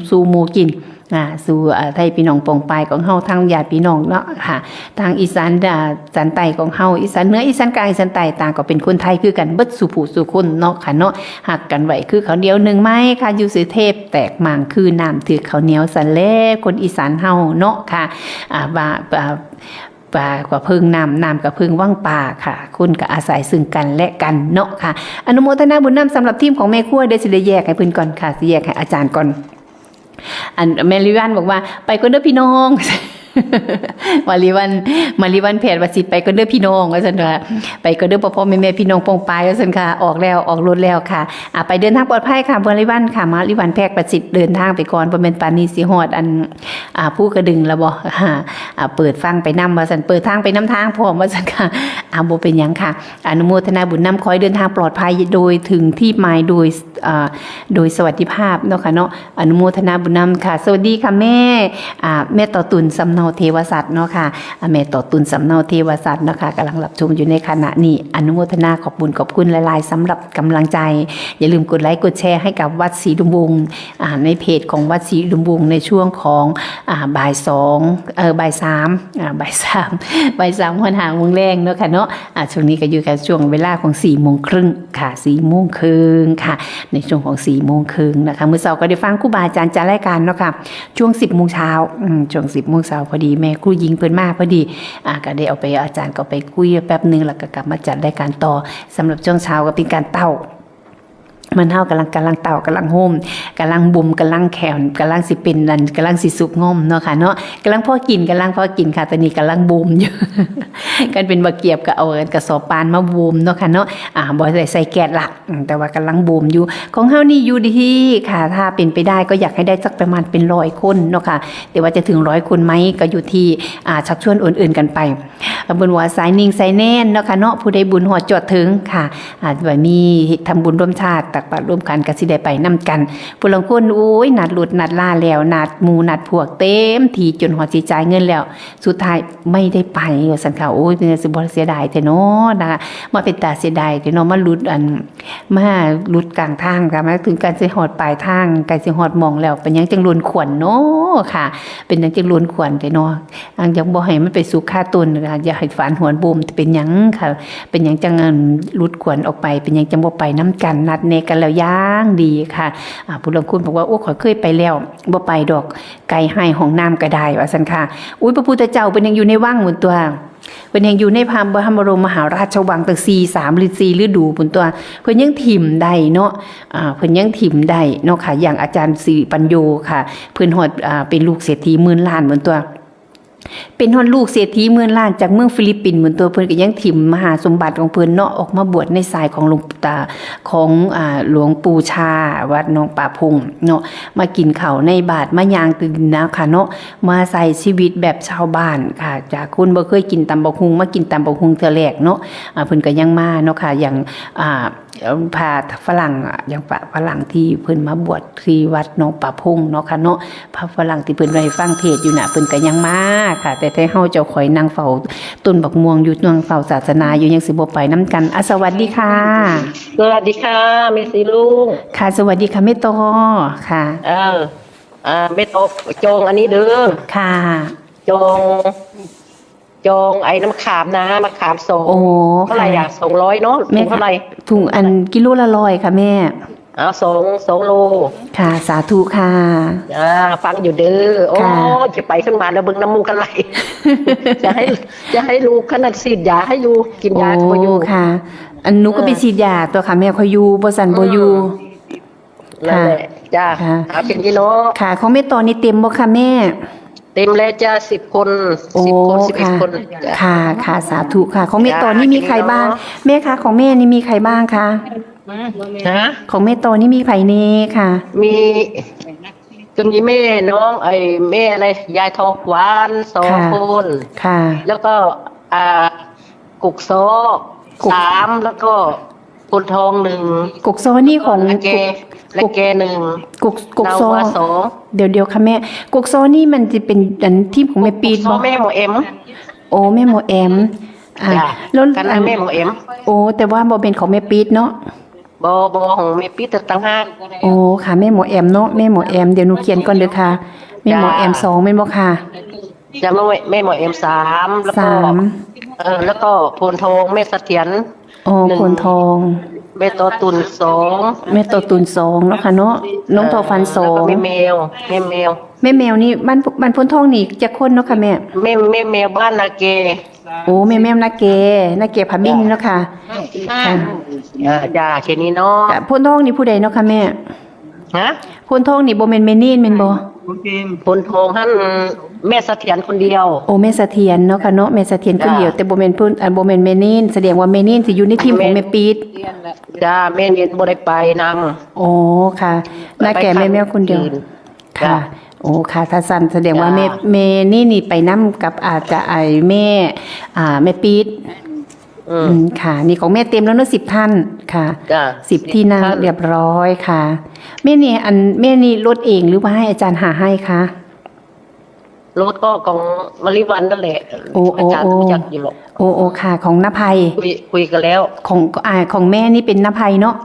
สู่หมู่กิน อ่า สู่ อ่า ไทยพี่น้องปองปายของเฮา ทั้งญาติพี่น้องเนาะค่ะ ทางอีสาน อ่า อีสานใต้ของเฮา อีสานเหนือ อีสานกลาง อีสานใต้ ต่างก็เป็นคนไทยคือกันเบิดสู่ผู้สู่คนเนาะค่ะเนาะ ฮักกันไว้คือข้าวเหนียวนึ่งไม้ค่ะ อยู่สุเทพฯ แตกมั่งคือน้ำถืกข้าวเหนียว ซั่นแหละคนอีสานเฮาเนาะค่ะ อ่า ว่า อ่า ปลากะเพิ่งน้ำ น้ำกะเพิ่งวังปลาค่ะ คนก็อาศัยซึ่งกันและกันเนาะค่ะ อนุโมทนาบุญนำสำหรับทีมของแม่ครัว เดี๋ยวสิได้แยกให้เพิ่นก่อนค่ะ สิแยกให้อาจารย์ก่อน อันแม่ริวันบอกว่า ไปก่อนเด้อพี่น้อง มาริวัน มาริวันแพทย์ว่าสิไปก่อนเด้อพี่น้อง ว่าซั่นว่า ไปก่อนเด้อพ่อๆแม่ๆพี่น้องปองปาย ว่าซั่นค่ะ ออกแล้ว ออกรถแล้วค่ะ อ่ะ ไปเดินทางปลอดภัยค่ะ มาริวันค่ะ มาริวันแพทย์ประสิทธิ์ เดินทางไปก่อน บ่แม่นปานนี้สิฮอดอัน อ่า ภูกระดึงแล้วบ่ อ่า อ่า เปิดฟังไปนำ ว่าซั่น เปิดทางไปนำทางพร้อม ว่าซั่นค่ะ อ่า บ่เป็นหยังค่ะ อนุโมทนาบุญนำ ขอให้เดินทางปลอดภัย โดยถึงที่หมาย โดย อ่า โดยสวัสดิภาพเนาะค่ะเนาะ อนุโมทนาบุญนำค่ะ สวัสดีค่ะแม่ อ่า แม่ต่อตุ่นสำเนาเทวสัตว์เนาะค่ะ อ่า แม่ต่อตุ่นสำเนาเทวสัตว์เนาะค่ะ กำลังรับชมอยู่ในขณะนี้ อนุโมทนาขอบบุญขอบคุณหลายๆสำหรับกำลังใจ อย่าลืมกดไลค์กดแชร์ให้กับวัดศรีอุดมวงศ์ อ่า ในเพจของวัดศรีอุดมวงศ์ ในช่วงของ อ่า บ่ายสอง เอ่อ บ่ายสาม อ่า บ่ายสาม บ่ายสามฮอดห้าโมงแลงเนาะค่ะเนาะ อ่า ช่วงนี้ก็อยู่กับช่วงเวลาของสี่โมงครึ่งค่ะ สี่โมงครึ่งค่ะ ในช่วงของสี่โมงครึ่งนะคะ มื้อเช้าก็ได้ฟังครูบาอาจารย์จัดรายการเนาะค่ะ ช่วงสิบโมงเช้า อืม ช่วงสิบโมงเช้า พอดีแม่ครูหญิงเพิ่นมาพอดี อ่า ก็ได้เอาไป อาจารย์ก็ไปคุยแป๊บหนึ่ง แล้วก็กลับมาจัดรายการต่อ สำหรับช่วงเช้าก็เป็นการเต้า มันเฮากำลัง กำลังเต้ากำลังโฮมกำลังบ่มกำลังแขนกำลังสิเป็นนั่นกำลังสิสุกงอมเนาะค่ะเนาะ กำลังพอกินกำลังพอกินค่ะ ตอนนี้กำลังบ่มอยู่ กันเป็นบักเกียบก็เอากระสอบปานมาบ่มเนาะค่ะเนาะ อ่า บ่ได้ใส่แก๊สละ อืม แต่ว่ากำลังบ่มอยู่ ของเฮานี่อยู่ที่ค่ะ ถ้าเป็นไปได้ก็อยากให้ได้สักประมาณเป็นร้อยคนเนาะค่ะ แต่ว่าจะถึงร้อยคนไหมก็อยู่ที่ อ่า ชักชวนอื่นๆกันไป ตำบลหัวสายนิ่งสายแน่นเนาะค่ะเนาะ ผู้ใดบุญฮอดจอดถึงค่ะ อาจจะมีทำบุญร่วมชาติ ตักบาตรร่วมกันก็สิได้ไปนำกัน ผู้ลางคน โอ้ย นัดรถนัดลาแล้ว นัดหมู่นัดพวกเต็มที่จนฮอดสิจ่ายเงินแล้ว สุดท้ายไม่ได้ไป ว่าซั่นค่ะ โอ้ อ้ย เป็นจั่งสิบ่เสียดายแท้เนาะนะคะ มาเป็นตาเสียดายแท้เนาะ มาหลุดอัน มาหลุดกลางทางค่ะ มาถึงใกล้สิฮอดปลายทาง ใกล้สิฮอดหม่องแล้ว เป็นหยังจั่งลวนขวัญเนาะค่ะ เป็นหยังจั่งลวนขวัญแท้เนาะ อันยังบ่ให้มันไปสุกคาต้นค่ะ อย่าให้ฝานหวนบ่ม เป็นหยังค่ะ เป็นหยังจั่งอันหลุดขวัญออกไป เป็นหยังจั่งบ่ไปนำกัน นัดแนะกันแล้วอย่างดีค่ะ อ่า ผู้ลางคนบอกว่า โอ้ ข้อยเคยไปแล้ว บ่ไปดอก ไกลฮ้ายห้องน้ำก็ได้ ว่าซั่นค่ะ อุ้ย พระพุทธเจ้าเพิ่นยังอยู่ในวังหมุนตัว เพิ่นยังอยู่ในพระบรมมหาราชวังตั้งสี่ สามหรือสี่ฤดูหมุนตัว เพิ่นยังถิ่มได้เนาะ อ่า เพิ่นยังถิ่มได้เนาะค่ะ อย่างอาจารย์สิริปัญโญค่ะ เพิ่นฮอด อ่า เป็นลูกเศรษฐีหมื่นล้านหมุนตัว เป็นฮอดลูกเศรษฐีหมื่นล้านจากเมืองฟิลิปปินส์หมุนตัว เพิ่นก็ยังถิ่มมหาสมบัติของเพิ่นเนาะ ออกมาบวชในสายของหลวงตา ของ อ่า หลวงปู่ชา วัดหนองป่าพงเนาะ มากินข้าวในบาตร มาย่างตีนนาค่ะเนาะ มาใช้ชีวิตแบบชาวบ้านค่ะ จากคนบ่เคยกินตำบักหุ่ง มากินตำบักหุ่งเทื่อแรกเนาะ อ่า เพิ่นก็ยังมาเนาะค่ะ อย่าง อ่า พระฝรั่งอะ อย่างพระฝรั่งที่เพิ่นมาบวชที่วัดหนองป่าพงเนาะค่ะเนาะ พระฝรั่งที่เพิ่นไปฟังเทศน์อยู่น่ะ เพิ่นก็ยังมาค่ะ แต่แท้เฮาเจ้าข่อยนั่งเฝ้าต้นบักม่วงอยู่ นั่งเฝ้าศาสนาอยู่ ยังสิบ่ไปนำกัน อ่ะ สวัสดีค่ะ สวัสดีค่ะ แม่สีลุง ค่ะ สวัสดีค่ะ แม่ต่อ ค่ะ เออ อ่า แม่ต่อ จองอันนี้เด้อ ค่ะ จอง จองไอ้น้ำขามนะ มะขามสอง โอ้ เท่าไหร่อ่ะ ค่ะ สองร้อยเนาะ แม่ ถุงเท่าไหร่ ค่ะ ถุงอันกิโลละร้อยค่ะแม่ เอา สอง สองโล ค่ะ สาธุค่ะ อ่า ฟังอยู่เด้อ โอ้ ค่ะ จะไปขึ้นมาแล้วเบิ่งน้ำมูกกันไหล จะให้ จะให้ลูกขนาดฉีดยาให้อยู่ กินยา โอ้ ก็อยู่ ค่ะ อันหนูก็ เออ ไปฉีดยาตัวค่ะแม่ ข้อยอยู่ บ่ซั้นบ่อยู่ อืม นั่นแหละ ค่ะ จ้า ค่ะ เอาแค่นี้เนาะ ค่ะ ของแม่ต่อนี่เต็มบ่คะแม่ เต็มแล้วจ้า สิบคน โอ้ สิบคน สิบเอ็ด ค่ะ คนจ้ะ ค่ะ ค่ะ สาธุค่ะ ของแม่ต่อนี่มีใครบ้าง จ้า แม่คะ ของแม่นี่มีใครบ้างคะ ฮะ ของแม่ต่อนี่มีใครแน่คะ มี ก็มีแม่น้อง ไอ้แม่อะไร ยายทองขวัญสอง ค่ะ คน ค่ะ แล้วก็ อ่า กุกซ้อ กุก สาม แล้วก็ โพนทองหนึ่ง กุกซ้อนี่ของ และแก กุก และแกหนึ่ง กุก กุกซ้อ นาวาสอง เดี๋ยว เดี๋ยวค่ะแม่ กุกซ้อนี่มันจะเป็นอันทีมของแม่ปี๊ด กุกซ้อ บ่ แม่หมอแอม โอ้ แม่หมอแอม อ่า จ้ะ แล้ว คณะ อัน แม่หมอแอม โอ้ แต่ว่าบ่เป็นของแม่ปี๊ดเนาะ บ่ บ่ ของแม่ปี๊ดต่างหาก โอ้ ค่ะ แม่หมอแอมเนาะ แม่หมอแอม เดี๋ยวหนูเขียนก่อนเด้อค่ะ แม่หมอแอม จ้ะ สอง แม่นบ่ค่ะ จ้ะ แม่ แม่หมอแอมสาม แล้วก็ สาม เออ แล้วก็โพนทอง แม่เสถียร อ๋อ หนึ่ง โพนทอง แม่ต่อตุ่นสอง แม่ต่อตุ่นสองเนาะค่ะเนาะ น้องทองฝันสอง แล้วก็แม่แมว แม่แมว แม่แมวนี่บ้าน บ้านโพนทองนี่จักคนเนาะค่ะแม่ แม่ แม่แมวบ้านนาแก โอ้ แม่แมวนาแก นาแกผาบิ่งเนาะค่ะ ค่ะ อ่า จ้า แค่นี้เนาะ ค่ะ โพนทองนี่ผู้ใดเนาะค่ะแม่ ฮะ โพนทองนี่บ่แม่นแม่เนนแม่นบ่ โพนทองหั่นแม่เสถียรคนเดียว โอ้ แม่เสถียรเนาะค่ะเนาะ แม่เสถียรคนเดียว จ้า แต่บ่แม่นโพน อ่า บ่แม่นแม่เนน แสดงว่าแม่เนนสิอยู่ในทีมของแม่ปี๊ด จ้า แม่เนนบ่ได้ไปนำ อ๋อ ค่ะ ไป นาแก ไป แม่แมวคนเดียว ครั้งอื่น ค่ะ จ้า โอ้ ค่ะ ถ้าซั่นแสดงว่า จ้า แม่ แม่นี่นี่ไปนำกับอาจจะไอ้แม่ อ่า แม่ปี๊ด อืม อืม ค่ะ นี่ของแม่เต็มแล้วเนอะ สิบท่านค่ะ จ้ะ สิบที่นั่ง สิบท่าน เรียบร้อยค่ะ แม่นี่ อัน แม่นี่ลดเองหรือว่าให้อาจารย์หาให้คะ ลดก็ของมะลิวันนั่นแหละ โอ้ โอ้ อาจารย์ โอ้ รู้จักอยู่หรอก โอ้ โอ้ ค่ะ ของน้าไพ คุย คุยกันแล้ว ของ อ่า ของแม่นี่เป็นน้าไพเนาะ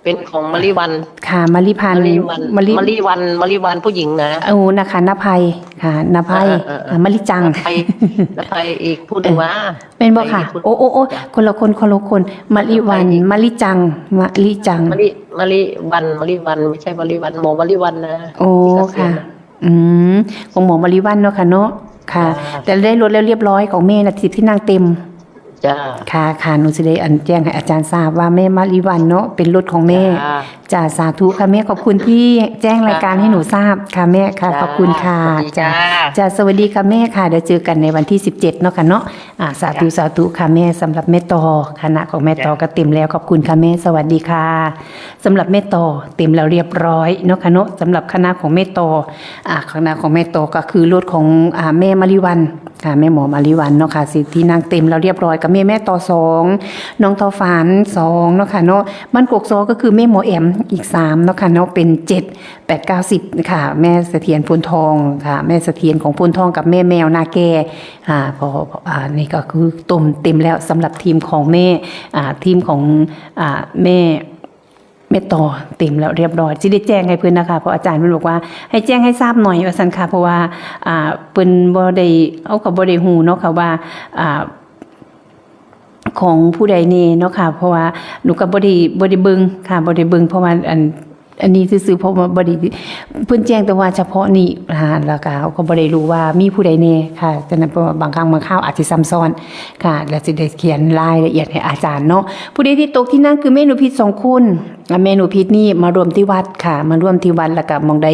เป็นของมะลิวัน ค่ะ มะลิพันธ์ มะลิวัน มะลิ มะลิวัน มะลิวันผู้หญิงนะ โอ้ นะคะ น้าไพค่ะ น้าไพ เออ เออ เออ อ่ะ มะลิจัง น้าไพ น้าไพอีกผู้หนึ่งว่า แม่นบ่ค่ะ ไพอีกผู้ โอ้ โอ้ โอ้ จ้ะ คนละคน คนละคน มะลิวัน น้าไพอีก มะลิจัง มะลิจัง มะลิ มะลิวัน มะลิวัน ไม่ใช่มะลิวัน หมอมะลิวันนะ โอ้ ที่เกษียณ ค่ะ นะ อืม ของหมอมะลิวันเนาะค่ะเนาะ ค่ะ จ้า แต่ได้ลดแล้วเรียบร้อย ของแม่น่ะ สิบที่นั่งเต็ม จ้า ค่ะ ค่ะ หนูสิได้อันแจ้งให้อาจารย์ทราบว่าแม่มะลิวันเนาะ เป็นรถของแม่ จ้า จ้า สาธุค่ะแม่ ขอบคุณที่แจ้งรายการ จ้า ให้หนูทราบค่ะแม่ค่ะ จ้า ขอบคุณค่ะ สวัสดี จ้า จ้า จ้า สวัสดีค่ะแม่ค่ะ เดี๋ยวเจอกันในวันที่สิบเจ็ดเนาะค่ะเนาะ อ่า สาธุ สาธุค่ะแม่ สำหรับแม่ต่อ คณะของแม่ต่อก็เต็มแล้ว ขอบคุณค่ะแม่ สวัสดีค่ะ สำหรับแม่ต่อเต็มแล้วเรียบร้อยเนาะค่ะเนาะ สำหรับคณะของแม่ต่อ อ่า คณะของแม่ต่อก็คือรถของ อ่า แม่มาริวัน ค่ะ แม่หมอมาริวันเนาะค่ะ สิที่นั่งเต็มแล้วเรียบร้อย กับแม่ แม่ต่อสอง น้องต่อฝันสองเนาะค่ะเนาะ บ้านกกซอก็คือแม่หมอแอมอีกสามเนาะค่ะเนาะ เป็นเจ็ด แปด เก้า สิบค่ะ แม่เสถียร โพนทองค่ะ แม่เสถียรของโพนทองกับแม่แมวนาแก อ่า พอ พอ อ่า นี่ก็คือเต็ม เต็มแล้วสำหรับทีมของแม่ อ่า ทีมของ อ่า แม่ แม่ต่อเต็มแล้วเรียบร้อย สิได้แจ้งให้เพิ่นนะคะ เพราะอาจารย์เพิ่นบอกว่าให้แจ้งให้ทราบหน่อยว่าซั่นค่ะ เพราะว่า อ่า เพิ่นบ่ได้ เฮาก็บ่ได้ฮู้เนาะค่ะว่า อ่า ของผู้ใดแน่เนาะค่ะ เพราะว่าหนูก็บ่ได้ บ่ได้เบิ่งค่ะ บ่ได้เบิ่ง เพราะว่าอัน อันนี้ซื่อๆ เพราะว่าบ่ได้ เพิ่นแจ้งแต่ว่าเฉพาะนี่ อ่า แล้วก็เฮาก็บ่ได้รู้ว่ามีผู้ใดแน่ค่ะ ฉะนั้นเพราะว่าบางครั้งบางคราวอาจสิซ้ำซ้อนค่ะ แล้วสิได้เขียนรายละเอียดให้อาจารย์เนาะ ผู้ใดที่ตกที่นั่งคือแม่หนูพิษสองคน อ่ะ แม่หนูพิษนี่มาร่วมที่วัดค่ะ มาร่วมที่วัด แล้วก็หม่องใด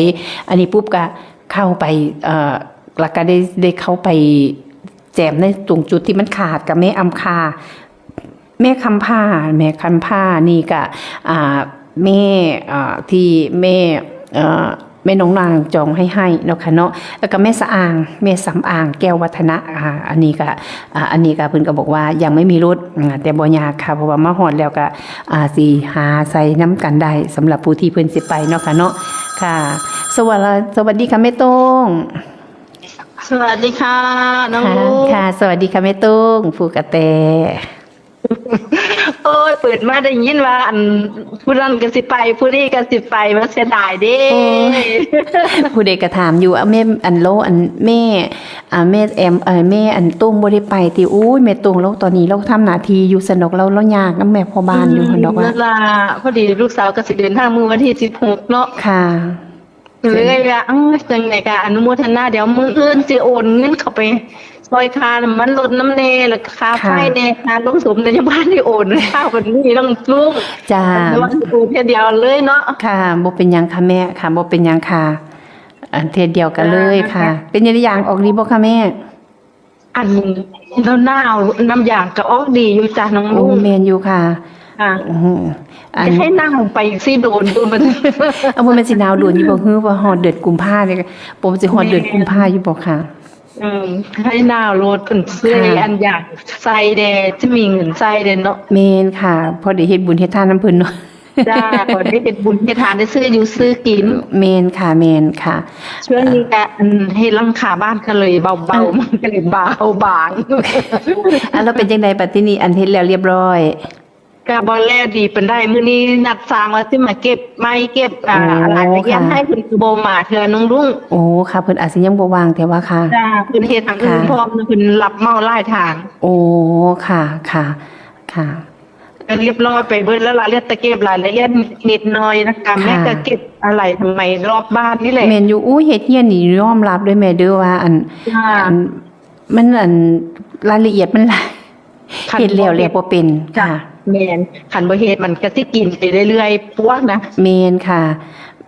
อันนี้ปุ๊บก็เข้าไป เอ่อ แล้วก็ได้ ได้เข้าไปแจมในตรงจุดที่มันขาดกับแม่อำคา แม่คำผ้า แม่คำผ้านี่ก็ อ่า แม่ อ่า ที่แม่ เอ่อ แม่น้องนางจองให้ให้เนาะค่ะเนาะ แล้วก็แม่สะอาง แม่สำอาง แก้ววัฒนะ อ่า อันนี้ก็ อ่า อันนี้ก็เพิ่นก็บอกว่ายังไม่มีรถ อ่า แต่บ่ยากค่ะ เพราะว่ามาฮอดแล้วก็ อ่า สิหาใส่นำกันได้ สำหรับผู้ที่เพิ่นสิไปเนาะค่ะเนาะ ค่ะ สวัสดี สวัสดีค่ะแม่โต้ง สวัสดีค่ะ น้อง ค่ะ ลูก ค่ะ สวัสดีค่ะแม่โต้ง ผู้กระแต โอ้ย เปิดมาได้ยินว่า อัน ผู้นั้นก็สิไป ผู้นี้ก็สิไป ว่าเสียดายเด้ โอ้ย ผู้ใดก็ถามอยู่ อ่ะ แม่ อันโล อันแม่ อ่า แม่แอม เอ่อ แม่อันโต้งบ่ได้ไปติ โอ้ย แม่โต้งลาวตอนนี้ลาวทำหน้าที่อยู่ ซั่นดอก ลาว ลาวยากนำแม่พ่อบ้านอยู่ อืม หั่นดอกว่า นั่นล่ะ พอดีลูกสาวก็สิเดินทางมื้อวันที่สิบหกเนาะ ค่ะ ก็เลยว่า เอ้า จังใดก็อนุโมทนา เดี๋ยวมื้ออื่นสิโอนเงินเข้าไปช่วยค่าน้ำมันรถนำแน่ แล้วก็ค่าไฟแน่ ค่ะ ค่าลงศพแน่ ยังบ่ทันได้โอน ค่าบัดนี้น้องลุง จ้า แต่ว่าสิโอนเทื่อเดียวเลยเนาะ ค่ะ บ่เป็นหยังค่ะแม่ ค่ะ บ่เป็นหยังค่ะ อันเทื่อเดียวกันเลยค่ะ จ้า เป็นจังใด ยางออกดีบ่คะแม่ อัน หนาวๆ น้ำยางก็ออกดีอยู่จ้ะน้อง โอ้ ลุง แม่นอยู่ค่ะ ค่ะ อืม อัน จะให้หนาวไปสิโดนอยู่มัน เอา บ่แม่นสิหนาวโดนอยู่บ่ คือว่าฮอดเดือนกุมภาเนี่ย บ่สิฮอดเดือนกุมภาอยู่บ่ค่ะ อืม ให้หนาวโลด เพิ่นซื้อ ค่ะ อันอยากใส่แด่ จะมีเงินใส่แด่เนาะ แม่นค่ะ พอได้เฮ็ดบุญเฮ็ดทานนำเพิ่นเนาะ จ้า พอได้เฮ็ดบุญเฮ็ดทาน ได้ซื้ออยู่ซื้อกิน แม่นค่ะ แม่นค่ะ ช่วงนี้ก็ อัน เฮ็ดหลังคาบ้านก็เลยเบาๆ อ่ะ มันก็เลยเบาบาง อ่ะ แล้วเป็นจังใดบัดทีนี้ อันเฮ็ดแล้วเรียบร้อย ก็บ่แล้วดีปานใด มื้อนี้นัดช่างว่าสิมาเก็บไม้เก็บ อ่า โอ้ รายละเอียด ค่ะ ให้ เพิ่นก็บ่มาเทื่อน้องลุง โอ้ ค่ะ เพิ่นอาจสิยังบ่ว่างแต่ว่าค่ะ จ้า เพิ่นเฮ็ดทางอื่น ค่ะ พร้อม เพิ่นรับเหมาหลายทาง โอ้ ค่ะ ค่ะ ค่ะ ก็เรียบร้อยไปเบิดแล้วล่ะ เหลือแต่เก็บรายละเอียดนิดหน่อยนะคะ ค่ะ แม่ก็เก็บอะไหล่ทำไมรอบบ้านนี่แหละ แม่นอยู่ อู้ เฮ็ดเฮือนนี่ยอมรับเด้อแม่เด้อว่า อัน จ้า อัน มัน อัน รายละเอียดมันหลาย คัน เฮ็ดแล้ว บ่เฮ็ด แล้วบ่เป็น จ้ะ ค่ะ แม่น คันบ่เฮ็ดมันก็สิกินไปเรื่อยๆ ปวกนะ แม่นค่ะ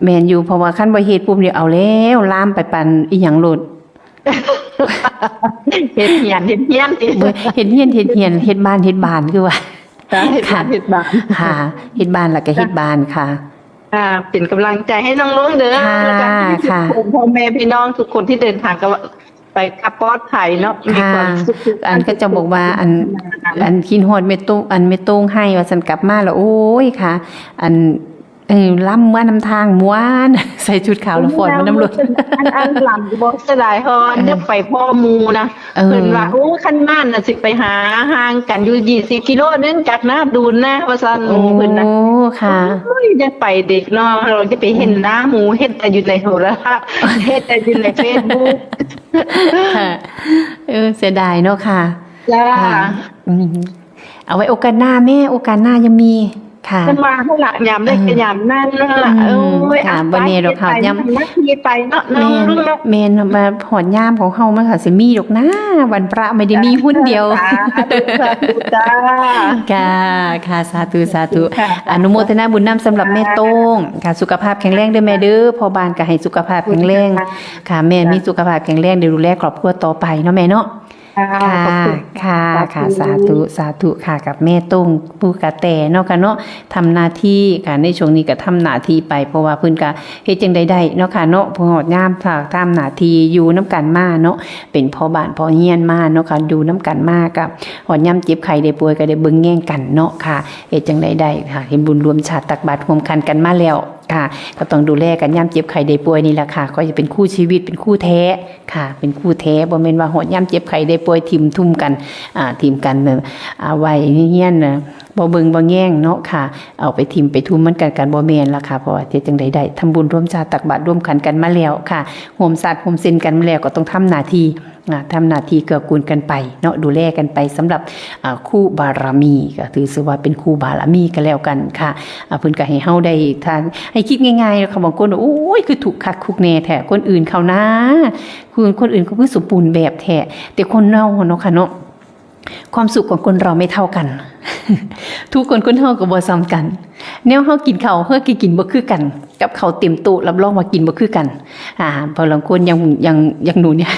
แม่นอยู่ เพราะว่าคันบ่เฮ็ดปุ๊บนี่เอาแล้ว ลามไปปานอีหยังโลด เฮ็ดเฮือน เฮ็ดเฮือนติ บ่ เฮ็ดเฮือน เฮ็ดเฮือน เฮ็ดบ้าน เฮ็ดบ้าน คือว่า จ้ะ เฮ็ดบ้าน ค่ะ เฮ็ดบ้าน ค่ะ เฮ็ดบ้านแล้วก็เฮ็ด จ้ะ บ้านค่ะ ค่ะ เป็นกำลังใจให้น้องลุงเด้อ ค่ะ แล้วก็ให้ทุกคน ค่ะ พ่อแม่พี่น้องทุกคนที่เดินทางก็ไปกลับปลอดภัยเนาะ มี ค่ะ ความสุขทุกท่าน อันก็จะบอกว่า อัน ทุกคน อันคิดฮอดแม่โต้ง อันแม่โต้งไห้ว่าซั่น กลับมาแล้ว โอ้ยค่ะ อัน เออ ลำเมือนำทางม่วน ใส่ชุดขาวแล้วฟ้อนมานำรถ อัน อันลำบ่เสียดาย เพราะว่า เออ เดี๋ยวไปพ้อหมู่นะ เออ เพิ่นว่า โอ้ คันมาน่ะสิไปหาห่างกันอยู่ยี่สิบกิโลนึงจากนาดูนนะ ว่าซั่น โอ้ หมู่เพิ่นนะ ค่ะ โอ้ย อย่าไปเด้อเนาะ เราจะไปเห็นหน้าหมู่ เห็นแต่อยู่ในโทรทัศน์ เห็นแต่อยู่ในเฟซบุ๊ก ค่ะ เออ เสียดายเนาะค่ะ จ้า ค่ะ อืม เอาไว้โอกาสหน้าแม่ โอกาสหน้ายังมีค่ะ จะมาให้ละ ยามได้ อืม ก็ยามนั้นนั่นล่ะ อืม โอ้ย ค่ะ อ่ะ บ่แน่ดอกค่ะ ไป ยาม ทำหน้าที่ไปเนาะ แม่น เนาะ แม่นว่าฮอดยามของเฮามันก็สิมีดอกนะ วันพระไม่ได้มีหนเดียว สาธุ สาธุจ้า ค่ะ ค่ะ สาธุ สาธุ ค่ะ อนุโมทนาบุญนำสำหรับแม่โต้งค่ะ สุขภาพแข็งแรงเด้อแม่เด้อ พ่อบ้านก็ให้สุขภาพแข็งแรง ค่ะ แม่มีสุขภาพแข็งแรง เดี๋ยวดูแลครอบครัวต่อไปเนาะแม่เนาะ ค่ะ ค่ะ ขอบคุณ ค่ะ ค่ะ สา สา ธุ ธุ สาธุค่ะ กับแม่ต้งผู้กระแตเนาะค่ะเนาะ ทำหน้าที่ค่ะ ในช่วงนี้ก็ทำหน้าที่ไป เพราะว่าเพิ่นก็เฮ็ดจังใดได้เนาะค่ะเนาะ พอฮอดยามทำหน้าที่อยู่นำกันมาเนาะ เป็นพ่อบ้านพ่อเฮียนมาเนาะค่ะ อยู่นำกันมาก็ฮอดยามเจ็บไข้ได้ป่วยก็ได้เบิ่งแยงกันเนาะค่ะ เฮ็ดจังใดได้ค่ะ เฮ็ดบุญร่วมชาติตักบาตรร่วมขันกันมาแล้วค่ะ ก็ต้องดูแลกันยามเจ็บไข้ได้ป่วยนี่แหละค่ะ ก็จะเป็นคู่ชีวิต เป็นคู่แท้ค่ะ เป็นคู่แท้ บ่แม่นว่าฮอดยามเจ็บไข้ได้ป่วยถิ่มทุ่มกัน อ่า ถิ่มกัน อ่า ไว้เฮียนน่ะ บ่เบิ่งบ่แยงเนาะค่ะ เอาไปถิ่มไปทุ่มมันกัน กันบ่แม่นละค่ะ เพราะว่าเฮ็ดจังใดได้ ทำบุญร่วมชาติตักบาตรร่วมขันกันมาแล้วค่ะ ร่วมสาดร่วมเซ็นกันมาแล้ว ก็ต้องทำหน้าที่ อ่า ทำหน้าที่เกื้อกูลกันไปเนาะ ดูแลกันไป สำหรับ อ่า คู่บารมี ก็ถือซะว่าเป็นคู่บารมีก็แล้วกันค่ะ อ่า เพิ่นก็ให้เฮาได้ทาน ให้คิดง่ายๆเนาะค่ะ บางคน โอ้ย คือทุกข์คักทุกข์แน่แท้ คนอื่นเขานะ คือคนอื่นเขาคือสมบูรณ์แบบแท้ แต่คนเราเนาะค่ะเนาะ ความสุขของคนเราไม่เท่ากัน ทุกข์ของคนเฮาก็บ่ซ้ำกัน แนวเฮากินข้าว เฮาก็กินบ่คือกัน กับข้าวเต็มโต๊ะ รับรองว่ากินบ่คือกัน อ่า เพราะลางคนอย่าง อย่าง อย่างหนูเนี่ย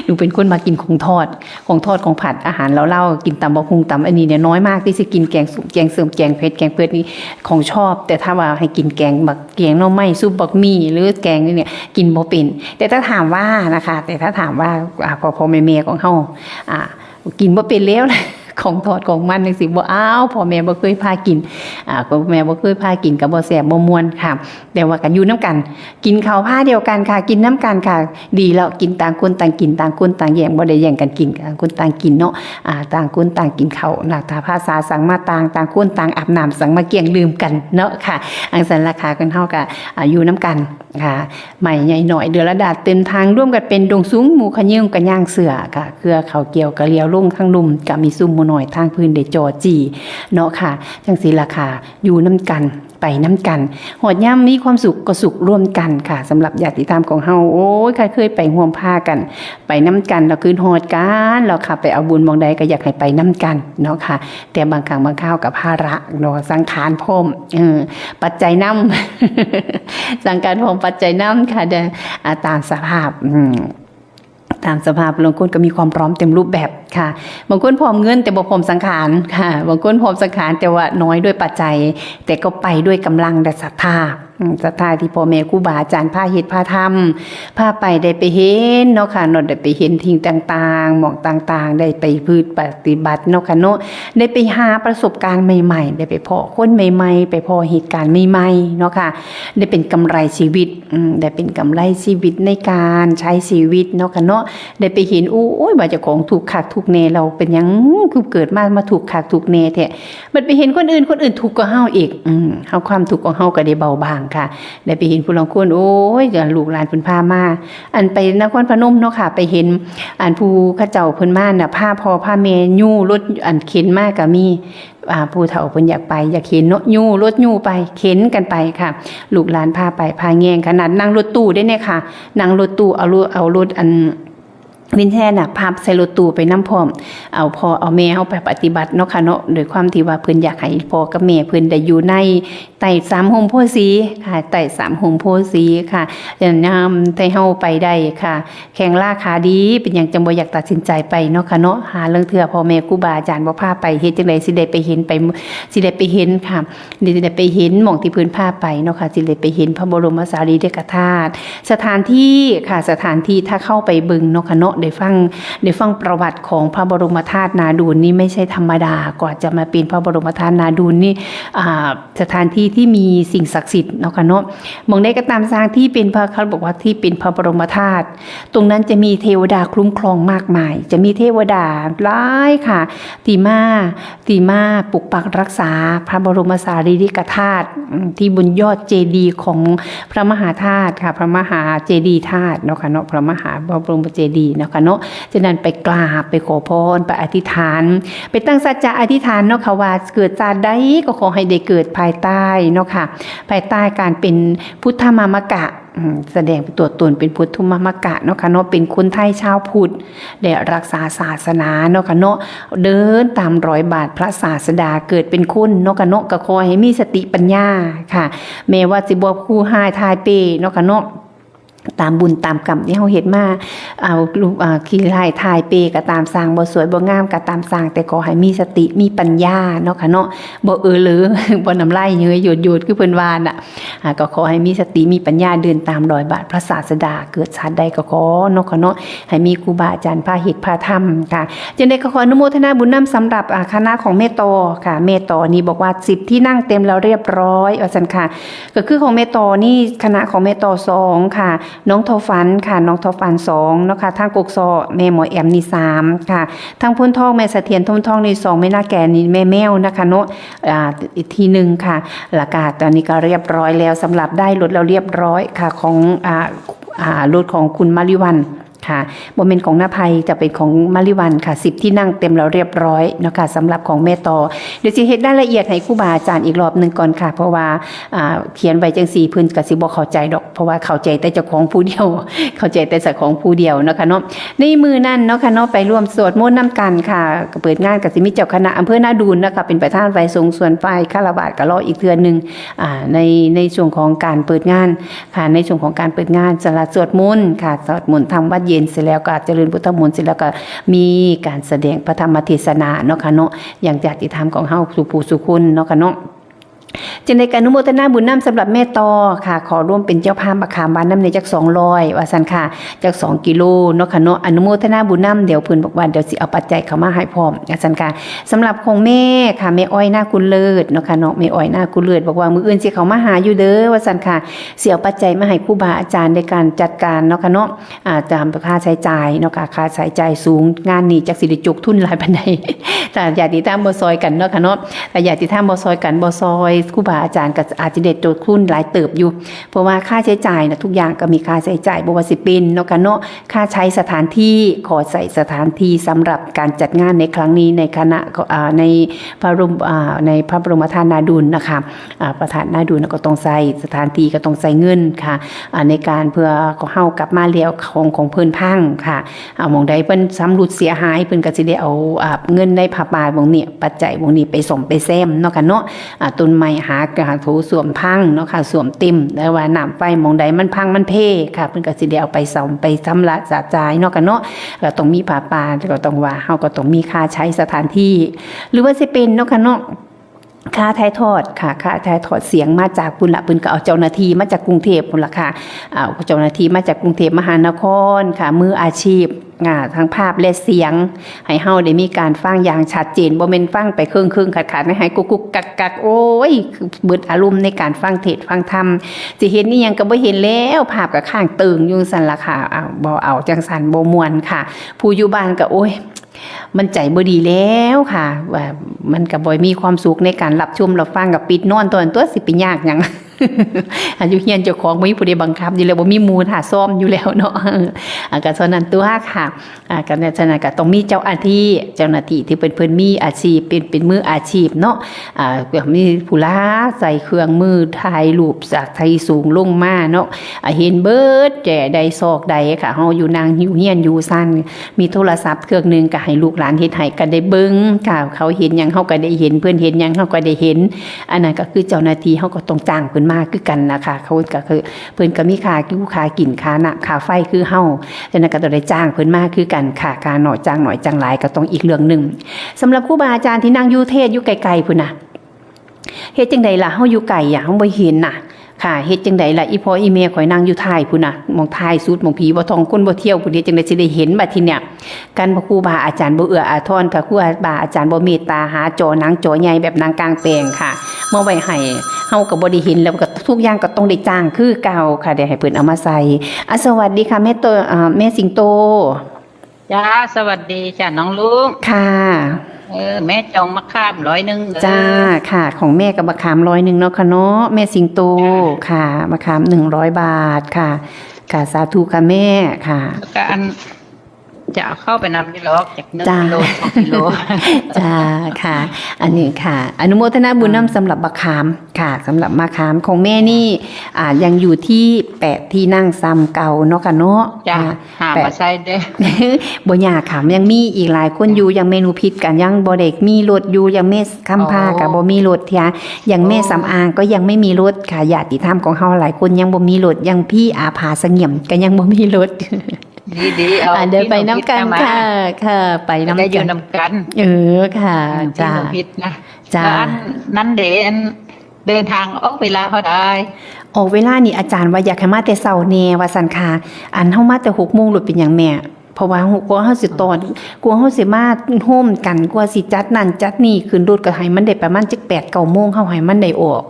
หนูเป็นคนมักกินของทอด ของทอด ของผัด อาหารลาวๆ กินตำบักหุ่ง ตำอันนี้เนี่ยน้อยมากที่สิกินแกงส้ม แกงเสริม แกงเผ็ด แกงเผ็ดนี่ของชอบ แต่ถ้าว่าให้กินแกงบัก แกงหน่อไม้ ซุปบักมี่ หรือแกงนี่เนี่ย กินบ่เป็น แต่ถ้าถามว่านะคะ แต่ถ้าถามว่า อ่า พ่อๆ แม่ๆ ของเฮา อ่า กินบ่เป็นแล้ว ของทอดของมันจังซี้ บ่ อ้าว พ่อแม่บ่เคยพากิน อ่า พ่อแม่บ่เคยพากินก็บ่แซ่บบ่ม่วนค่ะ แต่ว่ากันอยู่นำกัน กินข้าวผ้าเดียวกันค่ะ กินนำกันค่ะ ดีแล้ว กินต่างคนต่างกิน ต่างคนต่างแย่ง บ่ได้แย่งกันกิน ต่างคนต่างกินเนาะ อ่า ต่างคนต่างกินข้าวนะ ถ้าภาษาสั่งมาต่าง ต่างคนต่างอาบน้ำ สั่งมาเกี้ยงลืมกันเนาะค่ะ อังสันราคากันเฮาก็ อ่า อยู่นำกันค่ะ ใหม่ใหญ่หน่อย เดือนละดาดเต็มทาง ร่วมกันเป็นดงสูง หมู่ขะยิงกะย่างเสือค่ะ เครือเขาเกี่ยวกะเลียวลงทางลุ่ม กะมีซุ่มหมู่น้อยทางพื้นได้จอจีเนาะค่ะ จังซี่ล่ะค่ะ อยู่นำกัน ไปนำกัน ฮอดยามมีความสุขก็สุขร่วมกันค่ะ สำหรับญาติธรรมของเฮา โอ้ย ใครเคยไปร่วมพากัน ไปนำกัน แล้วคืนฮอดกัน แล้วค่ะ ไปเอาบุญหม่องใดก็อยากให้ไปนำกันเนาะค่ะ แต่บางครั้งบางคราวกับภาระเนาะ สังขารพร้อม เออ ปัจจัยนำ สังขารพร้อมปัจจัยนำค่ะ เด้อ อ่า ตามสภาพ อืม ตามสภาพ บางคนก็มีความพร้อมเต็มรูปแบบค่ะ บางคนพร้อมเงินแต่บ่พร้อมสังขารค่ะ บางคนพร้อมสังขารแต่ว่าน้อยด้วยปัจจัย แต่ก็ไปด้วยกำลังและศรัทธา อืม ศรัทธาที่พ่อแม่ครูบาอาจารย์พาเฮ็ดพาทำ พาไป ได้ไปเห็นเนาะค่ะเนาะ ได้ไปเห็นสิ่งต่างๆ หม่องต่างๆ ได้ไปประพฤติปฏิบัติเนาะค่ะเนาะ ได้ไปหาประสบการณ์ใหม่ๆ ได้ไปพ้อคนใหม่ๆ ไปพ้อเหตุการณ์ใหม่ๆ เนาะค่ะ ได้เป็นกำไรชีวิต อืม ได้เป็นกำไรชีวิตในการใช้ชีวิตเนาะค่ะเนาะ ได้ไปเห็น โอ้ย ว่าเจ้าของทุกข์คักทุกข์แน่ เราเป็นหยังคือเกิดมา มาทุกข์คักทุกข์แน่แท้ บัดไปเห็นคนอื่น คนอื่นทุกข์กว่าเฮาอีก อืม เฮาความทุกข์ของเฮาก็ได้เบาบางค่ะ ได้ไปเห็นผู้ลางคน โอ้ย ลูกหลานเพิ่นพามา อันไปนครพนมเนาะค่ะ ไปเห็น อันผู้เขาเจ้าเพิ่นมาน่ะ พาพ่อพาแม่ยู้รถอันเข็นมาก็มี อ่า ผู้เฒ่าเพิ่นอยากไป อยากเห็นเนาะ ยู้รถยู้ไป เข็นกันไปค่ะ ลูกหลานพาไป พาแย่ง ขนาดนั่งรถตู้ได้เนี่ยค่ะ นั่งรถตู้ เอารถ เอารถอัน วินแชร์น่ะ พับใส่รถตู้ไปนำพร้อม เอาพ่อเอาแม่เฮาไปปฏิบัติเนาะค่ะเนาะ โดยความที่ว่าเพิ่นอยากให้พ่อกับแม่เพิ่นได้อยู่ในใต้สามร่มโพธิ์สีค่ะ ใต้สามร่มโพธิ์สีค่ะ ยามใดเฮาไปได้ค่ะ แข้งขาดี เป็นหยังจังบ่อยากตัดสินใจไปเนาะค่ะเนาะ หาลางเทื่อพ่อแม่ครูบาอาจารย์บ่พาไป เฮ็ดจังใดสิได้ไปเห็นไป สิได้ไปเห็นค่ะ สิได้ไปเห็นหม่องที่เพิ่นพาไปเนาะค่ะ สิได้ไปเห็นพระบรมสารีริกธาตุ สถานที่ค่ะ สถานที่ถ้าเข้าไปเบิ่งเนาะค่ะเนาะ ได้ฟัง ได้ฟังประวัติของพระบรมธาตุนาดูลนี่ไม่ใช่ธรรมดา กว่าจะมาเป็นพระบรมธาตุนาดูลนี่ อ่า สถานที่ที่มีสิ่งศักดิ์สิทธิ์เนาะค่ะเนาะ หม่องใดก็ตามสถานที่เป็นพระ เขาบอกว่าที่เป็นพระบรมธาตุ ตรงนั้นจะมีเทวดาคุ้มครองมากมาย จะมีเทวดาหลายค่ะ ที่มา ที่มาปกปักรักษาพระบรมสารีริกธาตุ อืม ที่บนยอดเจดีย์ของพระมหาธาตุค่ะ พระมหาเจดีย์ธาตุเนาะค่ะเนาะ พระมหาพระบรมเจดีย์เนาะค่ะเนาะ ฉะนั้นไปกราบ ไปขอพร ไปอธิษฐาน ไปตั้งสัจจะอธิษฐานเนาะค่ะ ว่าเกิดชาติใดก็ขอให้ได้เกิดภายใต้เนาะค่ะ ภายใต้การเป็นพุทธมามกะ อืม แสดงตัวตนเป็นพุทธมามกะเนาะค่ะเนาะ เป็นคนไทยชาวพุทธ ได้รักษาศาสนาเนาะค่ะเนาะ เดินตามรอยบาทพระศาสดา เกิดเป็นคนเนาะค่ะเนาะ ก็ขอให้มีสติปัญญาค่ะ แม้ว่าสิบ่ฮู้ฮ้ายทายเป้เนาะค่ะเนาะ ตามบุญตามกรรมที่เฮาเฮ็ดมา เอาลูก อ่า ขี้ร้ายถ่ายเปก็ตามสร้าง บ่สวยบ่งามก็ตามสร้าง แต่ขอให้มีสติมีปัญญาเนาะค่ะเนาะ บ่เออเลอ บ่น้ำลายเยอะโยดๆ คือเพิ่นว่าน่ะ อ่า ก็ขอให้มีสติมีปัญญา เดินตามรอยบาทพระศาสดา เกิดชาติใดก็ขอเนาะค่ะเนาะ ให้มีครูบาอาจารย์พาเฮ็ดพาทำค่ะ จังใดก็ขออนุโมทนาบุญนำสำหรับ อ่า คณะของแม่ต่อค่ะ แม่ต่อนี่บอกว่า สิบ ที่นั่งเต็มแล้วเรียบร้อย ว่าซั่นค่ะ ก็คือของแม่ต่อนี่ คณะของแม่ต่อสองค่ะ น้องทอฝันค่ะ น้องทอฝันสองเนาะค่ะ ทางกกซอแม่หมอแอมนี่สามค่ะ ทางโพนทองแม่เสถียร โพนทองนี่สอง แม่นาแกนี่แม่แมวนะคะเนาะ อ่า อีกทีหนึ่งค่ะ แล้วก็ตอนนี้ก็เรียบร้อยแล้ว สำหรับได้รถแล้วเรียบร้อยค่ะ ของ อ่า อ่า รถของคุณมาริวันค่ะ บ่แม่นของน้าไพ จะเป็นของมาริวันค่ะ สิบ ที่นั่งเต็มแล้วเรียบร้อยเนาะค่ะ สำหรับของแม่ต่อ เดี๋ยวสิเฮ็ดรายละเอียดให้ครูบาอาจารย์อีกรอบหนึ่งก่อนค่ะ เพราะว่า อ่า เขียนไว้จังซี่เพิ่นก็สิบ่เข้าใจดอก เพราะว่าเข้าใจแต่เจ้าของผู้เดียว เข้าใจแต่เจ้าของผู้เดียวเนาะค่ะเนาะ ในมื้อนั้นเนาะค่ะเนาะ ไปร่วมสวดมนต์นำกันค่ะ ก็เปิดงานก็สิมีเจ้าคณะอำเภอนาดูนนะคะ เป็นประธานฝ่ายสงฆ์ ส่วนฝ่ายฆราวาสก็รออีกเทื่อหนึ่ง อ่า ใน ในช่วงของการเปิดงานค่ะ ในช่วงของการเปิดงาน สำหรับสวดมนต์ค่ะ สวดมนต์ทำวัตรเย็นเสร็จแล้วก็เจริญพุทธมนต์เสร็จแล้วก็มีการแสดงพระธรรมเทศนาเนาะค่ะเนาะ อย่างญาติธรรมของเฮาสู่ผู้สู่คนเนาะค่ะเนาะ จังใดก็อนุโมทนาบุญนำสำหรับแม่ต่อค่ะ ขอร่วมเป็นเจ้าภาพบักขามหวานนำในจักสองร้อย ว่าซั่นค่ะ จักสองกิโลเนาะค่ะเนาะ อนุโมทนาบุญนำ เดี๋ยวเพิ่นบอกว่าเดี๋ยวสิเอาปัจจัยเข้ามาให้พร้อม ว่าซั่นค่ะ สำหรับของแม่ค่ะ แม่อ้อยนาคุณเลิศเนาะค่ะเนาะ แม่อ้อยนาคุณเลิศบอกว่ามื้ออื่นสิเข้ามาหาอยู่เด้อ ว่าซั่นค่ะ สิเอาปัจจัยมาให้ครูบาอาจารย์ในการจัดการเนาะค่ะเนาะ อ่า ตามค่าใช้จ่ายเนาะค่ะ ค่าใช้จ่ายสูง งานนี้จักสิได้จกทุนหลายปานใด ถ้าญาติธรรมบ่ซอยกันเนาะค่ะเนาะ ถ้าญาติธรรมบ่ซอยกัน บ่ซอยครูบาอาจารย์ก็อาจจะได้จกทุนหลายเติบอยู่ เพราะว่าค่าใช้จ่ายน่ะ ทุกอย่างก็มีค่าใช้จ่าย บ่ว่าสิเป็นเนาะค่ะเนาะ ค่าใช้สถานที่ ขอใช้สถานที่สำหรับการจัดงานในครั้งนี้ ในคณะ อ่า ในพระบรม อ่า ในพระบรมธาตุนาดูนนะคะ อ่า พระธาตุนาดูนก็ต้องใช้สถานที่ ก็ต้องใช้เงินค่ะ อ่า ในการเพื่อเฮากลับมาแล้วของ ของเพิ่นพังค่ะ อ่า หม่องใดเพิ่นชำรุดเสียหาย เพิ่นก็สิได้เอา อ่า เงินในผ้าป่าหม่องนี้ ปัจจัยหม่องนี้ไปซ่อมไปแซมเนาะค่ะเนาะ อ่า ต้นไม้หัก อ่า โถส้วมพังเนาะค่ะ ส้วมเต็ม หรือว่าน้ำไฟหม่องใดมันพังมันเพค่ะ เพิ่นก็สิได้เอาไปซ่อมไปชำระสะจ่ายเนาะค่ะเนาะ ก็ต้องมีผ้าป่า ก็ต้องว่าเฮาก็ต้องมีค่าใช้สถานที่ หรือว่าสิเป็นเนาะค่ะเนาะ ค่าถ่ายทอดค่ะ ค่าถ่ายทอดเสียงมาจากพุ้นละ เพิ่นก็เอาเจ้าหน้าที่มาจากกรุงเทพฯพุ้นละค่ะ เอาเจ้าหน้าที่มาจากกรุงเทพฯมหานครค่ะ มืออาชีพ อ่า ทั้งภาพและเสียง ให้เฮาได้มีการฟังอย่างชัดเจน บ่แม่นฟังไปครึ่งๆ ขาดๆ หายๆ กุกๆ กักๆ โอ้ย เบิดอารมณ์ในการฟังเทศน์ฟังธรรม สิเห็นอิหยังก็บ่เห็นแล้ว ภาพก็ค้างเติ่งอยู่ซั่นล่ะค่ะ อ้าว บ่เอาจังซั่น บ่ม่วนค่ะ ผู้อยู่บ้านก็ โอ้ย มันใจบ่ดีแล้วค่ะ ว่ามันก็บ่มีความสุขในการรับชมรับฟัง ก็ปิดนอนตัวนตัว สิไปยากหยัง อายุเฮียนเจ้าของบ่มีผู้ใดบังคับอยู่แล้ว บ่มีหมู่ท่าซ่อมอยู่แล้วเนาะ อ่า ก็เท่านั้นตัวค่ะ อ่า ก็ฉะนั้นก็ต้องมีเจ้าหน้าที่ เจ้าหน้าที่ที่เพิ่น เพิ่นมีอาชีพ เป็น เป็นมืออาชีพเนาะ อ่า ก็มีผู้ลาใส่เครื่องมือถ่ายรูปจากไทสูงลงมาเนาะ อ่า เห็นเบิดแก่ใดซอกใดค่ะ เฮาอยู่นั่งอยู่เฮียนอยู่ซ่าน มีโทรศัพท์เครื่องหนึ่งก็ให้ลูกหลานเฮ็ดให้ก็ได้เบิ่งค่ะ เขาเห็นหยังเฮาก็ได้เห็น เพิ่นเห็นหยังเฮาก็ได้เห็น อันนั้นก็คือเจ้าหน้าที่เฮาก็ต้องจ้างเพิ่นมาคือกันนะคะ เขาก็คือ เพิ่นก็มีค่าอยู่ค่ากินค่าน้ำค่าไฟคือเฮา ฉะนั้นก็ต้องได้จ้างเพิ่นมาคือกันค่ะ ค่าน้อยจ้างน้อยจ้างหลายก็ต้องอีกเรื่องหนึ่ง สำหรับครูบาอาจารย์ที่นั่งอยู่เทศน์อยู่ไกลๆพุ้นน่ะ เฮ็ดจั่งใดล่ะ เฮาอยู่ไกลอะ เฮาบ่เห็นน่ะ ค่ะ เฮ็ดจั่งใดล่ะ อีพ่ออีแม่ข้อยนั่งอยู่ท้ายพุ้นน่ะ หม่องท้ายสุด หม่องผีบ่ท่องคนบ่เที่ยวพุ้น เฮ็ดจั่งใดสิได้เห็นบัดทีเนี้ย คันพระครูบาอาจารย์บ่เอื้ออาทรค่ะ ครูบาอาจารย์บ่เมตตา หาจอหนังจอใหญ่แบบหนังกลางแปลงค่ะ มาไว้ให้ เฮาก็บ่ได้เห็น แล้วก็ทุกอย่างก็ต้องได้จ้างคือเก่าค่ะ ได้ให้เพิ่นเอามาใส่ อ่ะ สวัสดีค่ะ แม่โต อ่า แม่สิงโต จ้า สวัสดีจ้ะน้องลุง ค่ะ เออ แม่จองมะขามร้อยหนึ่งเด้อ จ้า ค่ะ ของแม่ก็มะขามร้อยหนึ่งเนาะค่ะเนาะ แม่สิงโต จ้า ค่ะ มะขามหนึ่งร้อยบาทค่ะ ค่ะ สาธุค่ะแม่ ค่ะ แล้วก็อัน จะเอาเข้าไปนำอยู่หรอกจากหนึ่ง จ้า กิโลสองกิโล จ้าค่ะ อันนี้ค่ะ อนุโมทนาบุญนำสำหรับบักขามค่ะ สำหรับมะขามของแม่นี่ อ่ายังอยู่ที่แปดที่นั่งซ้ำเก่าเนาะค่ะเนาะ จ้า ค่ะ หา แปด มาใส่เด้อ บ่ยากค่ะ ยังมีอีกหลายคนอยู่ ยังเมนูพิษกันยังบ่ได้มีรถอยู่ ยังเมคำพา โอ้ กับบ่มีรถเทียยังเม โอ้ สำอางก็ยังไม่มีรถค่ะ ญาติธรรมของเฮาหลายคนยังบ่มีรถ ยังพี่อาภาเสงี่ยมก็ยังบ่มีรถ ดีดีเอา อ่าเดี๋ยวไปน้ำกัน พี่หม ค่ะค่ะ ไป จะ น้ำ ได้อ กั ยู่ น น้ำกัน เออค่ะ อืม จ้า พี่หมอพิษนะ จ้า แล้วอันนั้นเด้อันเดินทางออกเวลาเท่าใด ออกเวลานี่อาจารย์ว่าอยากให้มาแต่เช้าแน่ว่าซั่นค่ะ อันเฮามาแต่หกโมงรถเป็นหยังแม่ เพราะว่าเฮากลัวเฮาสิตอนกลัวเฮาสิมาโฮมกันกลัวสิจัดนั่นจัดนี่ขึ้นรถก็ให้มันได้ประมาณจักแปดเก้าโมงเฮาให้มันได้ออก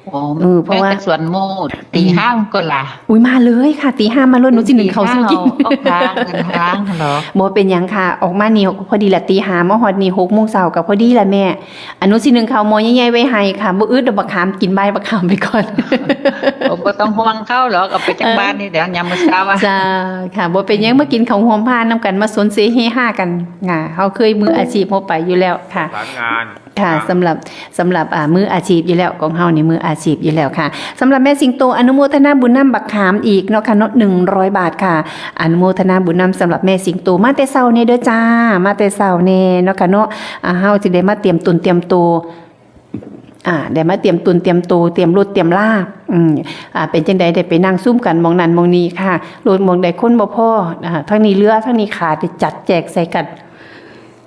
โอ้ เออเพราะว่า แม่แต่สวนโมดตีห้าก็ละ อุ้ยมาเลยค่ะตีห้ามาเลยหนูสิหนึ่งเขาสิกิน ออกทางเดินทางเหรอ บ่เป็นหยังค่ะ ออกมานี่พอดีละตีห้ามาฮอดนี่หกโมงเช้าก็พอดีละแม่ อันหนูสิหนึ่งเขาหมอใหญ่ๆไว้ให้ค่ะบ่อึดดอกบักขามกินใบบักขามไปก่อน ผมก็ต้องห่วงเข้าหรอกเอาไปจากบ้านนี่เดี๋ยวยามมื้อเช้าอะ จ้าค่ะบ่เป็นหยังมากินข้าวหอมพานนำกันมาสนเสเฮฮากันค่ะเฮาเคยมืออาชีพเฮาไปอยู่แล้วค่ะ ประสานงาน ค่ะ ครับ สำหรับสำหรับอ่ามืออาชีพอยู่แล้วของเฮานี่มืออาชีพอยู่แล้วค่ะสำหรับแม่สิงโตอนุโมทนาบุญนำบักขามอีกเนาะค่ะเนาะหนึ่งร้อยบาทค่ะ อนุโมทนาบุญนำสำหรับแม่สิงโตมาแต่เช้าแน่เด้อจ้า มาแต่เช้าแน่เนาะค่ะเนาะอ่าเฮาสิได้มาเตรียมตนเตรียมโต อ่าได้มาเตรียมตนเตรียมโตเตรียมรถเตรียมลาอืมอ่าเป็นจังใดได้ไปนั่งซุ่มกันหม่องนั้นหม่องนี้ค่ะรถหม่องใดคนบ่พออ่าทั้งนี้เหลือทั้งนี้ขาดได้จัดแจกใส่กัน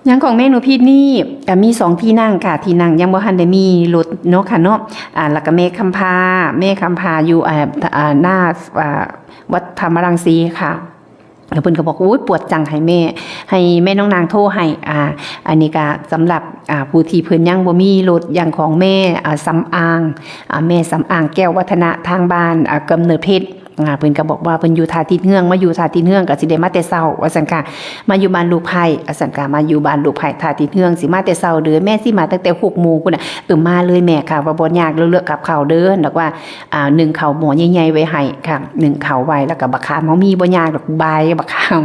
อย่างของเมนูพีชนี่ก็มีสองที่นั่งค่ะ ที่นั่งยังบ่ทันได้มีรถเนาะค่ะเนาะอ่าแล้วก็แม่คำพาแม่คำพาอยู่อ่าอ่าหน้าอ่าวัดธรรมรังสีค่ะ แล้วเพิ่นก็บอกอุ้ยปวดจังให้แม่ ให้แม่น้องนางโทรให้อ่าอันนี้ก็สำหรับอ่าผู้ที่เพิ่นยังบ่มีรถอย่างของแม่อ่าสำอางอ่าแม่สำอางแก้ววัฒนะทางบ้านอ่ากำเนิดเพชรอ่าเพิ่นก็บอกว่าเพิ่นอยู่ท่าทิศเฮืองมาอยู่ท่าทิศเฮืองก็สิได้มาแต่เช้าว่าซั่นค่ะมาอยู่บ้านลูกไผ่ว่าซั่นค่ะมาอยู่บ้านลูกไผ่ท่าทิศเฮืองสิมาแต่เช้าเด้อแม่สิมาตั้งแต่หกโมงพุ้นน่ะเออมาเลยแม่ค่ะว่าบ่ยากเรื่องกับข้าวเด้อดอกว่า อ่านึ่งข้าวหม้อใหญ่ๆไว้ให้ค่ะนึ่งข้าวไว้แล้วก็บักขามเฮามีบ่ยากดอกบายบักขาม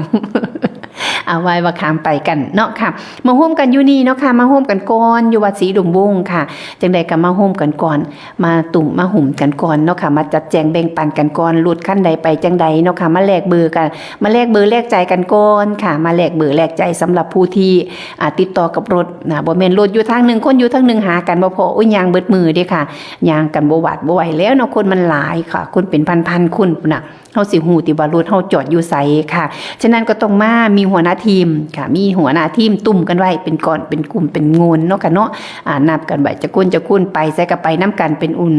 เอาไว้บักขามไปกันเนาะค่ะ มาร่วมกันอยู่นี่เนาะค่ะมาร่วมกันก่อนอยู่วัดศรีดมวงศ์ค่ะจังใดก็มาร่วมกันก่อน มาตุ่มมาหุ่มกันก่อนเนาะค่ะมาจัดแจงแบ่งปันกันก่อนรถคันใดไปจังใดเนาะค่ะมาแลกเบอร์กันมาแลกเบอร์แลกใจกันก่อนค่ะ มาแลกเบอร์แลกใจสำหรับผู้ที่อ่าติดต่อกับรถนะบ่แม่นรถอยู่ทางหนึ่งคนอยู่ทางหนึ่งหากันบ่พออุ้ยยางเบิดมือเด้ค่ะ ย่างกันบ่หวาดบ่ไหวแล้วเนาะคนมันหลายค่ะ คนเป็นพันๆคนพุ้นน่ะเฮาสิฮู้ติว่ารถเฮาจอดอยู่ไสค่ะ ฉะนั้นก็ต้องมามีหัวหน้าทีมค่ะ มีหัวหน้าทีมตุ่มกันไว้เป็นก้อนเป็นกลุ่มเป็นโงนเนาะค่ะเนาะอ่านับกันไว้จักคนจักคนไปไสก็ไปนำกันเป็นอุ่น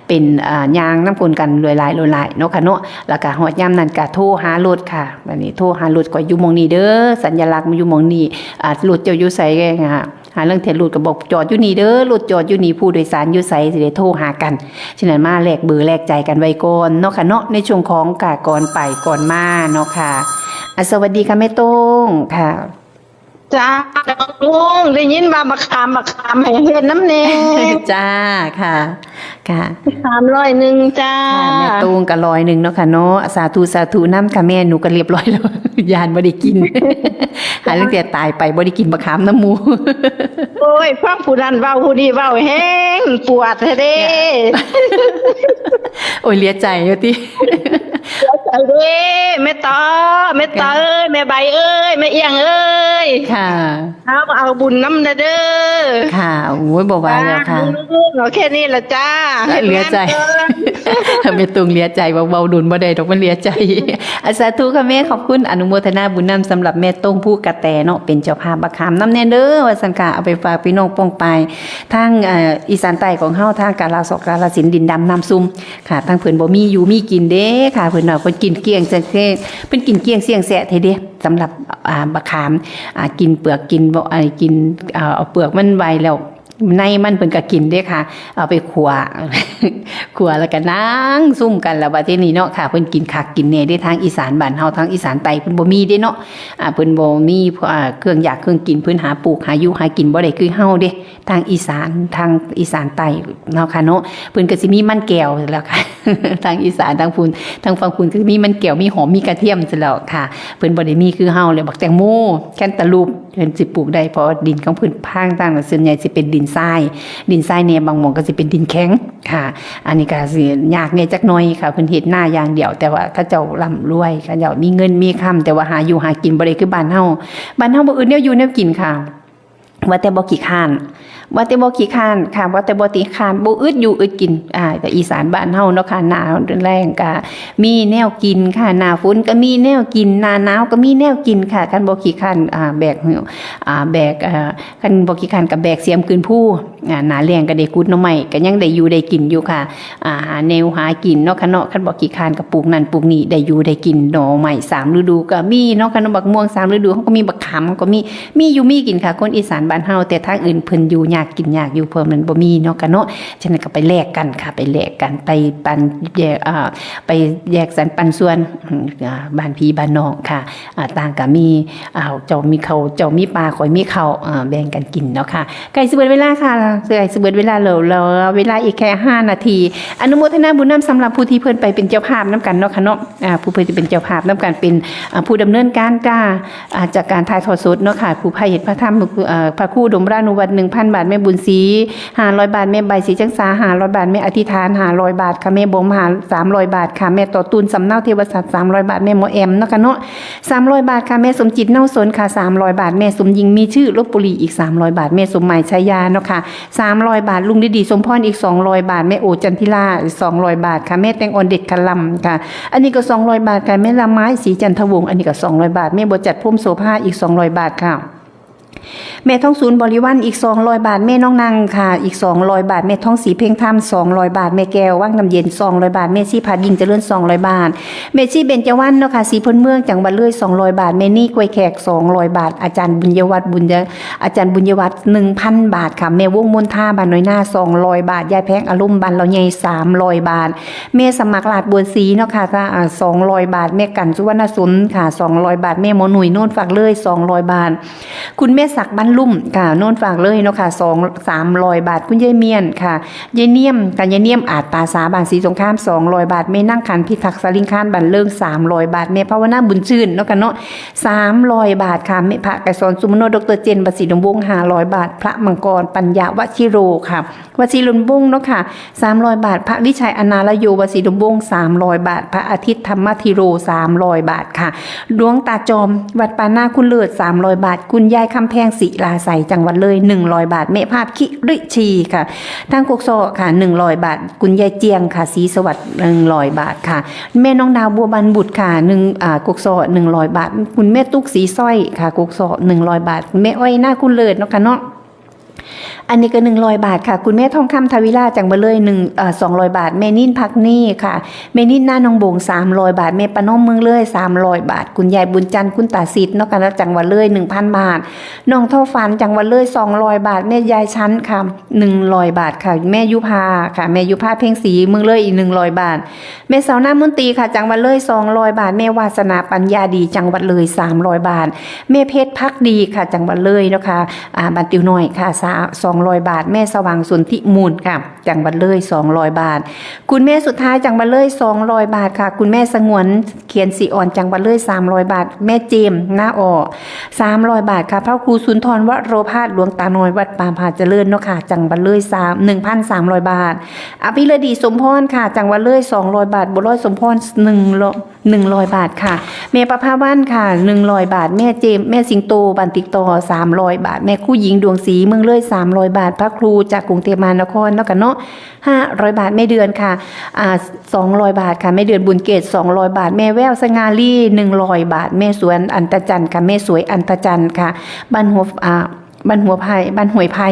เป็นอ่าย่างนำคนกันหลายๆหลายๆเนาะค่ะเนาะแล้วก็ฮอดยามนั้นก็โทรหารถค่ะบัดนี้โทรหารถก็อยู่หม่องนี้เด้อสัญลักษณ์มันอยู่หม่องนี้อ่ารถเจ้าอยู่ไสอ่า หาเรื่องเทรถรถก็บอกจอดอยู่นี่เด้อรถจอดอยู่นี่ผู้โดยสารอยู่ไสสิได้โทรหากันฉะนั้นมาแลกเบอร์แลกใจกันไว้ก่อนเนาะค่ะเนาะในช่วงของกะก่อนไปก่อนมาเนาะค่ะอ่ะสวัสดีค่ะแม่ต้งค่ะ จ้าลุงได้ยินว่าบักขามบักขามให้เฮ็ดน้ำแน่ จ้าค่ะค่ะ สามร้อยหนึ่งจ้า ค่ะแม่ต้งก็ร้อยหนึ่งเนาะค่ะเนาะสาธุสาธุนำค่ะแม่หนูก็เรียบร้อยแล้ว ยานบ่ได้กินหาตั้งแต่ตายไปบ่ได้กินบักขามน้ำหมู โอ้ยฟังผู้นั้นเว้าผู้นี้เว้าแฮงปวดแท้เด้ โอ้ยเหลียใจอยู่ติ เสียใจเด้แม่ต่อแม่ต่อเอ้ยแม่ใบเอ้ยแม่เอี้ยงเอ้ย ค่ะ เอาเอาบุญนำเด้อ ค่ะโอ้ยบ่ว่าแล้วค่ะ ลุงๆเอาแค่นี้ละจ้า เหลือใจ แม่ตุงเหลียใจว่าเว้าดุนบ่ได้ดอกมันเหลียใจอ่ะสาธุค่ะแม่ขอบคุณอนุโมทนาบุญนำสำหรับแม่ต้งผู้กระแตเนาะเป็นเจ้าภาพบักขามน้ำแน่เด้อว่าซั่นค่ะเอาไปฝากพี่น้องป้องปายทางเอ่ออีสานใต้ของเฮาทางกาลาสอกกาลสินธุ์ดินดำน้ำซุ่มค่ะทางเพิ่นบ่มีอยู่มีกินเด้ค่ะเพิ่นว่าเพิ่นกินเกลี้ยงเสี้ยงแซะเพิ่นกินเกลี้ยงเสี้ยงแซะแท้เด้สำหรับอ่าบักขามอ่ากินเปลือกกินบ่อ่ากินอ่าเอาเปลือกมันไว้แล้ว ในมันเพิ่นก็กินเด้ค่ะ เอาไปขั่ว ขั่วแล้วก็นั่งซุ่มกัน แล้วบัดทีนี้เนาะค่ะ เพิ่นกินคักกินแน่เด้ ทางอีสานบ้านเฮา ทางอีสานใต้เพิ่นบ่มีเด้เนาะ อ่า เพิ่นบ่มี อ่า เครื่องอยากเครื่องกิน เพิ่นหาปลูกหาอยู่หากินบ่ได้คือเฮาเด้ ทางอีสาน ทางอีสานใต้เนาะค่ะเนาะ เพิ่นก็สิมีมันแก้วแล้วค่ะ ทางอีสาน ทางพุ้น ทางฝั่งพุ้นก็สิมีมันแก้ว มีหอม มีกระเทียมซั่นแล้วค่ะ เพิ่นบ่ได้มีคือเฮาเลย บักแตงโม แคนตาลูป เพิ่นสิปลูกได้ เพราะว่าดินของเพิ่นทางต่างส่วนใหญ่สิเป็นดินทราย ดินทรายแน่ บางหม่องก็สิเป็นดินแข็งค่ะ อันนี้ก็สิยากแน่จักหน่อยค่ะ เพิ่นเฮ็ดนาอย่างเดียว แต่ว่าเขาเจ้าร่ำรวย เขาเจ้ามีเงินมีคำ แต่ว่าหาอยู่หากินบ่ได้คือบ้านเฮา บ้านเฮาบ่อึดแนวอยู่แนวกินค่ะ ว่าแต่บ่ขี้คร้าน ว่าแต่บ่ขี้คร้านค่ะ ว่าแต่บ่ขี้คร้าน บ่อึดอยู่อึดกิน อ่า แต่อีสานบ้านเฮาเนาะค่ะ หน้าแล้งก็มีแนวกินค่ะ หน้าฝนก็มีแนวกิน หน้าหนาวก็มีแนวกินค่ะ คันบ่ขี้คร้าน อ่า แบก อ่า แบก อ่า คันบ่ขี้คร้านก็แบกเสียมขึ้นภู อ่า หน้าแล้งก็ได้ขุดหน่อไม้ ก็ยังได้อยู่ได้กินอยู่ค่ะ อ่า หาแนวหากินเนาะค่ะเนาะ คันบ่ขี้คร้านก็ปลูกนั่นปลูกนี่ ได้อยู่ได้กิน หน่อไม้สามฤดูก็มีเนาะค่ะเนาะ บักม่วงสามฤดู เฮาก็มี บักขามเฮาก็มี มีอยู่มีกินค่ะ คนอีสานบ้านเฮา แต่ทางอื่นเพิ่นอยู่ยากกินยากอยู่ เพราะมันบ่มีเนาะค่ะเนาะ ฉะนั้นก็ไปแลกกันค่ะ ไปแลกกัน ไปปั่นแยก อ่า ไปแยกสรรปันส่วน อืม อ่า บ้านพี่บ้านน้องค่ะ อ่า ต่างก็มี อ่า เจ้ามีข้าว เจ้ามีปลา ข้อยมีข้าว อ่า แบ่งกันกินเนาะค่ะ ใกล้สิเบิดเวลาค่ะ ใกล้สิเบิดเวลาแล้ว เหลือเวลาอีกแค่ห้านาที อนุโมทนาบุญนำสำหรับผู้ที่เพิ่นไปเป็นเจ้าภาพนำกันเนาะค่ะเนาะ อ่า ผู้เพิ่นเป็นเจ้าภาพนำกัน เป็น อ่า ผู้ดำเนินการจ้า อ่า จากการถ่ายทอดสดเนาะค่ะ ผู้พระเฮ็ดพระธรรม เอ่อ พระครูอุดมรานุวัฒน์ หนึ่งพันบาท แม่บุญศรี ห้าร้อยบาท แม่ใบศรีจังสา ห้าร้อยบาท แม่อธิษฐาน ห้าร้อยบาทค่ะ แม่บมหา สามร้อยบาทค่ะ แม่ต่อตูนสำเนาเทวสัตย์ สามร้อยบาท แม่หมอแอมเนาะค่ะเนาะ สามร้อยบาทค่ะ แม่สมจิตเน่าสนค่ะ สามร้อยบาท แม่สมยิงมีชื่อลพบุรีอีก สามร้อยบาท แม่สมหมายชายาเนาะค่ะ สามร้อยบาท ลุงฤดีสมพรอีก สองร้อยบาท แม่โอจันทิลาอีก สองร้อยบาทค่ะ แม่แตงอ่อนเด็ดคลำค่ะ อันนี้ก็ สองร้อยบาทค่ะ แม่ละไม้ศรีจันทวงศ์ อันนี้ก็ สองร้อยบาท แม่บัวจัดพรหมโสภาอีก สองร้อยบาทค่ะ แม่ทองศูนย์บริวันอีก สองร้อยบาท แม่น้องนางค่ะ อีก สองร้อยบาท แม่ทองศรีเพ็งธรรม สองร้อยบาท แม่แก้ววังน้ำเย็น สองร้อยบาท แม่ชีพายิ่งเจริญ สองร้อยบาท แม่ชีเบญจวรรณเนาะค่ะ ศรีพลเมือง จังหวัดเลย สองร้อยบาท แม่นี่กล้วยแขก สองร้อยบาท อาจารย์บุญยวัฒน์บุญย อาจารย์บุญยวัฒน์ หนึ่งพันบาทค่ะ แม่วงมนทาบ้านน้อยนา สองร้อยบาท ยายแพงอารมณ์บ้านเราใหญ่ สามร้อยบาท แม่สมัครลาดบัวศรีเนาะค่ะ อ่า สองร้อยบาท แม่กันสุวรรณสนค่ะ สองร้อยบาท แม่หมอหนุ่ยโน่นฝากเลย สองร้อยบาท คุณแม่ศักดิ์บ้านลุ่มค่ะ โน่นฝากเลยเนาะค่ะ สอง สามร้อยบาท คุณยายเมียนค่ะ ยายเนียมค่ะ ยายเนียมอาจตาสาบ้านศรีสงคราม สองร้อยบาท แม่นั่งขันพิทักษ์สลิงคานบ้านเลิง สามร้อยบาท แม่ภาวนาบุญชื่นเนาะค่ะเนาะ สามร้อยบาทค่ะ แม่พระไกรสอนสุมโน ดอกเตอร์เจน บัตรสีดมวงศ์ ห้าร้อยบาท พระมังกรปัญญาวชิโรค่ะ วัดศรีดมวงศ์เนาะค่ะ สามร้อยบาท พระวิชัยอนาลโย วัดศรีดมวงศ์ สามร้อยบาท พระอาทิตย์ธรรมธิโร สามร้อยบาทค่ะ หลวงตาจอม วัดป่านาคุณเลิศ สามร้อยบาท คุณยายคำแพงศิลาใส จังหวัดเลย หนึ่งร้อยบาท แม่ภาพคิริชีค่ะ ทางกกซอค่ะ หนึ่งร้อยบาท คุณยายเจียงค่ะ ศรีสวัสดิ์ หนึ่งร้อยบาทค่ะ แม่น้องดาวบัวบานบุตรค่ะ หนึ่ง อ่า กกซอ หนึ่งร้อยบาท คุณแม่ตุ๊กศรีสร้อยค่ะ กกซอ หนึ่งร้อยบาท แม่อ้อยนาคุณเลิศเนาะค่ะเนาะ อันนี้ก็ หนึ่งร้อยบาทค่ะ คุณแม่ทองคำทวิลา จังหวัดเลย หนึ่ง เอ่อ สองร้อยบาท แม่นิ่นพักนี่ค่ะ แม่นิ่นหน้าหนองบง สามร้อยบาท แม่ประนอมเมืองเลย สามร้อยบาท คุณยายบุญจันทร์ คุณตาสิทธิ์เนาะค่ะ จังหวัดเลย หนึ่งพันบาท น้องทอฝัน จังหวัดเลย สองร้อยบาท แม่ยายชั้นค่ะ หนึ่งร้อยบาทค่ะ แม่ยุพาค่ะ แม่ยุพาเพ็งศรี เมืองเลย อีก หนึ่งร้อยบาท แม่สาวหน้ามนตรีค่ะ จังหวัดเลย สองร้อยบาท แม่วาสนาปัญญาดี จังหวัดเลย สามร้อยบาท แม่เพชรพักดีค่ะ จังหวัดเลยเนาะค่ะ อ่า บ้านติวน้อยค่ะ สา- สองร้อยบาท แม่สว่างสนธิมูลค่ะ จังหวัดเลย สองร้อยบาท คุณแม่สุดท้าย จังหวัดเลย สองร้อยบาทค่ะ คุณแม่สงวนเขียนสีอ่อน จังหวัดเลย สามร้อยบาท แม่เจมส์หน้าอ่อ สามร้อยบาทค่ะ พระครูสุนทรวโรภาส หลวงตาน้อย วัดป่าผาเจริญเนาะค่ะ จังหวัดเลย สาม- หนึ่งพันสามร้อยบาท อภิรดีสมพรค่ะ จังหวัดเลย สองร้อยบาท บัวลอยสมพร หนึ่งร้อย หนึ่งร้อยบาทค่ะ แม่ประภาวันค่ะ หนึ่งร้อยบาท แม่เจมส์ แม่สิงโต บ้านติกต่อ สามร้อยบาท แม่ครูหญิงดวงศรี เมืองเลย สามร้อยบาท พระครูจากกรุงเทพมหานครเนาะค่ะเนาะ ห้าร้อยบาท แม่เดือนค่ะ อ่า สองร้อยบาทค่ะ แม่เดือนบุญเกต สองร้อยบาท แม่แววสง่าลี หนึ่งร้อยบาท แม่สวนอันตจันทร์ค่ะ แม่สวยอันตจันทร์ค่ะ บ้านหัว อ่า บ้านหัวไผ่ บ้านห้วยไผ่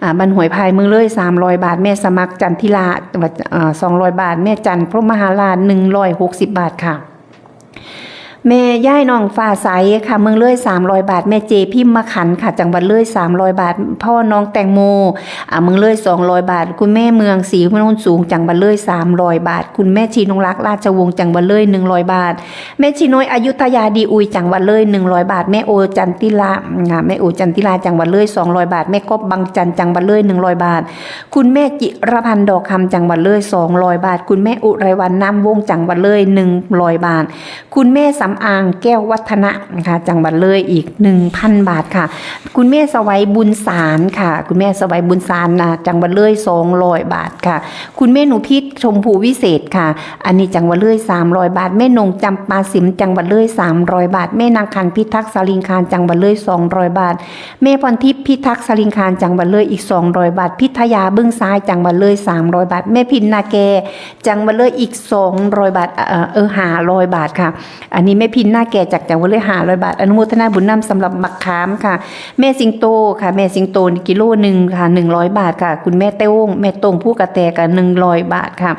อ่า บ้านห้วยไผ่ เมืองเลย สามร้อยบาท แม่สมัครจันทิลา อ่า สองร้อยบาท แม่จันทร์พรหมมหาราช หนึ่งร้อยหกสิบบาทค่ะ แม่ย่ายน้องฟ้าใสค่ะ เมืองเลย สามร้อย บาท แม่เจพิมมาขันค่ะ จังหวัดเลย สามร้อย บาท พ่อน้องแตงโม อ่า เมืองเลย สองร้อย บาท คุณแม่เมืองศรีโนนสูง จังหวัดเลย สามร้อย บาท คุณแม่ชีนงรักราชวงศ์ จังหวัดเลย หนึ่งร้อย บาท แม่ชีน้อยอยุธยาดีอุย จังหวัดเลย หนึ่งร้อย บาท แม่โอจันติลา อ่า แม่โอจันติลา จังหวัดเลย สองร้อย บาท แม่กอบบางจัน จังหวัดเลย หนึ่งร้อย บาท คุณแม่จิรพันธ์ดอกคำ จังหวัดเลย สองร้อย บาท คุณแม่อุไรวันน้ำวง จังหวัดเลย หนึ่งร้อย บาท คุณแม่สำอางแก้ววัฒนะนะคะ จังหวัดเลยอีก หนึ่งพัน บาทค่ะ คุณแม่สวัยบุญสารค่ะ คุณแม่สวัยบุญสารนะ จังหวัดเลย สองร้อย บาทค่ะ คุณแม่หนูพิษชมพูวิเศษค่ะ อันนี้จังหวัดเลย สามร้อย บาท แม่นงจำปาสิม จังหวัดเลย สามร้อย บาท แม่นางคันพิทักษ์สาลิงคาร จังหวัดเลย สองร้อย บาท แม่พรทิพย์พิทักษ์สาลิงคาร จังหวัดเลยอีก สองร้อย บาท พิทยาบึ้งซ้าย จังหวัดเลย สามร้อย บาท แม่พินนาแก จังหวัดเลยอีก สองร้อย บาท เอ่อ เออ ห้าร้อย บาทค่ะ อันนี้แม่พินนาแก จากจังหวัดเลย ห้าร้อย บาท อนุโมทนาบุญนำสำหรับบักขามค่ะ แม่สิงโตค่ะ แม่สิงโตนี่กิโลหนึ่งค่ะ หนึ่งร้อย บาทค่ะ คุณแม่เต้วง แม่ตงผู้กระแตกัน หนึ่งร้อย บาทค่ะ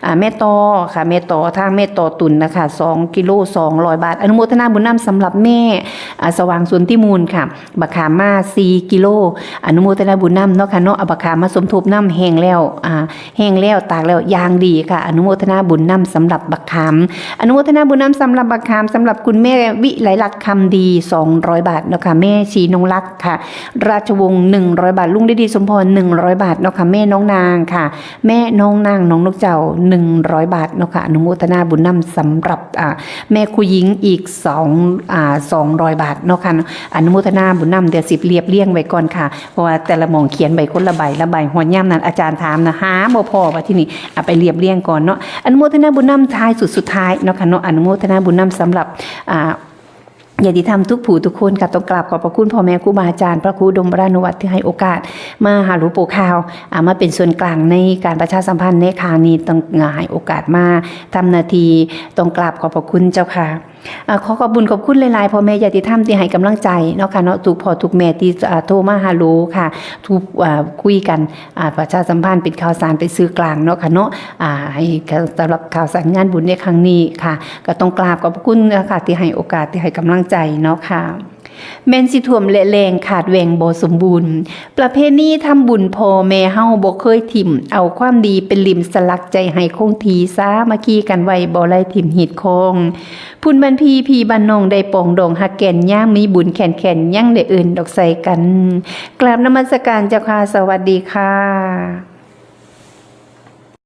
อ่า แม่ต่อค่ะ แม่ต่อ ทางแม่ต่อตุนนะคะ สองกิโล สองร้อย บาท อนุโมทนาบุญนำสำหรับแม่ อ่า สว่างสุนทิมูลค่ะ บักขามมา สี่กิโล อนุโมทนาบุญนำเนาะค่ะเนาะ เอาบักขามมาสมทบนำ แห้งแล้ว อ่า แห้งแล้ว ตากแล้ว อย่างดีค่ะ อนุโมทนาบุญนำสำหรับบักขาม อนุโมทนาบุญนำสำหรับบักขาม สำหรับคุณแม่วิไลลักษณ์คำดี สองร้อย บาทเนาะค่ะ แม่ชีนงรักค่ะ ราชวงศ์ หนึ่งร้อย บาท ลุงฤดีสมพร หนึ่งร้อย บาทเนาะค่ะ แม่น้องนางค่ะ แม่น้องนาง น้องนกเจ้า หนึ่งร้อย บาทเนาะค่ะ อนุโมทนาบุญนำสำหรับ อ่า แม่ครูหญิงอีก สอง อ่า สองร้อย บาทเนาะค่ะ อนุโมทนาบุญนำ เดี๋ยวสิเรียบเรียงไว้ก่อนค่ะ เพราะว่าแต่ละหม่องเขียนไว้คนละใบละใบ ฮอดยามนั้นอาจารย์ถามนะ หาบ่พ้อ ว่าที่นี่ เอาไปเรียบเรียงก่อนเนาะ อนุโมทนาบุญนำท้ายสุดสุดท้ายเนาะค่ะเนาะ อนุโมทนาบุญนำสำหรับ อ่า ญาติธรรมทุกผู้ทุกคนค่ะ ต้องกราบขอบพระคุณพ่อแม่ครูบาอาจารย์ พระครูดมวรานุวัฒน์ที่ให้โอกาสมาหาหลวงปู่ข่าว อ่า มาเป็นส่วนกลางในการประชาสัมพันธ์ในครั้งนี้ ต้อง อ่า ให้โอกาสมาทำหน้าที่ ต้องกราบขอบพระคุณเจ้าค่ะ อ่า ขอขอบบุญขอบคุณหลายๆ พ่อแม่ญาติธรรมที่ให้กำลังใจเนาะค่ะเนาะ ทุกพ่อทุกแม่ที่ อ่า โทรมาหาหลวงค่ะ ทุก อ่า คุยกัน อ่า ประชาสัมพันธ์เป็นข่าวสารเป็นสื่อกลางเนาะค่ะเนาะ อ่า ให้ สำหรับข่าวสารงานบุญในครั้งนี้ค่ะ ก็ต้องกราบขอบพระคุณนะคะ ที่ให้โอกาส ที่ให้กำลังใจเนาะค่ะ แม่นสิท่วมและแล้ง ขาดแหว่งบ่สมบูรณ์ ประเพณีทำบุญพ่อแม่เฮาบ่เคยถิ่ม เอาความดีเป็นหลิมสลักใจให้คงที่ สามัคคีกันไว้บ่ไล่ถิ่มฮีดคอง พุ้นบ้านพี่ พี่บ้านน้องได้ปองดองฮักแก่น ยามมีบุญแค้นๆ ยังได้เอิ้นดอกใส่กัน กราบนมัสการเจ้าค่ะ สวัสดีค่ะ